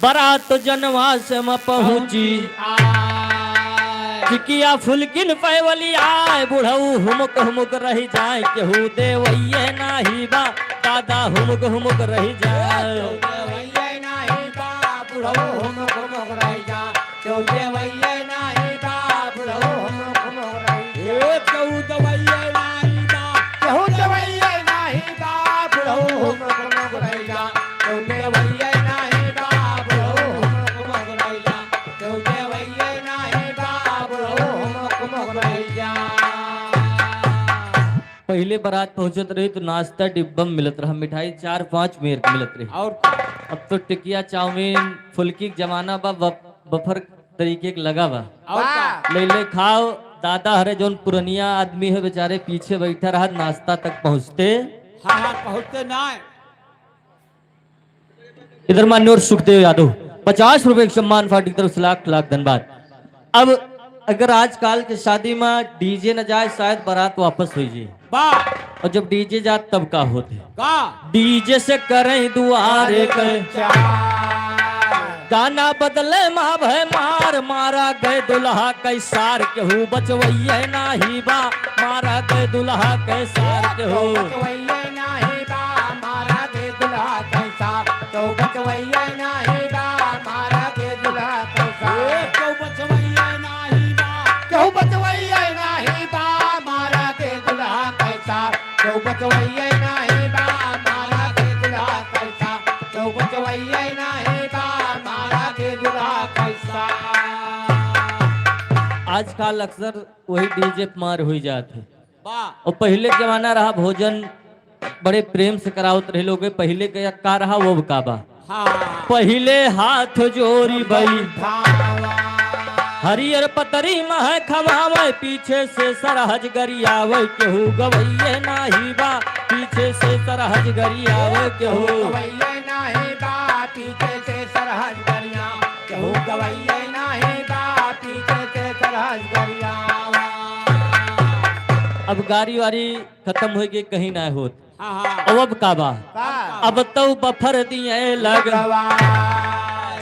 बारात जनवासम पहुँची, आय। टिकिया फुलकिन पैवली आय, बुढ़ऊ हुमुक हुमुक रहि जाए, केहू देवइये नाही बा, दादा हुमुक हुमुक रहि जाए। देवइये नाही बा, बुढ़ऊ हुमुक हुमुक रहि जाए। केहू देवइये नाही बा, बुढ़ऊ हुमुक हुमुक रहि जाए। ए, केहू देवइये नाही बा। केहू देवइये नाही बा, बुढ़ऊ हुमुक हुमुक रहि जाए। केहू देवइये नाही बा, बुढ़ऊ हुमुक हुमुक रहि जाए। केहू देवइये नाही बा, बुढ़ऊ हुमुक हुमुक रहि जाए। पहिले बारात पहुँचत रही तो नाश्ता डिब्बा में मिलत रहा, मिठाई चार पाँच मेर के मिलत रही। और का? अब तो टिकिया, चाउमीन, फुल्की के जमाना बा, बफ-, बफर तरीके के लगा बा। और का? ले ले खाओ, दादा हरे जौन पुरनिया आदमी है बेचारे पीछे बैठा रहा, नाश्ता तक पहुँचते। हाँ, हाँ, पहुँचते ना। इधर मान्यवर सुखदेव यादव, पचास रुपए के सम्मान पार्टी की तरफ से लाख लाख धन्यवाद। अब अगर आजकल के शादी में डीजे न जाए, शायद बारात वापस होइ जाए। बा। और जब डीजे जात तब का होते? का? डीजे से करें दुआरे के चार। गाना बदले माँ भय मार, मारा गए दुल्हा कै सार, केहू बचवइये नाही बा, मारा गए दुल्हा कै सार, केहू बचवइये नाही बा, मारा गए दुल्हा कै सार। केहू बचवइये नाही बा, मारा के दुल्हा कै सार। ए, केहू बचवइये नाही बा। केहू बचवइये नाही बा, मारा के दुल्हा कै सार। केहू बचवइये नाही बा, मारा के दुल्हा कै सार। केहू बचवइये नाही बा, मारा के दुल्हा कै सार। आजकल अक्सर वही डीजे पे मार हुई जात है। वाह। और पहिले के जमाना रहा, भोजन बड़े प्रेम से करावत रहे लोग। पहिले के का रहा, वो का बा? हाँ। पहिले हाथ जोरी बैठावा। हरियर पतरी मह खवावे, पीछे से सरहज गरियावे, केहू गवइये नाही बा, पीछे से सरहज गरियावे, केहू गवइये नाही बा, पीछे से सरहज गरिया। केहू गवइये नाही बा, पीछे से सरहज गरियावा। अब गाड़ी वाड़ी खत्म होइ गए, कहीं ना होत। हाँ, हाँ। अब, अब का बा? का? अब तो बफर दिए लग। लगवा।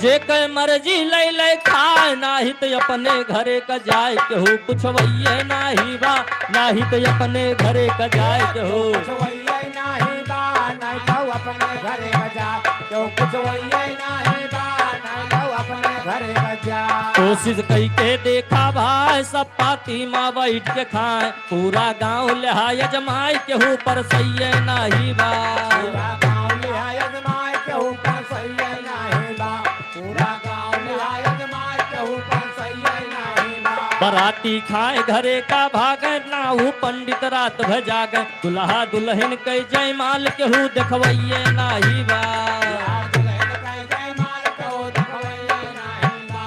जे के मर्जी ले ले खाए, नाही त अपने घरे का जाए, केहू पुछवइये नाही बा, नाही त अपने घरे का जाए, केहू पुछवइये नाही बा, नाही त अपने घरे का जाए, केहू पुछवइये नाही बा, नाही त अपने घरे का जाए। कोशिश कई के देखा भाई, सब पाती मा बैठ के खाए, पूरा गाँव लिहा अजमाए, केहू परसइये नाही बा। पूरा गाँव लिहा अजमाए, केहू परसइये नाही बा। पूरा गाँव लिहा अजमाए, केहू परसइये नाही बा। बराती खाए घरे का भागे, नाहू पंडित रात भर जागे। दुल्हा दुलहिन कै जयमाल, केहू देखवइये नाही बा। दुल्हा दुलहिन कै जयमाल, केहू देखवइये नाही बा।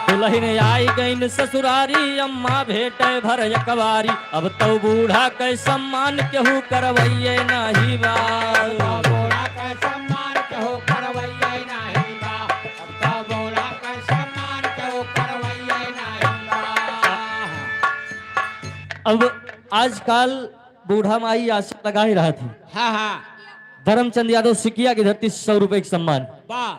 दुल्हिन आई गईन ससुरारी, अम्मा भेटे भर अकबारी। अब तौ बूढ़ा कै सम्मान केहू करवइये नाही बा। अब तौ बूढ़ा कै सम्मान केहू करवइये नाही बा। अब तौ बूढ़ा कै सम्मान केहू करवइये नाही बा। अब आजकल बूढ़ा माई आशा लगा ही रहा थी। हाँ, हाँ। धर्मचंद यादव सिकिया की धरती, सौ रुपए के सम्मान। वाह।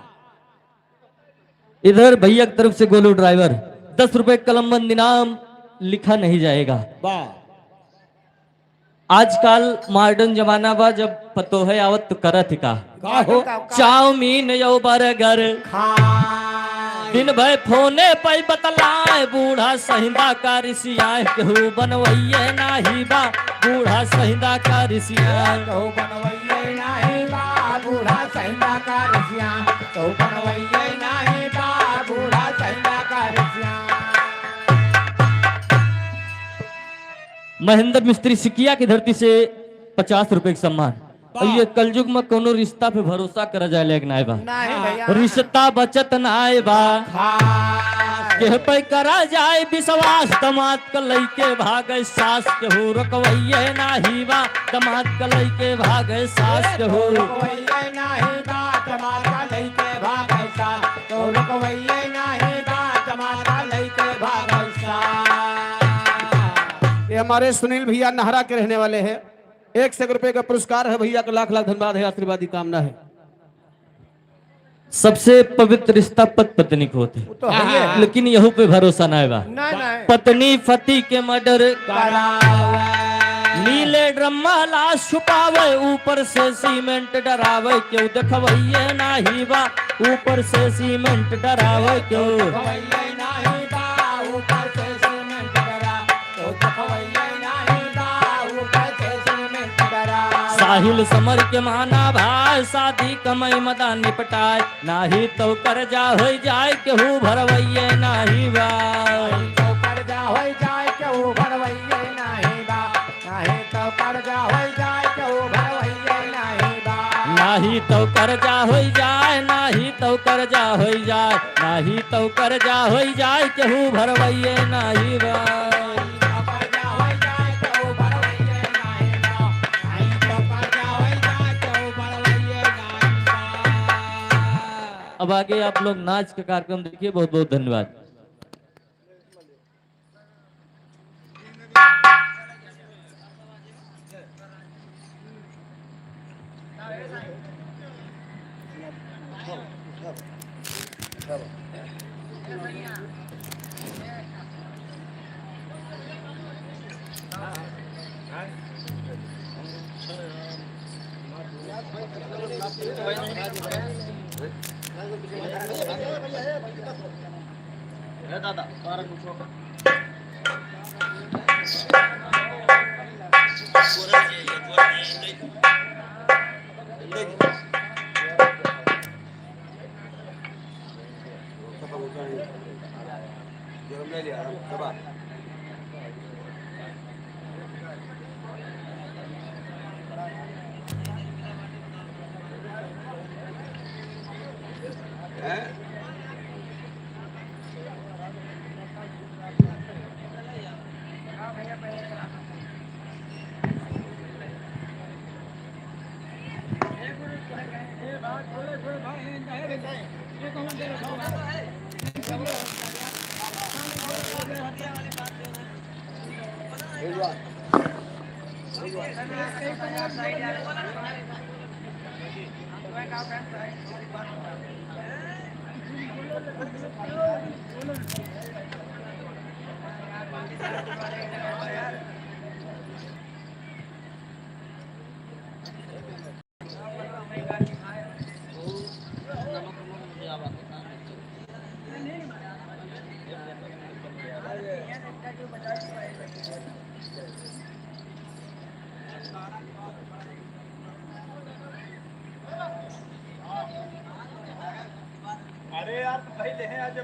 इधर भैया की तरफ से गोलू ड्राइवर, दस रुपए कलमबंद इनाम, लिखा नहीं जाएगा। वाह। आजकल मॉडर्न जमाना बा, जब पतोहे आवत तो करत ही का? का हो? चाउमीन यो बर्गर। हाँ। दिन भर फोने पे बतलाए, बूढ़ा सहिंदा का रिसियाए, केहू बनवइये नाही बा, बूढ़ा सहिंदा का रिसियाए। केहू बनवइये नाही बा, बूढ़ा सहिंदा का रिसियाए। केहू बनवइये नाही बा, बूढ़ा सहिंदा का रिसियाए। महेंद्र मिस्त्री सिकिया की धरती से पचास रुपए के सम्मान। और ये कलयुग में कोनो रिश्ता पे भरोसा करा जाए लायक नाय बा। नहीं भैया। रिश्ता बचत नाय बा। हाँ। केह पे करा जाए विश्वास, दमाद क लइके भागे सास, केहू रोकवइये नाही बा, दमाद क लइके भागे सास, केहू रोकवइये नाही बा, दमाद क लइके भागल सा, तो रुकवइये नाही बा, जमाता लइके भागल सा। ये हमारे सुनील भैया नहरा के रहने वाले हैं। एक सौ एक रुपए का पुरस्कार है भैया का, लाख लाख धन्यवाद है, आशीर्वाद की कामना है। सबसे पवित्र रिश्ता पति पत्नी क होत है। वो तो है ही है। लेकिन यहू पे भरोसा नाय बा। नाय, नाय। पत्नी पति के मर्डर करावे। नीले ड्रम में लाश छुपावे, ऊपर से सीमेंट डरावे, केहू देखवइये नाही बा, ऊपर से सीमेंट डरावे, केहू देखवइये नाही बा, ऊपर से सीमेंट डरा, केहू देखवइये नाही बा, ऊपर से सीमेंट डरा। साहिल समर के माना भाई, शादी कमाई मदा निपटाए, नाही तो कर्जा होइ जाए, केहू भरवइये नाही बा। नाही तो कर्जा होइ जाए, केहू भरवइये नाही बा। नाही तो कर्जा होइ जाए, केहू भरवइये नाही बा। नाही तो कर्जा होइ जाए, नाही तो कर्जा होइ जाए, नाही तो कर्जा होइ जाए, केहू भरवइये नाही बा। नाही तो कर्जा होइ जाए, केहू भरवइये नाही बा। नाही तो कर्जा होइ जाए, केहू भरवइये नाही बा। अब आगे आप लोग नाच का कार्यक्रम देखिए। बहुत बहुत धन्यवाद। अरे यार, तो भाई ले हैं आज।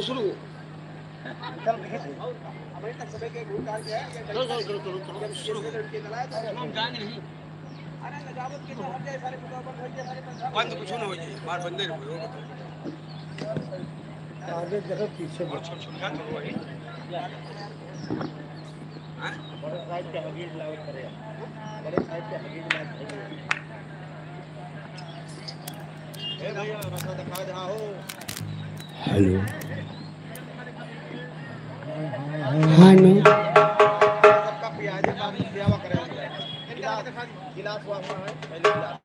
शुरू। चलो, चलो, चलो, चलो, चलो, शुरू हो। हम जाएंगे नहीं। बंद कुछ ना हो जाए, बार बंदे रहो। आगे देखो, पीछे देखो। छोड़, छोड़, क्या करो भाई? हाँ? बड़े साइज के हगीज लाओ करे। बड़े साइज के हगीज लाओ करे। ए भैया, रस्ता दिखा दे, हाँ हो। हेलो। हाँ, नो। सबका पियाजे का भी सेवा करें। गिलास, गिलास वाला है, पहले गिलास।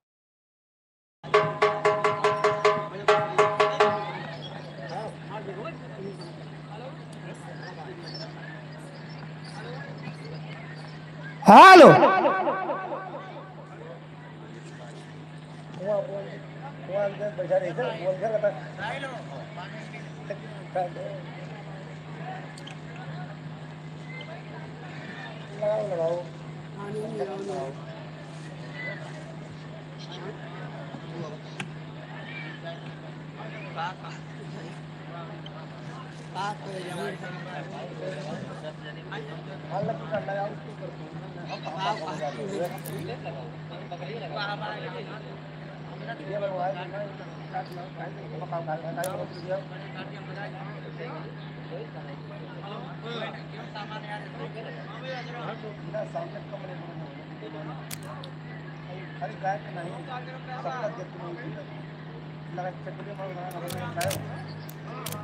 हेलो। वहाँ बोल, वहाँ अंदर बैठा रहे थे, बोल कर बता। लगाओ, लगाओ। खाली गाय के नहीं, सबका देख के नहीं पीता। लगा चकले में लगा, लगा, लगा।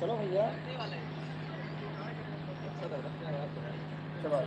चलो भैया। चलो।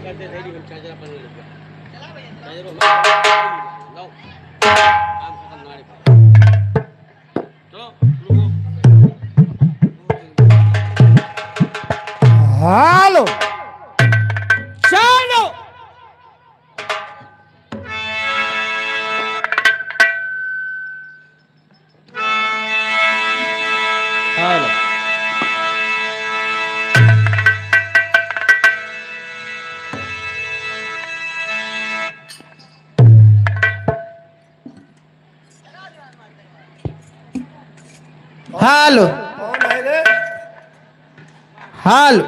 करते थे, हम चार्जर अपन ले लेते हैं। चार्जर हमारा लाओ। काम खत्म ना रे। चलो, रुको। हेलो। चलो। हेलो। हेलो। कौन है रे? हेलो।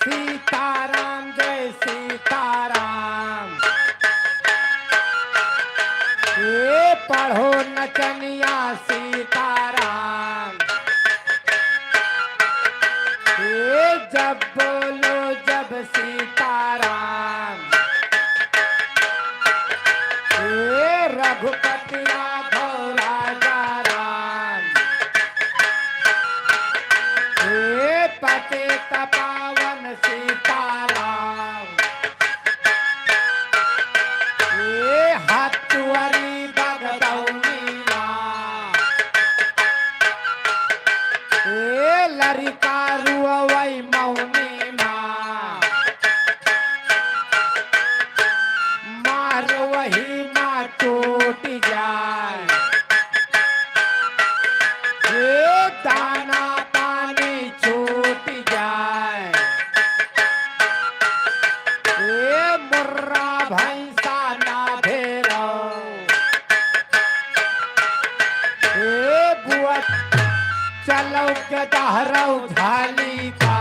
सीताराम, जय सीताराम। ए पढ़ो नचनिया सीताराम। ए जब बोलो जब सीताराम। ए रघुपति राघव राजा राम। ए पतित पावन सीताराम। ए हतुअरी बगदौनिया। ए लरिका रुअवै मौनी जाए, ए दाना पानी छूट जाए, ए मुर्रा भैंसा ना भेरो, ए बुआ चलौ के दहरौ झाली बा।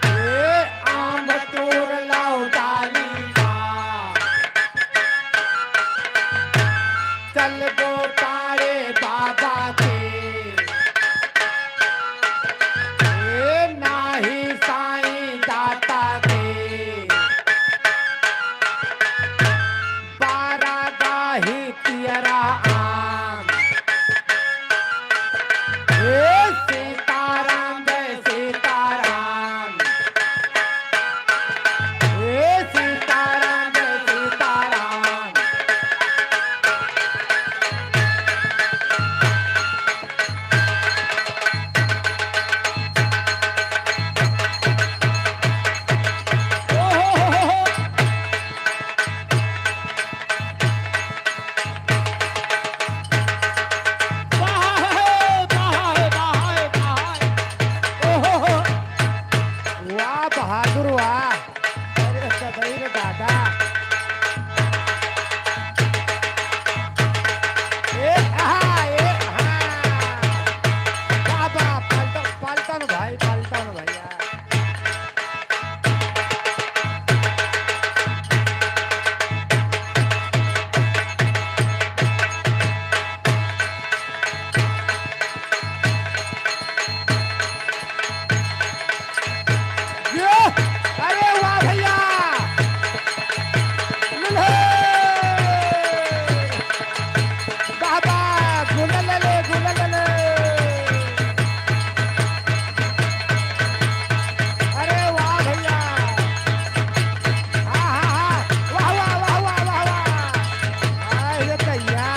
ए आम तोर लाओ डाली बा। चल गो तारे बाबा के। ए नाही साईं दाता के। बारागाही पियरा आम। ए सीताराम जय सीताराम। ए सीताराम जय सीताराम। वाह बहादुर वाह। अरे सदैव दादा। ए, आहा, ए, हाँ। वाह, वाह, पलटन, पलटन भाई, पलटन भैया। ये, अरे वाह भैया। ले। बाबा, गुलाल ले, गुलाल ले। अरे वाह भैया। हाँ, हाँ, हाँ। वाह, वाह, वाह। आए रे भैया।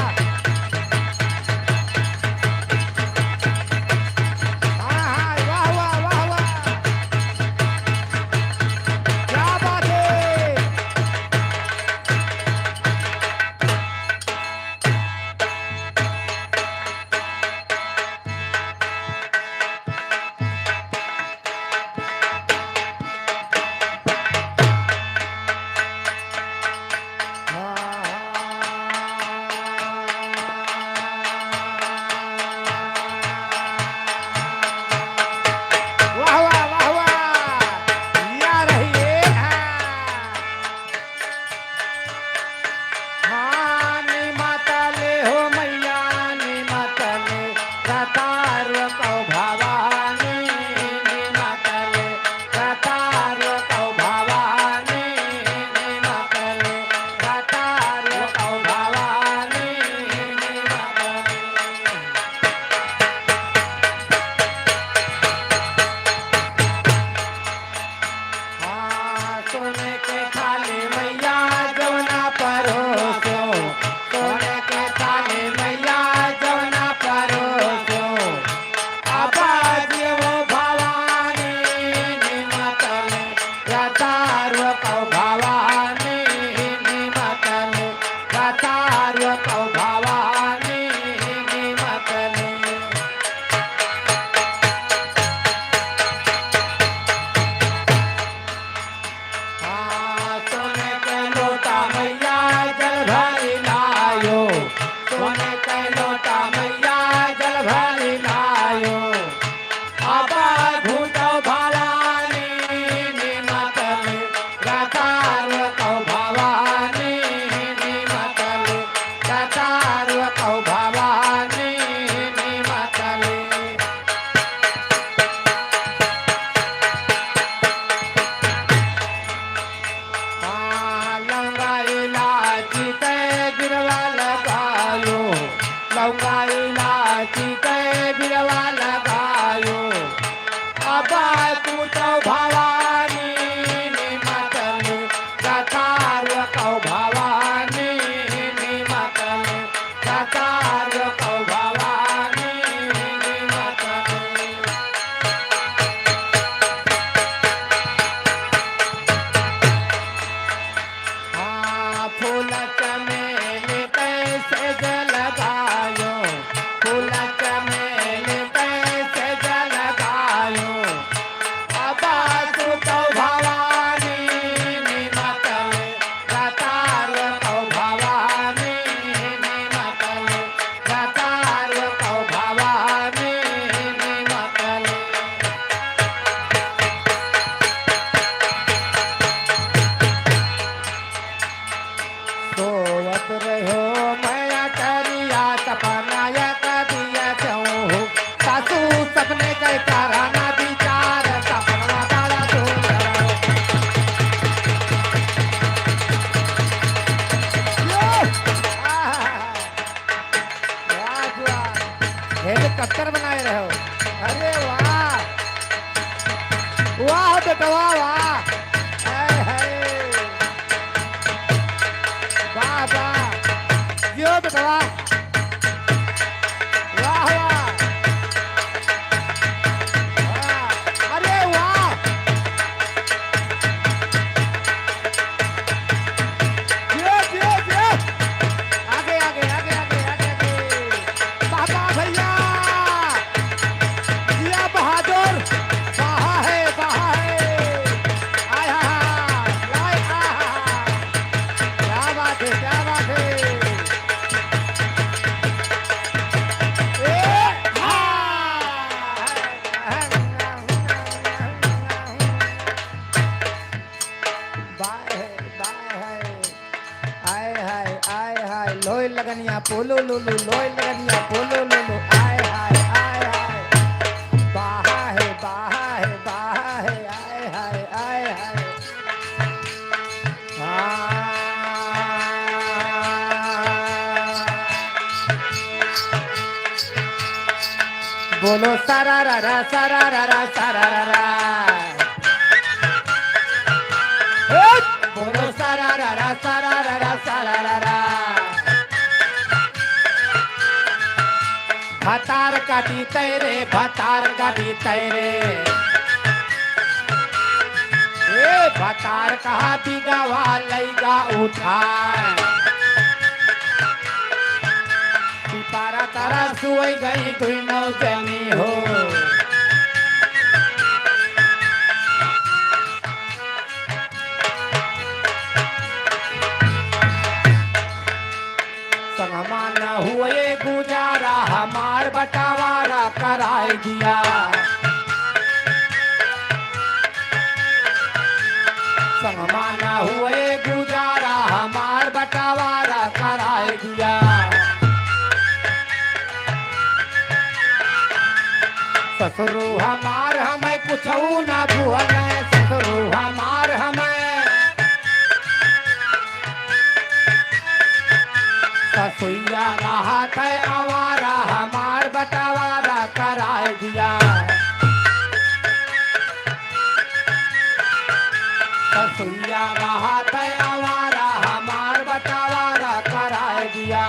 हाँ, हाँ, वाह, वाह, वाह, वाह। क्या बात है। वाह, वाह, वाह, वाह। या रही, ए, हाँ। हाँ, निमतले हो मैया, निमतले, रतार कौ भवानी, निमतले, रतार कौ भवानी, निमतले, रतार कौ भवानी, निमतले। हाँ, सोने के थाली मैया जवना परोसो, सोने के थाली मैया जवना परोसो। अब जियो भवानी निमतले, रतार कौ भवानी निमतले, रतार कौ भवानी निमतले। हाँ, सोने के लोटा मैया जल भरि लायो, सोने के लोटा मैया जल भरि लायो। अब घूटो भवानी निमतले, रतार कौ भवानी निमतले, रहो मैं अटरिया सपना एक दिया चौहु। सासू सपने के कारण विचार सपनवा बड़ा सुंदर। यो! आहा! वाह, वाह। हेलीकॉप्टर बनाए रहो। अरे वाह। वाह बेटवा, वाह। हाय, हाय। वाह, वाह। जियो बेटवा। वाह, वाह। वाह। अरे वाह। जियो, जियो, जियो। आगे, आगे, आगे, आगे, आगे, आगे। बाबा भैया, जिया बहादुर, बहा है, बहा है। आय हा हा, आय हा हा। क्या बात है, क्या बात है। ए, हा। बाय है, बाय है। आय हाय, आय हाय, लोय लगनिया पोलो लो लो, लोय लगनिया पोलो लो लो, आय हाय, आय हाय, बाहा है, बाहा है, बाहा है, आय हाय, आय हाय। हाँ। बोलो सारा रा रा, सारा रा रा, सारा रा रा। ए, बोलो सारा रा रा, सारा रा रा, सारा रा रा। भतार काटी तैरे, भतार काटी तैरे। ए, भतार कहा बिगवा लैगा उठाए। पिपारा तारा सुई गई दुई नौ जनी हो। संगमा न हुए गुजारा, हमार बंटवारा कराए दिया। संगमा न हुए गुजारा, हमार बंटवारा कराए दिया। ससुरु हमार हमें कुछऊ ना दुहले, ससुरु हमार हमें। ससुइया रहत है आवारा, हमार बंटवारा कराए दिया। ससुइया रहत है आवारा, हमार बंटवारा कराए दिया।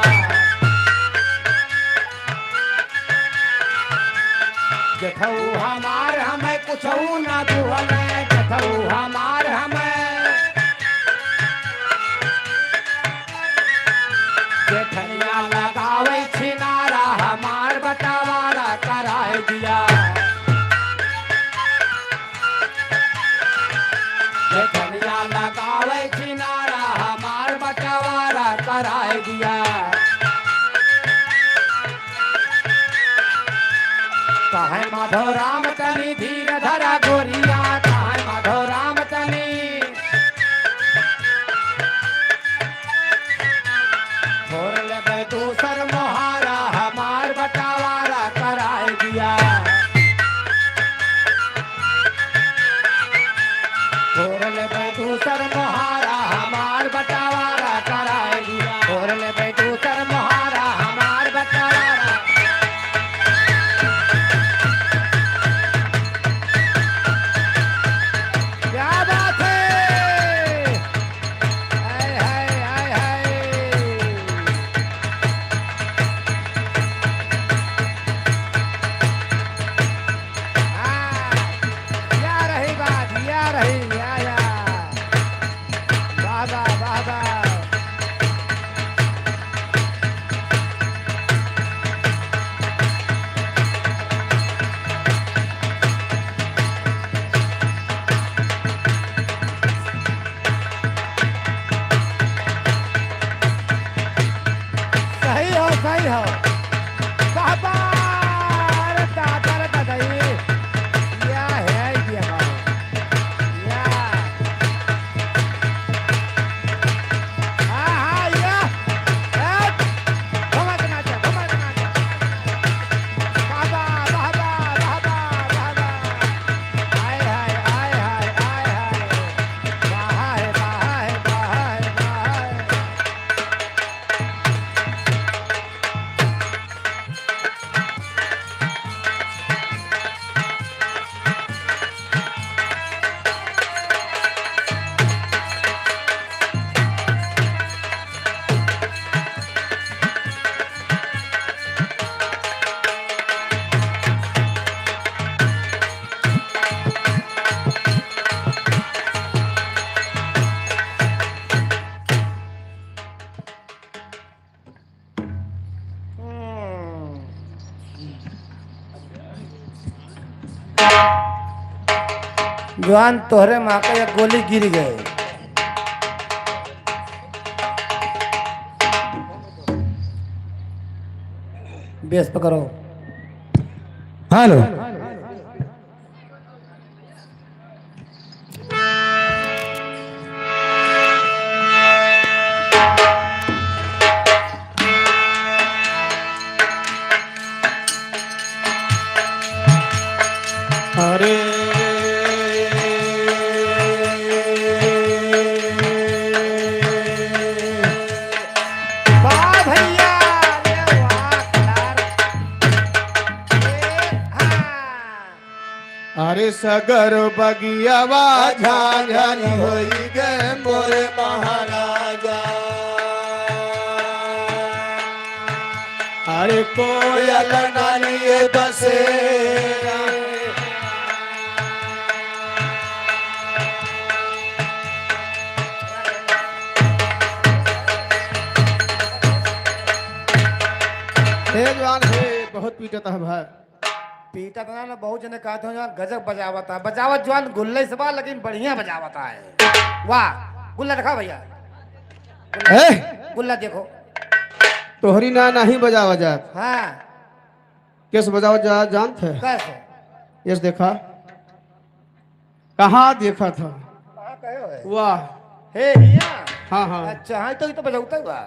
जेठऊ हमार हमें कुछऊ ना दुहले, जेठऊ हमार हमें। जेठनिया लगावे छिनारा, हमार बंटवारा कराए दिया। जेठनिया लगावे छिनारा, हमार बंटवारा कराए दिया। कहे माधो राम तनी धीर धरा गोरिया, कहे माधो राम तनी। फोर लेबे दूसर मोहारा, हमार बंटवारा कराए दिया। फोर लेबे दूसर मोहारा, हमार बंटवारा कराए दिया। फोर लेबे दूसर मोहारा, हमार बंटवारा। क्या बात है? हाय, हाय, हाय, हाय। हाँ, या रही बात, या रही, या, या। वाह, वाह, वाह, वाह। सही हो, सही हो। बाबा, अरे दादा रे दादा, ये, या है, ये बाबा। या। हाँ, हाँ, या। जवान, तोहरे माँ का एक गोली गिर गए। बेस पकड़ो। हेलो। अरे वाह भैया, अरे वाह यार। ए, हाँ। अरे सगर बगियावा झांझर होई गए मोरे महाराजा। अरे कोयल नानिए बसेरा। हे जवान हे, बहुत पीटत है भाई। पीटत ना, ना, बहुत जने कहत हो, जवान गजब बजावत है। बजावत जवान गुल्ले से बा, लेकिन बढ़िया बजावत है। वाह, गुल्ला दिखा भैया। ए! गुल्ला देखो। तोहरी ना, नाही बजावा जात। हाँ। कैसे बजावा जा, जानत है? कैसे? यस देखा। कहाँ देखा था? कहाँ कहे हो है? वाह। हे हिया? हाँ, हाँ। अच्छा, हाँ, तो ये तो बजौता ही बा।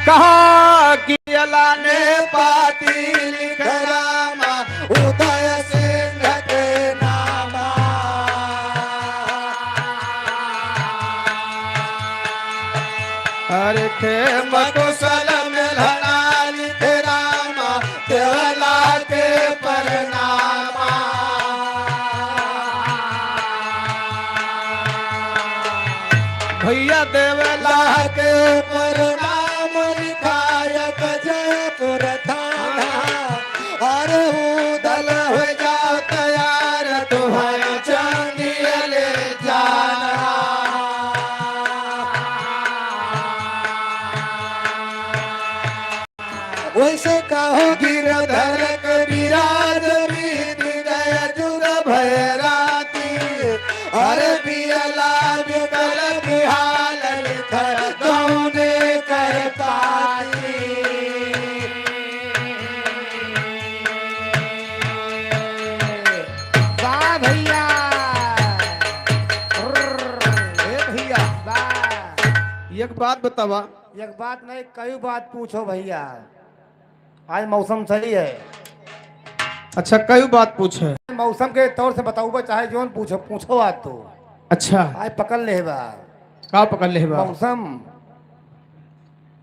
कहाँ कियला ने पाती लिख रामा उदय सिंह के नामा। अरे खेम कुशल मिलना लिख रामा देवला के परनामा। भैया देवला के परनाम लिखायक जयपुर थाना। अरे उदल हो जाओ तैयार तुम्हारा चांदिया ले जाना। वैसे कहो गिरधर के विराज बीत गया जुग भय राती। अरे बियला बिकल बिहाल लिखल गौने कर पाती। वाह भैया। ए भैया। वाह। एक बात बतावा। एक बात नहीं, कई बात पूछो भैया। आज मौसम सही है। अच्छा, कई बात पूछे? मौसम के तौर से बताऊबा, चाहे जौन पूछो, पूछो आज तो। अच्छा। आज पकड़ ले बा। का पकड़ ले बा? मौसम।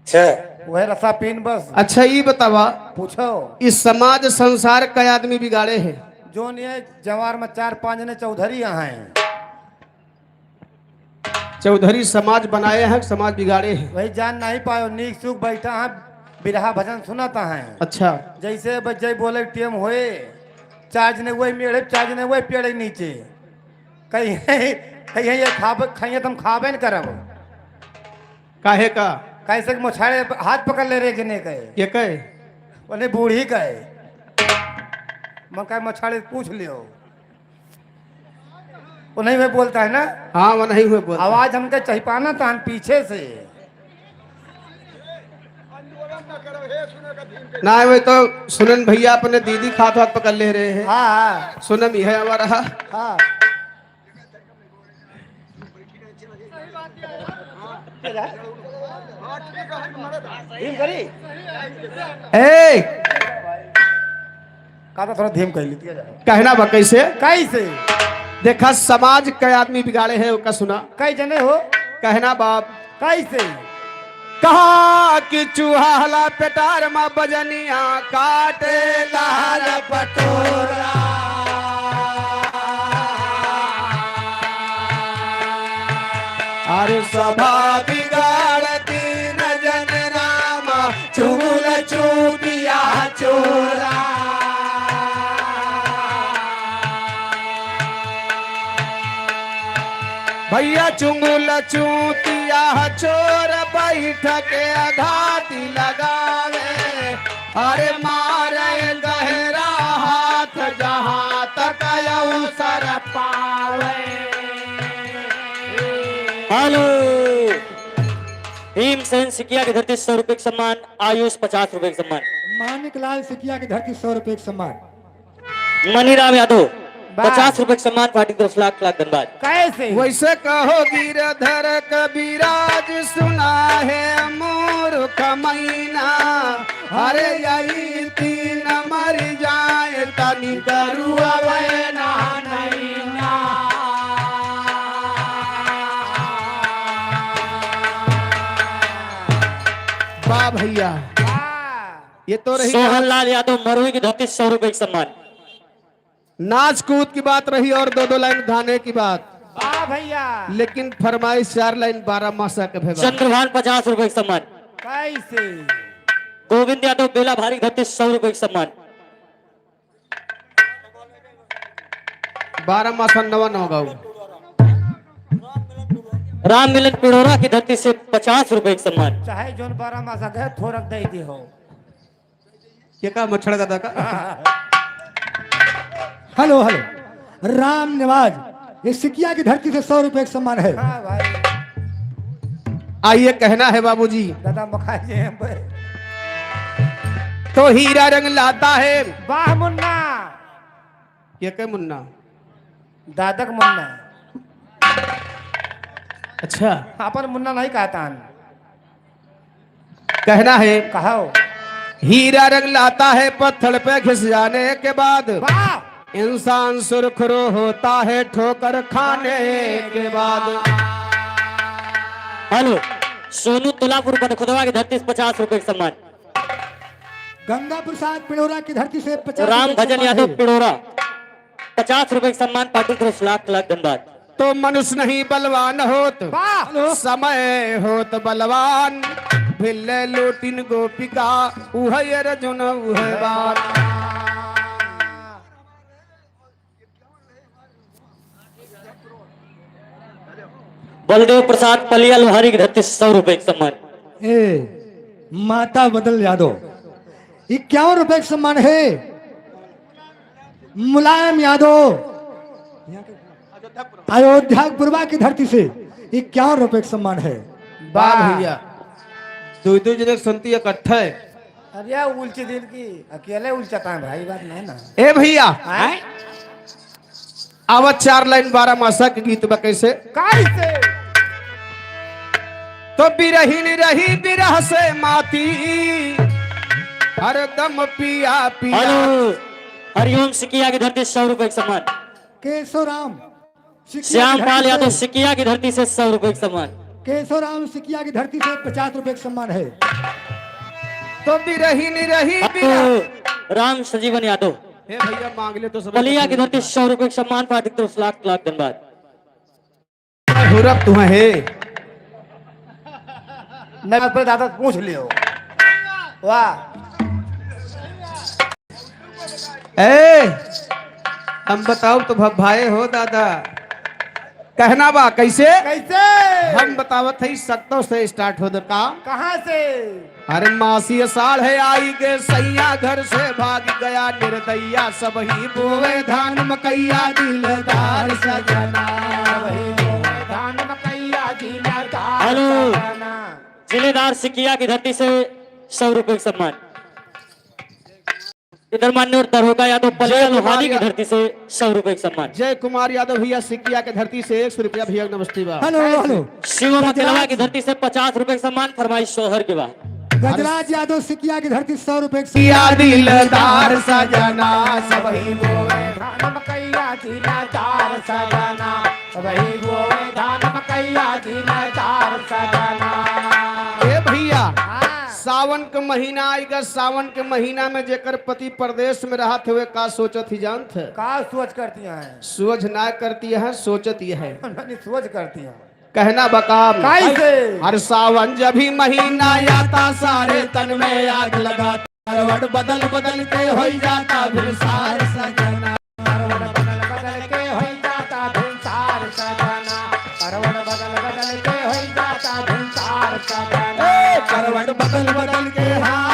अच्छा। वह रसा पीन बस। अच्छा, ई बतावा। पूछो। इस समाज संसार कै आदमी बिगाड़े है? जौन ये जवार में चार पांच जने चौधरी यहाँ हैं। चौधरी समाज बनाए हैं, समाज बिगाड़े हैं। वही जान नहीं पायो, नीक चूक बैठा है, बिरहा भजन सुनाता है। अच्छा। जैसे बज्जै बोले टेम होए, चार्ज ने वही मेड़े, चार्ज ने वही पेड़े नीचे। कहीं, कहीं ये खाब-, खाइए तो हम खाबे न करब। काहे का? कैसे कि मोछाड़े हाथ पकड़ ले रहे जने कहे। ये कहे? बोले बूढ़ी कहे। मन कहे मोछाड़े पूछ लियो। वो नहीं हुए बोलता है ना? हाँ, वो नहीं हुए बोलता। आवाज हमके चहिपाना था हम पीछे से। ना, वे तो सुनन भैया अपने दीदी खात हाथ पकड़ ले रहे हैं। हाँ, हाँ। सुनन यह हमारा। हाँ। धीम करी? ए! का तो थोड़ा धीम कर ली। कहना बा कैसे? कैसे? देखा, समाज कै आदमी बिगाड़े है, ओका सुना। कै जने हो? कहना बा। कैसे? कहा कि चूहा हला पेटार मा बजनिया काटे लाल पटोरा। अरे सभा बिगाड़ दीन जन रामा, चुगल चूतिया चोरा। भैया चुगल चूतिया चोर बैठ के घात लगावे, अरे मारे गहरा हाथ जहाँ तक अवसर पावे। हेलो। भीमसेन सिकिया की धरती सौ रुपए का सम्मान, आयुष पचास रुपए का सम्मान। मानिक लाल सिकिया की धरती सौ रुपए का सम्मान। मनीराम यादव, वाह। पचास रुपए का सम्मान, पार्टी की तरफ से लाख लाख धन्यवाद। कैसे? वैसे कहो गिरधर कविराज सुना है मूर्ख मैना, अरे यही तीन मर जाए तनी करुआ वैना नैना। वाह भैया। वाह। ये तो रही सोहन लाल यादव मरुई की धरती सौ रुपए का सम्मान। नाच कूद की बात रही और दो दो लाइन गाने की बात। वाह भैया। लेकिन फरमाइश चार लाइन बारह मासा के भेबा। चंद्रभान पचास रुपए का सम्मान। कैसे? गोविंद यादव बेला भारी धरती सौ रुपए का सम्मान। बारह मासा नवा नौ गाऊ। राम मिलन पिड़ोरा की धरती से पचास रुपए का सम्मान। चाहे जोन बारह मासा गए, थोरक दे दे हो। ये का मच्छर दादा का? Hello, hello. राम निवाज, ये सिकिया की धरती से सौ रुपए का सम्मान है। हाँ भाई। आइए, कहना है बाबूजी। दादा मखाए जे हम भाई। तो हीरा रंग लाता है। वाह मुन्ना। ये के मुन्ना? दादक मुन्ना। अच्छा। अपन मुन्ना नहीं कहता हन। कहना है, कहो। हीरा रंग लाता है पत्थर पे घिस जाने के बाद। वाह। इंसान सुरखरू होता है ठोकर खाने के बाद। हेलो, सोनू तुलापुर बनखुदवा की धरती से पचास रुपए का सम्मान। गंगा प्रसाद पिड़ोरा की धरती से पचास राम रुपए का भजन सम्मान यादव है। पिड़ोरा, पचास रुपए का सम्मान, पार्टी की तरफ से लाख लाख धन्यवाद। तो मनुष्य नहीं बलवान होत, वाह। समय होत बलवान। भिल्ले लोटिन गोपिका, उहै अर्जुन उहै बान। बलदेव प्रसाद पलिया लोहारी की धरती से सौ रुपए का सम्मान। ए, माता बदल यादव, इक्यावन रुपए का सम्मान है। मुलायम यादव, अयोध्या पुरवा की धरती से इक्यावन रुपए का सम्मान है। वाह वाह। भैया, दो दो जने के संती इकट्ठा है। अरे उलची दिन की अकेले उलचता है भाई, बात नहीं ना। ए भैया, हैं? आवा चार लाइन बारह मासा के गीत बा कैसे? कैसे? तो बिरहिन रही बिरह से माती, हरदम पिया पिया। हेलो, हरिओम सिकिया की धरती सौ रुपए का सम्मान। केशव राम सिकिया की श्याम धरती पाल यादव से। सिकिया की धरती से सौ रुपए का सम्मान। केशव राम सिकिया की धरती से पचास रुपए का सम्मान है। तो बिरहिन रही बिरह। हेलो, राम सजीवन यादव। हे भैया, मांग ले तो सब पलिया की धरती सौ रुपए का सम्मान, पार्टी की तरफ से लाख लाख धन्यवाद। हुरप तुम्हें है। नहीं, पर दादा पूछ लियो। वाह। ए, हम बताओ तो भ-, भाई हो दादा। कहना बा कैसे? कैसे? हम बतावत है सत्तों से start हो दो का? कहाँ से? अरे मासी साढ़ है आई गे सैया घर से भाग गया निर्दया, सब ही बोवे धान मकैया दिलदार सजना। सब ही बोवे धान मकैया दिलदार हेलो। सजना। जिलेदार सिकिया की धरती से सौ रुपए का सम्मान। इधर मान्य और दरोगा यादव पलिया जय कुमार लोहानी की या-, धरती से सौ रुपए का सम्मान। जय कुमार यादव भैया सिकिया के धरती से एक सौ रुपया भैया नमस्ते बा। Hello, hello. शिवम अकेलवा की धरती से पचास रुपए का सम्मान, फरमाइश सोहर के बा। गजराज यादव सिकिया की धरती सौ रुपए का सम्मान। या दिलदार सजना, सबही बोवे धान मकैया दिलदार सजना, सबही बोवे धान मकैया दिलदार सजना। ए भैया, हाँ। सावन के महीना आइगा, सावन के महीना में जेकर पति परदेश में रहत हवे, का सोचत ही जानत है? का सोच करती हैं? सोच ना करती है, सोचत ही है। नहीं, सोच करती हैं। कहना बकाम। कैसे? हर सावन जब ही महीना आता, सारे तन में आग लगा। करवट बदल बदल के होई जाता, फिर सारे